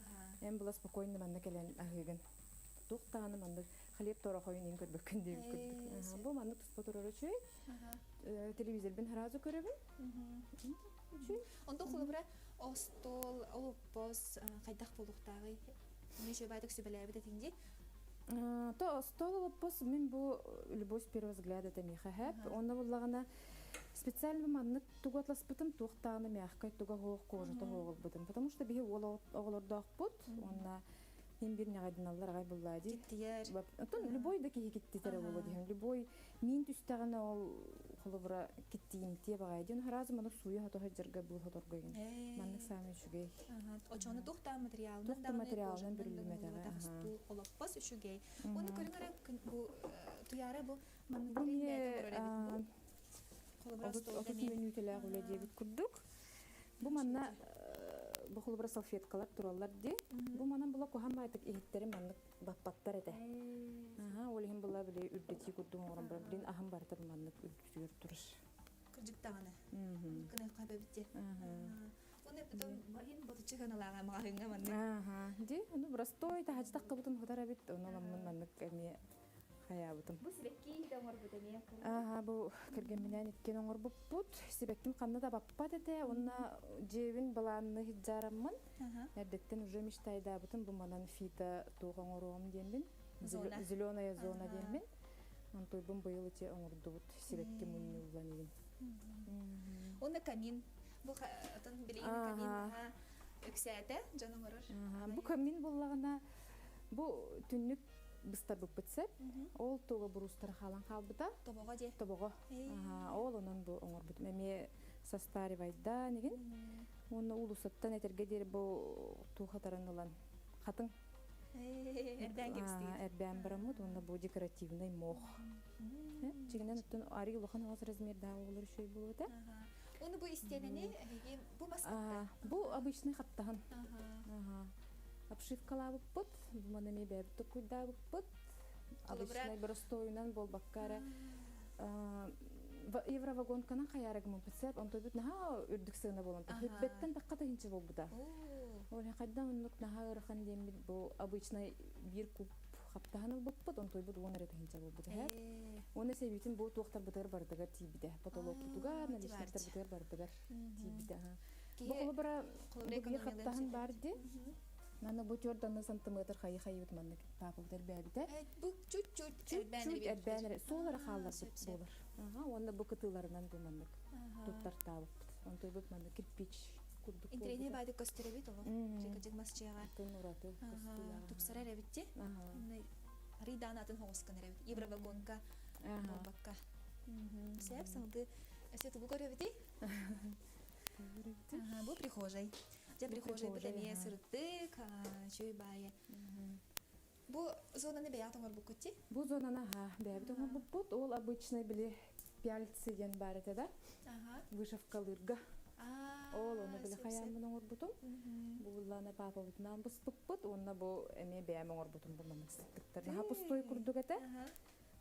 Эн була спокойно манна кэлэн аһыыгын. Туох даҕаны маннык хлеб торохойун иин көрбөккүн диэбит курдук. Бу маннык туспа турара үчүгэй. Телевизорбин сразу көрөбүн. Үчүгэй. Онтон холобура остуол, олоппос хайдах буолуохтааҕый? Эмиэ үчүгэй сүбэлээбит этиҥ дии. То остуол олоппос мин бу любовь с первого взгляда это миэхэ хэп. Онно буллаҕына специально маннык тугу атласпытым туох даҕаны мягкай туга хоох кожата хоҕулбутум. Потому что биһи уол оҕолордоохпут. Онна хин бир ньаҕайдыналлар аҕай буллаа дии. Киттийэр. Оттон любой да киһи киттитэрэ буолуо диһэн. Любой миин түстэҕинэ ол холобура киттиимтиэ баҕайы диэн сразу маннык сууйа хото сылдьарга бу хоторгойун. Маннык саамай үчүгэй. Очону туох да материалынан Туох да материалынан бүрүллүмэтэҕэ. Стул олоппос үчүгэй. Оны көрүҥ эрэ бу туяра бу маннык Бу мне 30 мүнүүтэлээх үлэ диэбит курдук. Бу манна бу холобура салфеткалар тураллар дии. Бу манан була куһан баайтык иһиттэри маннык баппаттар этэ. Аха, ол иһин була били үрдэтии курдук оҥорон баран билин аһым барыта маннык үрдүтүгэр турар. Кырдьык даҕаны. Кыны хабабит дии. Оны потом баһин ботуччу ханалааҕа маҕаһыҥҥа маннык. Аха, ди, ону простой таһаджы таххыбытын хутар эбит, ону ламмын маннык эмиэ Хаябытым. Бу сибэкки да оҥорбут эмиэ. Ага, бу кэргэмминээн иккиэн оҥорбуппут. Сибэкким ханна да баппат этэ. Уонна дьиэбин былаанны хиджараммын. Эрдэттэн уже мечтайдаабытым бу манан фито туох оҥоруом диэммин. Зона. Зеленая зона диэммин. Онтуйбун быйыл ити оҥордубут сибэкки мунньуллан игин. Уонна камин. Бу отон билигин камин үксээтэ дьон оҥорор. Бу камин буллаҕына бу түннүк быстарбыппыт сеп. Ол туга буруустара хаалан хаалбыта. Тобоҕо дии. Тобоҕо. Ол онон бу оҥорбутум. Эмиэ состаривайдаан игин. Уонна уулуссаттан этэргэ диэри бу туухатаран ылан хатыҥ. Эрбээн кэбистигит. Эрбээн бараммыт уонна бу декоративный мох. Чигинен оттон ари улахан оҕос размердаах оҕолор үчүгэй буолуота. Уну бу истиэнэни эһиги бу мас Бу обычный хаптаһын. Обшивкалаабыппыт, бу маны эмиэ бэйэбит токуйдаабыппыт. Обычный боростуойунан буолбакка эрэ евровагонканан хайаарагыммыт сеп, онтойбут наһаа үрдүк сыана буолан хүрбэттэн тахха тыһынча буолбута. Ол хайдан оннук наһаа ыарахан диэммит бу обычный биир куб хаптаһан ылбыппыт, онтойбут уон эрэ тыһынча буолбута. Уонна сэбиитин бу туохтарбытыгар барытыгар тиийбитэ. Потолокпутугар, наличниктарбытыгар барытыгар тиийбитэ. Бу холобура бу биир хаптаһын бар ди. Маны бу төрт сантиметр хайы хайыбыт маннык паапабытар бэбитэ. Бу чуть-чуть чуть эрбээн эрэ суолара хаалларбыт буолар. Уонна бу кытыыларынан бу маннык туттартаабыппыт. Онтойбут маннык кирпич курдук. Интрине байды көстөрөбүт олох. Жекажык масчыга. Ураты Тупсарар эбитти. Арыйдаан атын хоҕускан эрэбит. Евровагонка буолбакка. Сәп салгы өсө тугу көрөбүтүй? Бу прихожай. Дьэ прихожай бу эмиэ сырдык, чүй баайы. Бу зонаны бэйэҕит оҥорбуккут дии? Бу зонаны аха бэйэбит оҥорбуппут. Ол обычный били пяльцы диэн баар этэ да. Вышивкалыырга. Ол ону били хайааммын оҥорбутум. Бу буллаана паапабытынаан быспыппыт. Уонна бу эмиэ бэйэм оҥорбутум бу маннык сыттыктар. Наһаа пустой курдук этэ.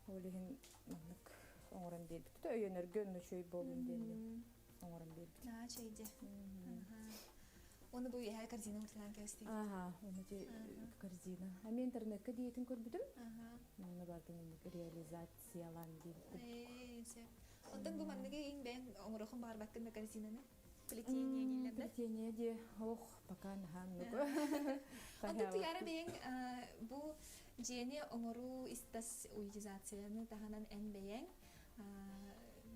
Ол иһин маннык оҥорон биэрбит. Өйөнөргө онно үчүгэй буоллун диэн оҥорон биэрбит. Аа, чэйде. Оны бу иһэ корзина урталаан кэбистигит. Ага, оны те корзина. А мен интернетке диетин көрбүтүм. Онно бардым реализациялан диэбит. Онтон бу манныгы иң бэйэҥ оҥорохун баҕарбаккын да корзинаны? Плетение дииллэр да? Плетение ди, ох, пока наһаа Онтон туяра бэйэҥ бу дьиэни оҥоруу истас уютизацияны таһынан эн бэйэҥ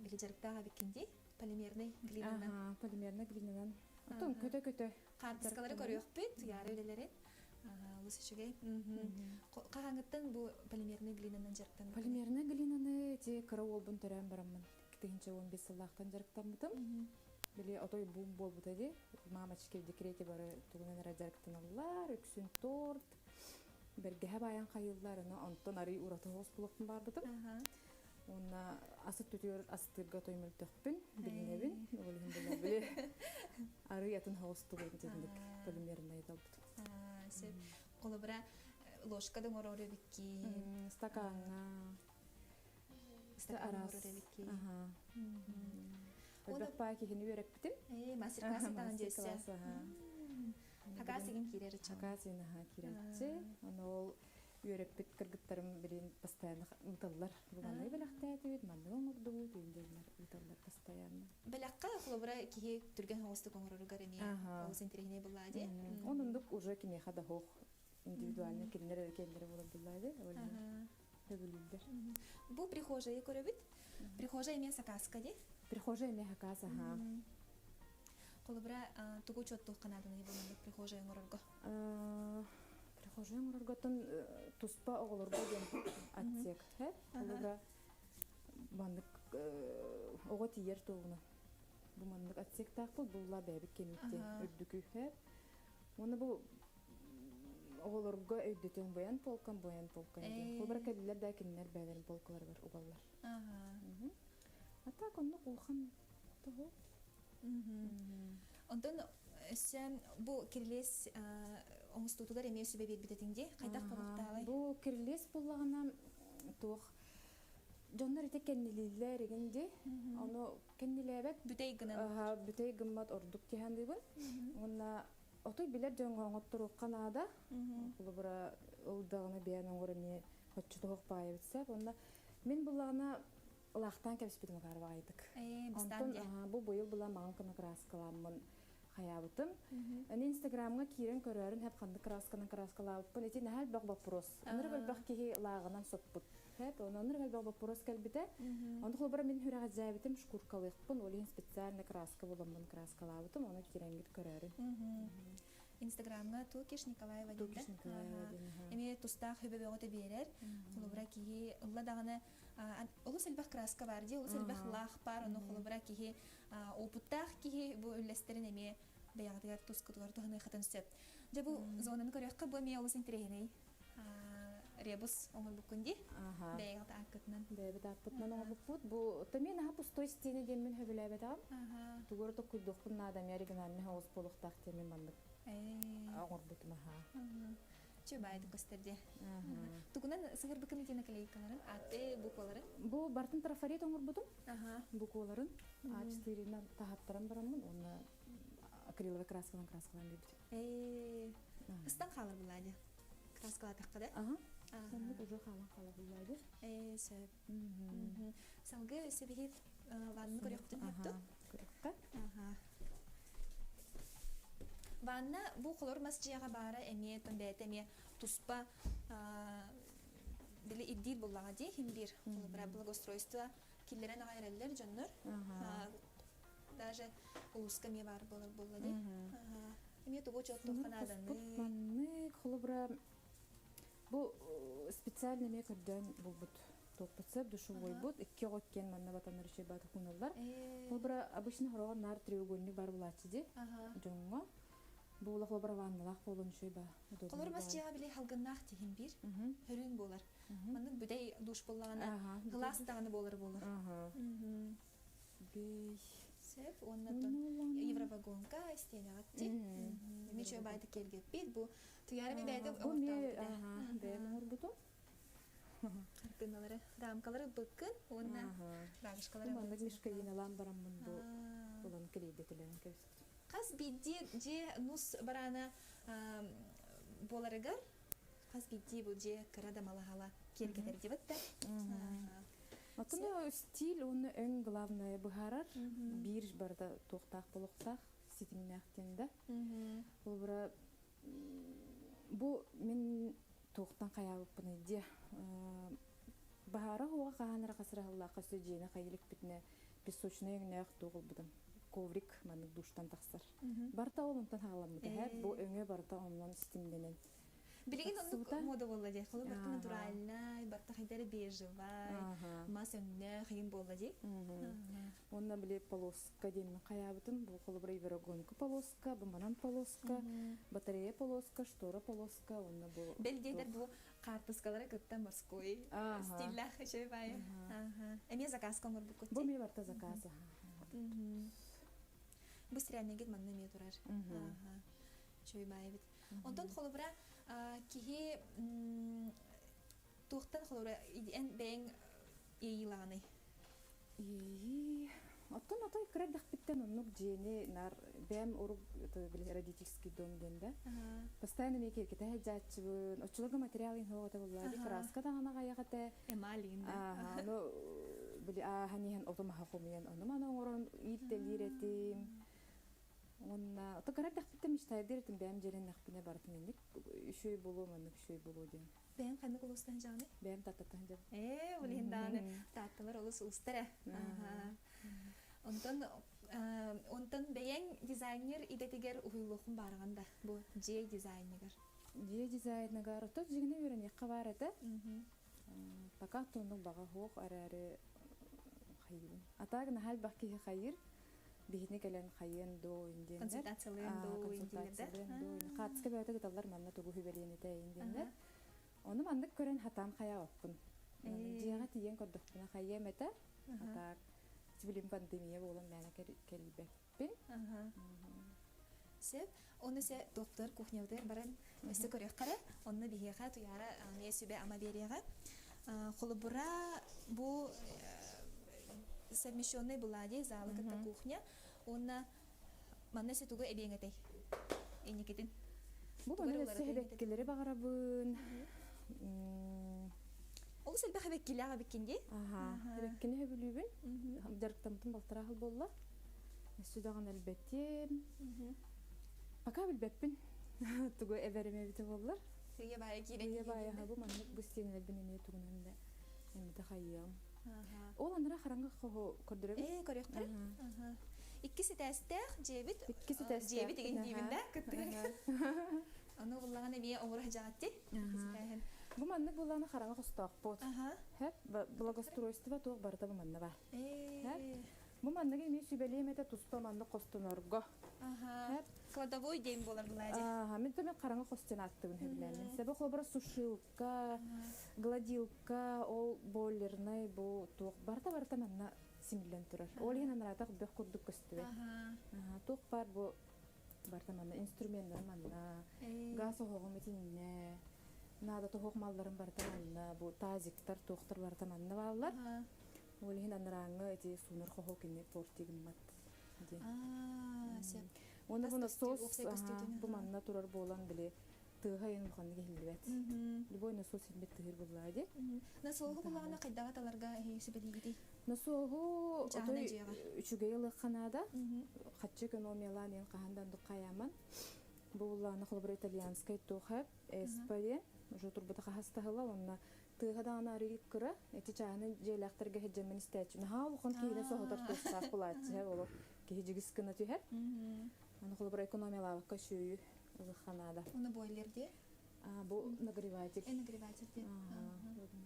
били дьарыктаах эбиккин дии? Полимерный глинанан. Ага, полимерный глинанан. Оттон көтө-көтө. Хаартыскалары көрүөхпүт, туяра үлэлэрин. Олус үчүгэй. Хаһааҥҥыттан бу полимерный глинанан дьарыктаннын? Полимерный глинаны эти кыра уолбун төрөөн бараммын. 2015 сыллаахтан дьарыктаммытым. Били отой бум буолбута ди. Мамочки в декрете бары тугунан эрэ дьарыктаналлар, үксүн торт, бэргэһэ баайан хайыыллар, аны онтон арый ураты хоос булуохпун баарбытым. Уонна асыт түтүөр астыырга той мөлтөхпүн, билинэбин. Ол иһин була били арый атын хоос тугун дьинник полимерный талбытым. Сөп. Холобура ложка да оҥорор эбикки. Стакаҥҥа. Стакан оҥорор эбикки. Элбэх паа киһини үөрэппитим. Э, мастер-класс таан дьиэссе. Хакас игин киирэр ычча. Хакас игин аха киирээччи. Аны ол үөрэппит кыргыттарым билин постоянно ыыталлар. Бу манныгы бэлэхтээтибит, манныгы оҥордубут, үйүн диэннэр ыыталлар постоянно. Бэлэххэ холобура киһи түргэн соҕустук оҥороругар эмиэ олус интэриэһинэй буллаа дии. Онундук уже кимиэхэ да хоох индивидуально кинилэр эрэ кэллэрэ буолар буллаа дии. Ол сөбүлүүллэр. Бу прихожая көрөбүт. Прихожая эмиэ сакааска дии. Прихожая эмиэ сакаас, аха. Холобура тугу учуоттуохха нааданы бу маннык прихожая оҥорорго? Прихожая оҥорорготтон туспа оҕолорго диэн отсек. Холобура маннык оҕо тиийэр туоҕуна бу маннык отсектаахпыт булла бэйэбит кэмиттен үрдүкү. Уонна бу оҕолорго өйдөтөн боян полкан боян полкан диэн. Холобура кэллилэр да кинилэр бэйэлэрин полкаларыгар угаллар. А так оннук улахан того. Онтон өссө бу кирилиэс оҥостуутугар эмиэ сүбэ биэрбит этиҥ дии. Хайдах тобуктаабай? Бу кирилиэс буллаҕына туох дьоннор ити кэннилииллэр игин ди. Ону кэннилээбэт бүтэй гынан. Аха, бүтэй гыммат ордук тиһандыыбын. Уонна отой билэр дьоҥҥо оҥотторуохха наада. Холобура ылдаҕына бэйэн оҥор эмиэ. Хоччутуох баайабыт сеп. Онна мин буллаҕына ылаахтаан кэбиспитим акаар баҕайытык. Онтон бу быйыл була маҥан кына краскаламмын хайаабытым. Аны Инстаграмҥа киирэн көрөөрүн хэп ханнык красканан краскалаабыппын. Ити наһаа элбэх вопрос. Ынырык элбэх киһи лааҕынан соппут. Хэп, онон ынырык элбэх вопрос кэлбитэ. Ону холобура мин сүрэҕэлдьээбитим шкуркалыахпын, ол иһин специально краска буламмын краскалаабытым, ону киирэҥҥит көрөөрүн. Инстаграмҥа Тукиш Николаева диэн Тукиш Николаева диэн Эмиэ тустаах хүбэ бөҕөтө биэрэр. Холобура киһи ылла даҕаны олус элбэх краска бар дии, олус элбэх лаах бар, ону холобура киһи опыттаах киһи бу үллэстэрин эмиэ бэйэҕитигэр тускутугар туһаныаххытын сөп. Дьэ бу зонаны көрүөххэ бу эмиэ олус интэриэһинэй ребус оҥорбуккун дии. Бэйэҕит ааккытынан. Бэйэбит ааппытынан оҥорбуппут. Бу томин аха пустой стене диэммин сөбүлээбэтэҕим. Тугу эрэ токкуйдуохпун наада, эмиэ оригинальный соҕус буолуохтаах диэммин маннык оҥорбутум аха. Чө баайдык көстөр дии. Тугунан сыһырбыкын ити наклейкаларын, аты букваларын? Бу бартын трафарет оҥорбутум. Букваларын А4-нан таһаттаран бараммын, уонна акриловый красканан краскалаан биэрбитим. Ыстан хаалар булаа дии. Краскалаатахха да? Ага. Соннук уже хаалан хаалар булаа дии. Сөп. Салгыы себиһи ванна көрүөхпүтүн сөптү. Көрүөххэ. Ванна бу холор мас дьиэҕэ баара эмиэ тон бэйэтэ эмиэ туспа били ирдиир буллаҕа дии хим биир холобура благоустройство киллэрэн аҕай эрэллэр дьоннор даже улууска эмиэ баар буолар буолла дии эмиэ тугу учуоттуохха нааданы маннык холобура бу специально эмиэ көрдөөн булбут туохпут сөп душевойбут икки оҕо иккиэн манна батаннар үчүгэй баата хуналлар холобура обычно хороҕор наар треугольник бар булааччы ди дьоҥҥо бу улах холобура ванналаах буолан үчүгэй ба Холобура мас дьиэҕэ били халгыннаах тиһин биир хөрүүн буолар маннык бүтэй душ буоллаҕына кылаас даҕаны буолар буолар Сөп уонна евровагонка истиэнэҕитти эми үчүгэй баайдык киэргэппит бу туйаара ми бэйэтэ оҥортообут бэйэм оҥорбутум хартыыналары рамкалары быккын уонна рамочкалары маннык мешковиналаан бараммын бу ылан килийдэтилээн кэбиспитим хас биирдии дьиэ нус бараана буоларыгар хас биирдии бу дьиэ кыра да малаһала киэргэтэр дибит да Оттон стиль уонна өҥ главное быһаарар биир барыта туохтаах болохтаах ситимнээх диэн да. Холобура бу мин туохтан хайаабыппыный диэ баһаара хуоҕа хаһан эрэ хасыраһыллаахха өссө дьиэни хайылыкпитинэ песочнай өҥнөөх туох ылбытым коврик маннык душтан тахсар. Барыта ол онтон хаҕаламмыта бу өҥө барыта оннон ситимнэнэн Билигин оннук мода буолла дии. Холу барта натуральнай, барта хайдары бежевай, мас өҥнөөх иин буолла дии. Онно били полоска диэн хайаабытым. Бу холобура Еврогонка полоска, бу манан полоска, батарея полоска, штора полоска, онно бу Бэл диэтэр бу хаартыскалары кытта морской стиллаах үчүгэй баайы. Эмиэ заказка оҥорбуккут Бу эмиэ барта заказ. Бу сирээнингит манна эмиэ турар. Үчүгэй баайы Онтон холобура киһи туохтан холобура эн бэйэҥ иэйиилаҕыный? Иэйии Оттон отой кыра эрдэхпиттэн оннук дьиэни нар бэйэм урук били родительский дом диэн да. Постоянно эмиэ киэргэтэ сылдьааччыбын. Оччолорго материал иһин суох этэ буоллаа. Краска даҕаны аҕыйах этэ. Эмаль иһин да. Ону били ааһан иһэн оту-маһы хомуйан ону-маны оҥорон ииртэлиир этим. Уонна ото кыра эрдэхпиттэн мечтайдыыр этим бэйэм дьиэлэннэхпинэ барытын инник үчүгэй буолуо маннык үчүгэй буолуо диэн. Бэйэм ханнык улуустан дьаҕаны? Бэйэм Тааттаттан дьабын. Ээ, ол иһин даҕаны Таатталар олус уустар ээ. Онтон онтон бэйэҥ дизайнер идэтигэр уһуйулуоххун баарыгын да бу дьиэ дизайнигар? Дьиэ дизайныгар ото дьиҥинэ үөрэниэххэ баар этэ. Пока тоннук баҕа суох эрээри хайыыбын. А так наһаа элбэх киһи хайыыр. Биһини кэлэн хайыан доо диэннэр. Консультациялыан доо Консультациялыан доо. Хаатыска бэйэтэ кыталлар манна тугу хүбэлиэн этэйин диэннэр. Ону маннык көрөн хатаан хайаабаппын. Дьиэҕэ тиийэн көрдөхпүнэ хайыам этэ. А так билим пандемия буолан мээнэ кэлбэппин. Сөп. Оны се доктор кухнябытыгар баран өссө көрүөххэ Онно биһиэхэ Туйаара эмиэ сүбэ-ама биэриэҕэ. Холобура, бу совмещенный была залы кытта кухня. Уонна манна өссө тугу эбиэҥ этэй? Инникитин. Бу манна өссө эбэккилэри баҕарабын. Олус элбэх эбэккилээх эбиккин дии. Аха. Эбэккини хөбүлүүбүн. Дьарыктаммытым балтараа сыл буолла. Өссө даҕаны элбэтиэм. Пока билбэппин. Тугу эбэрим эбитэ буоллар. Сыыйа баайа киирэн Сыыйа баайа бу маннык бу стенэлэрбин эмиэ тугунан да эмитэ хайыам. Ол анара хараҥа хоһу көрдөрөбүн. Ээ, көрүөхтэрэ. Иккис этээстээх дьиэбит. Иккис этээстээх. Дьиэбит игин диибин да кыттыгар. Ону буллаҕын эмиэ оҥоро садьаҕатти. Бу маннык буллаҕына хараҥа хостоохпут. Хэп благоустройство туох барыта бу манна бар. Хэп Бу манныгы эмиэ сүбэлиэм этэ туспа маннык хостонорго. Аха. Кладовой диэн буолар Влади. Аха, мин то мен хараҥа хос диэн ааттыбын сөбүлээммин. Себе холобура сушилка, гладилка, ол бойлернай бу туох барыта барыта манна симиллэн турар. Ол иһин анараатах бөх курдук көстүбэт. Аха, туох баар бу барыта манна инструменнары манна, газ оһоҕум итиннэ, наада тоһох малларым барыта манна, бу тазиктар туохтар барыта манна бааллар. Ол иһин анарааҥҥа ити суунар хоһо кини порти гыммат диэн. Сөп. Уонна бу насос бу манна турар буолан били тыаһа айан улаханнык иһиллибэт. Любой насос силбит тыһыр буллаа ди. Насоһу буллаҕына хайдаҕа таларга сүбэлиигитий? Насоһу отой үчүгэй ылыахха наада. Хаччы экономиялаан эн хаһан да ондук хайааман. Бу буллаҕына холобура итальянскай туох эспа диэн уже турбута хастаһыла уонна Тыаһа даҕаны арыый кыра, ити чааһынай дьиэлээхтэргэ сылдьаммын истээччи. Наһаа улахан киһини соһутар тыастаах булааччы һэ, олох киһи дьигис гына түһэр. Аны холобура экономиялаабакка сүөйү ылыхха наада. Уну бойлер диэ? А, бу нагреватель. Э, нагреватель диэн. Ага,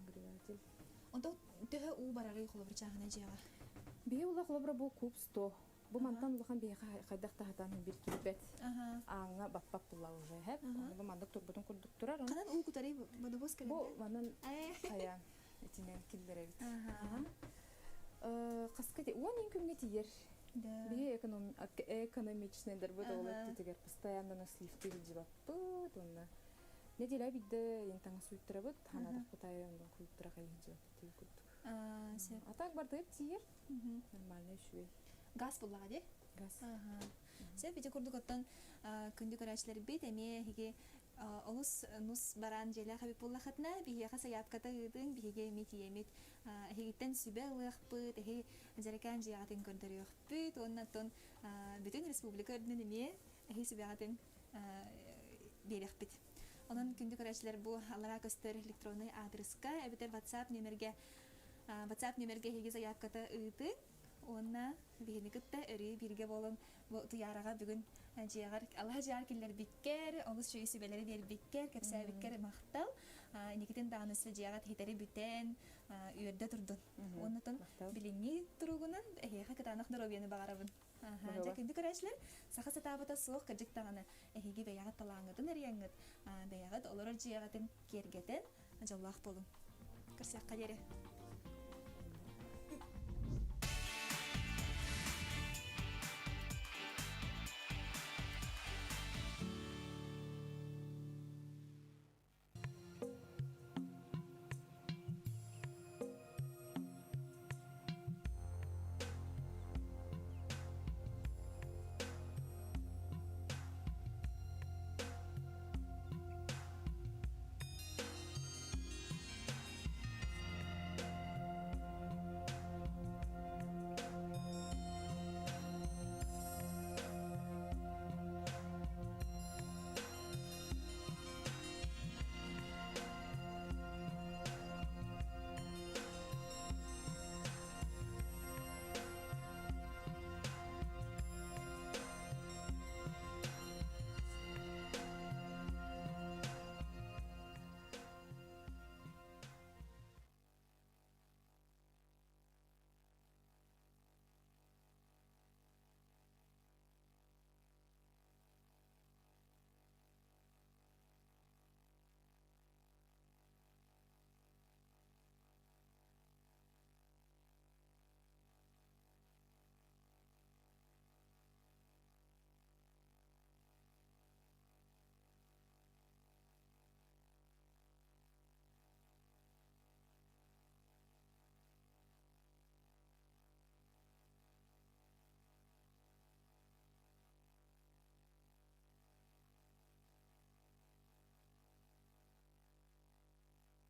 нагреватель. Онто төһө уу барарый холобура чааһынай дьиэҕэ? Биһи ула холобура бу куб 100. Бу мантан улахан биһиэхэ хайдах да сатаан бир киирбэт. Ааҥҥа баппат була уже һэп. Бу маннык турбутун курдук турар. Ханан уу кутарый бодобуос кэлэн? Бу манан хайаан итинэн киллэрэбит. Хаска 10 күҥҥэ тиийэр. Биһи экономичныйдар бу оҕолор өттүтүгэр постоянно на сливки илдьибаппыт уонна неделя биирдэ ин таҥас уйттарабыт ханаатахпыт аайы оннун куйуттара хайыһдьыбаппыт курдук. А так бардыгар тиийэр. Нормально үчүгэй. Газ буллаҕа дии? Газ. Сөп, ити курдук оттон күндү көрөөччүлэрбит эмиэ эһиги олус нус бараан дьиэлээх эбит буоллахытына, биһиэхэ сайаапката ыытыҥ, биһиги эмиэ тиийэммит эһигиттэн сүбэ ылыахпыт, эһи дьэрэкээн дьиэҕитин көрдөрүөхпүт уонна оттон бүтүн республика үрдүнэн эмиэ эһи сүбэҕитин биэриэхпит. Онон күндү көрөөччүлэр бу аллараа көстөр электроннай аадырыска эбэтэр WhatsApp нүөмэргэ WhatsApp нүөмэргэ эһиги заявката ыытыҥ уонна биһини кытта өрүү бииргэ буолуҥ. Бу Туйаараҕа бүгүн дьиэҕэр алаһа дьиэҕэр киллэрбиккэр, олус үчүгэй сүбэлэри биэрбиккэр, кэпсээбиккэр махтал. Инникитин даҕаны өссө дьиэҕэ тиһитэри бүтэн, үөрдэ турдун. Уонна билиҥҥи туругунан эһиэхэ кытаанах доруобуйаны баҕарабын. Дьэ, күндү көрөөччүлэр, саха сатаабыта суох кырдьык даҕаны эһиги бэйэҕит талааҥҥытын эрийэҥҥит, бэйэҕит олорор дьиэҕитин киэргэтэн, дьоллоох буолуҥ. Көрсүөххэ диэри.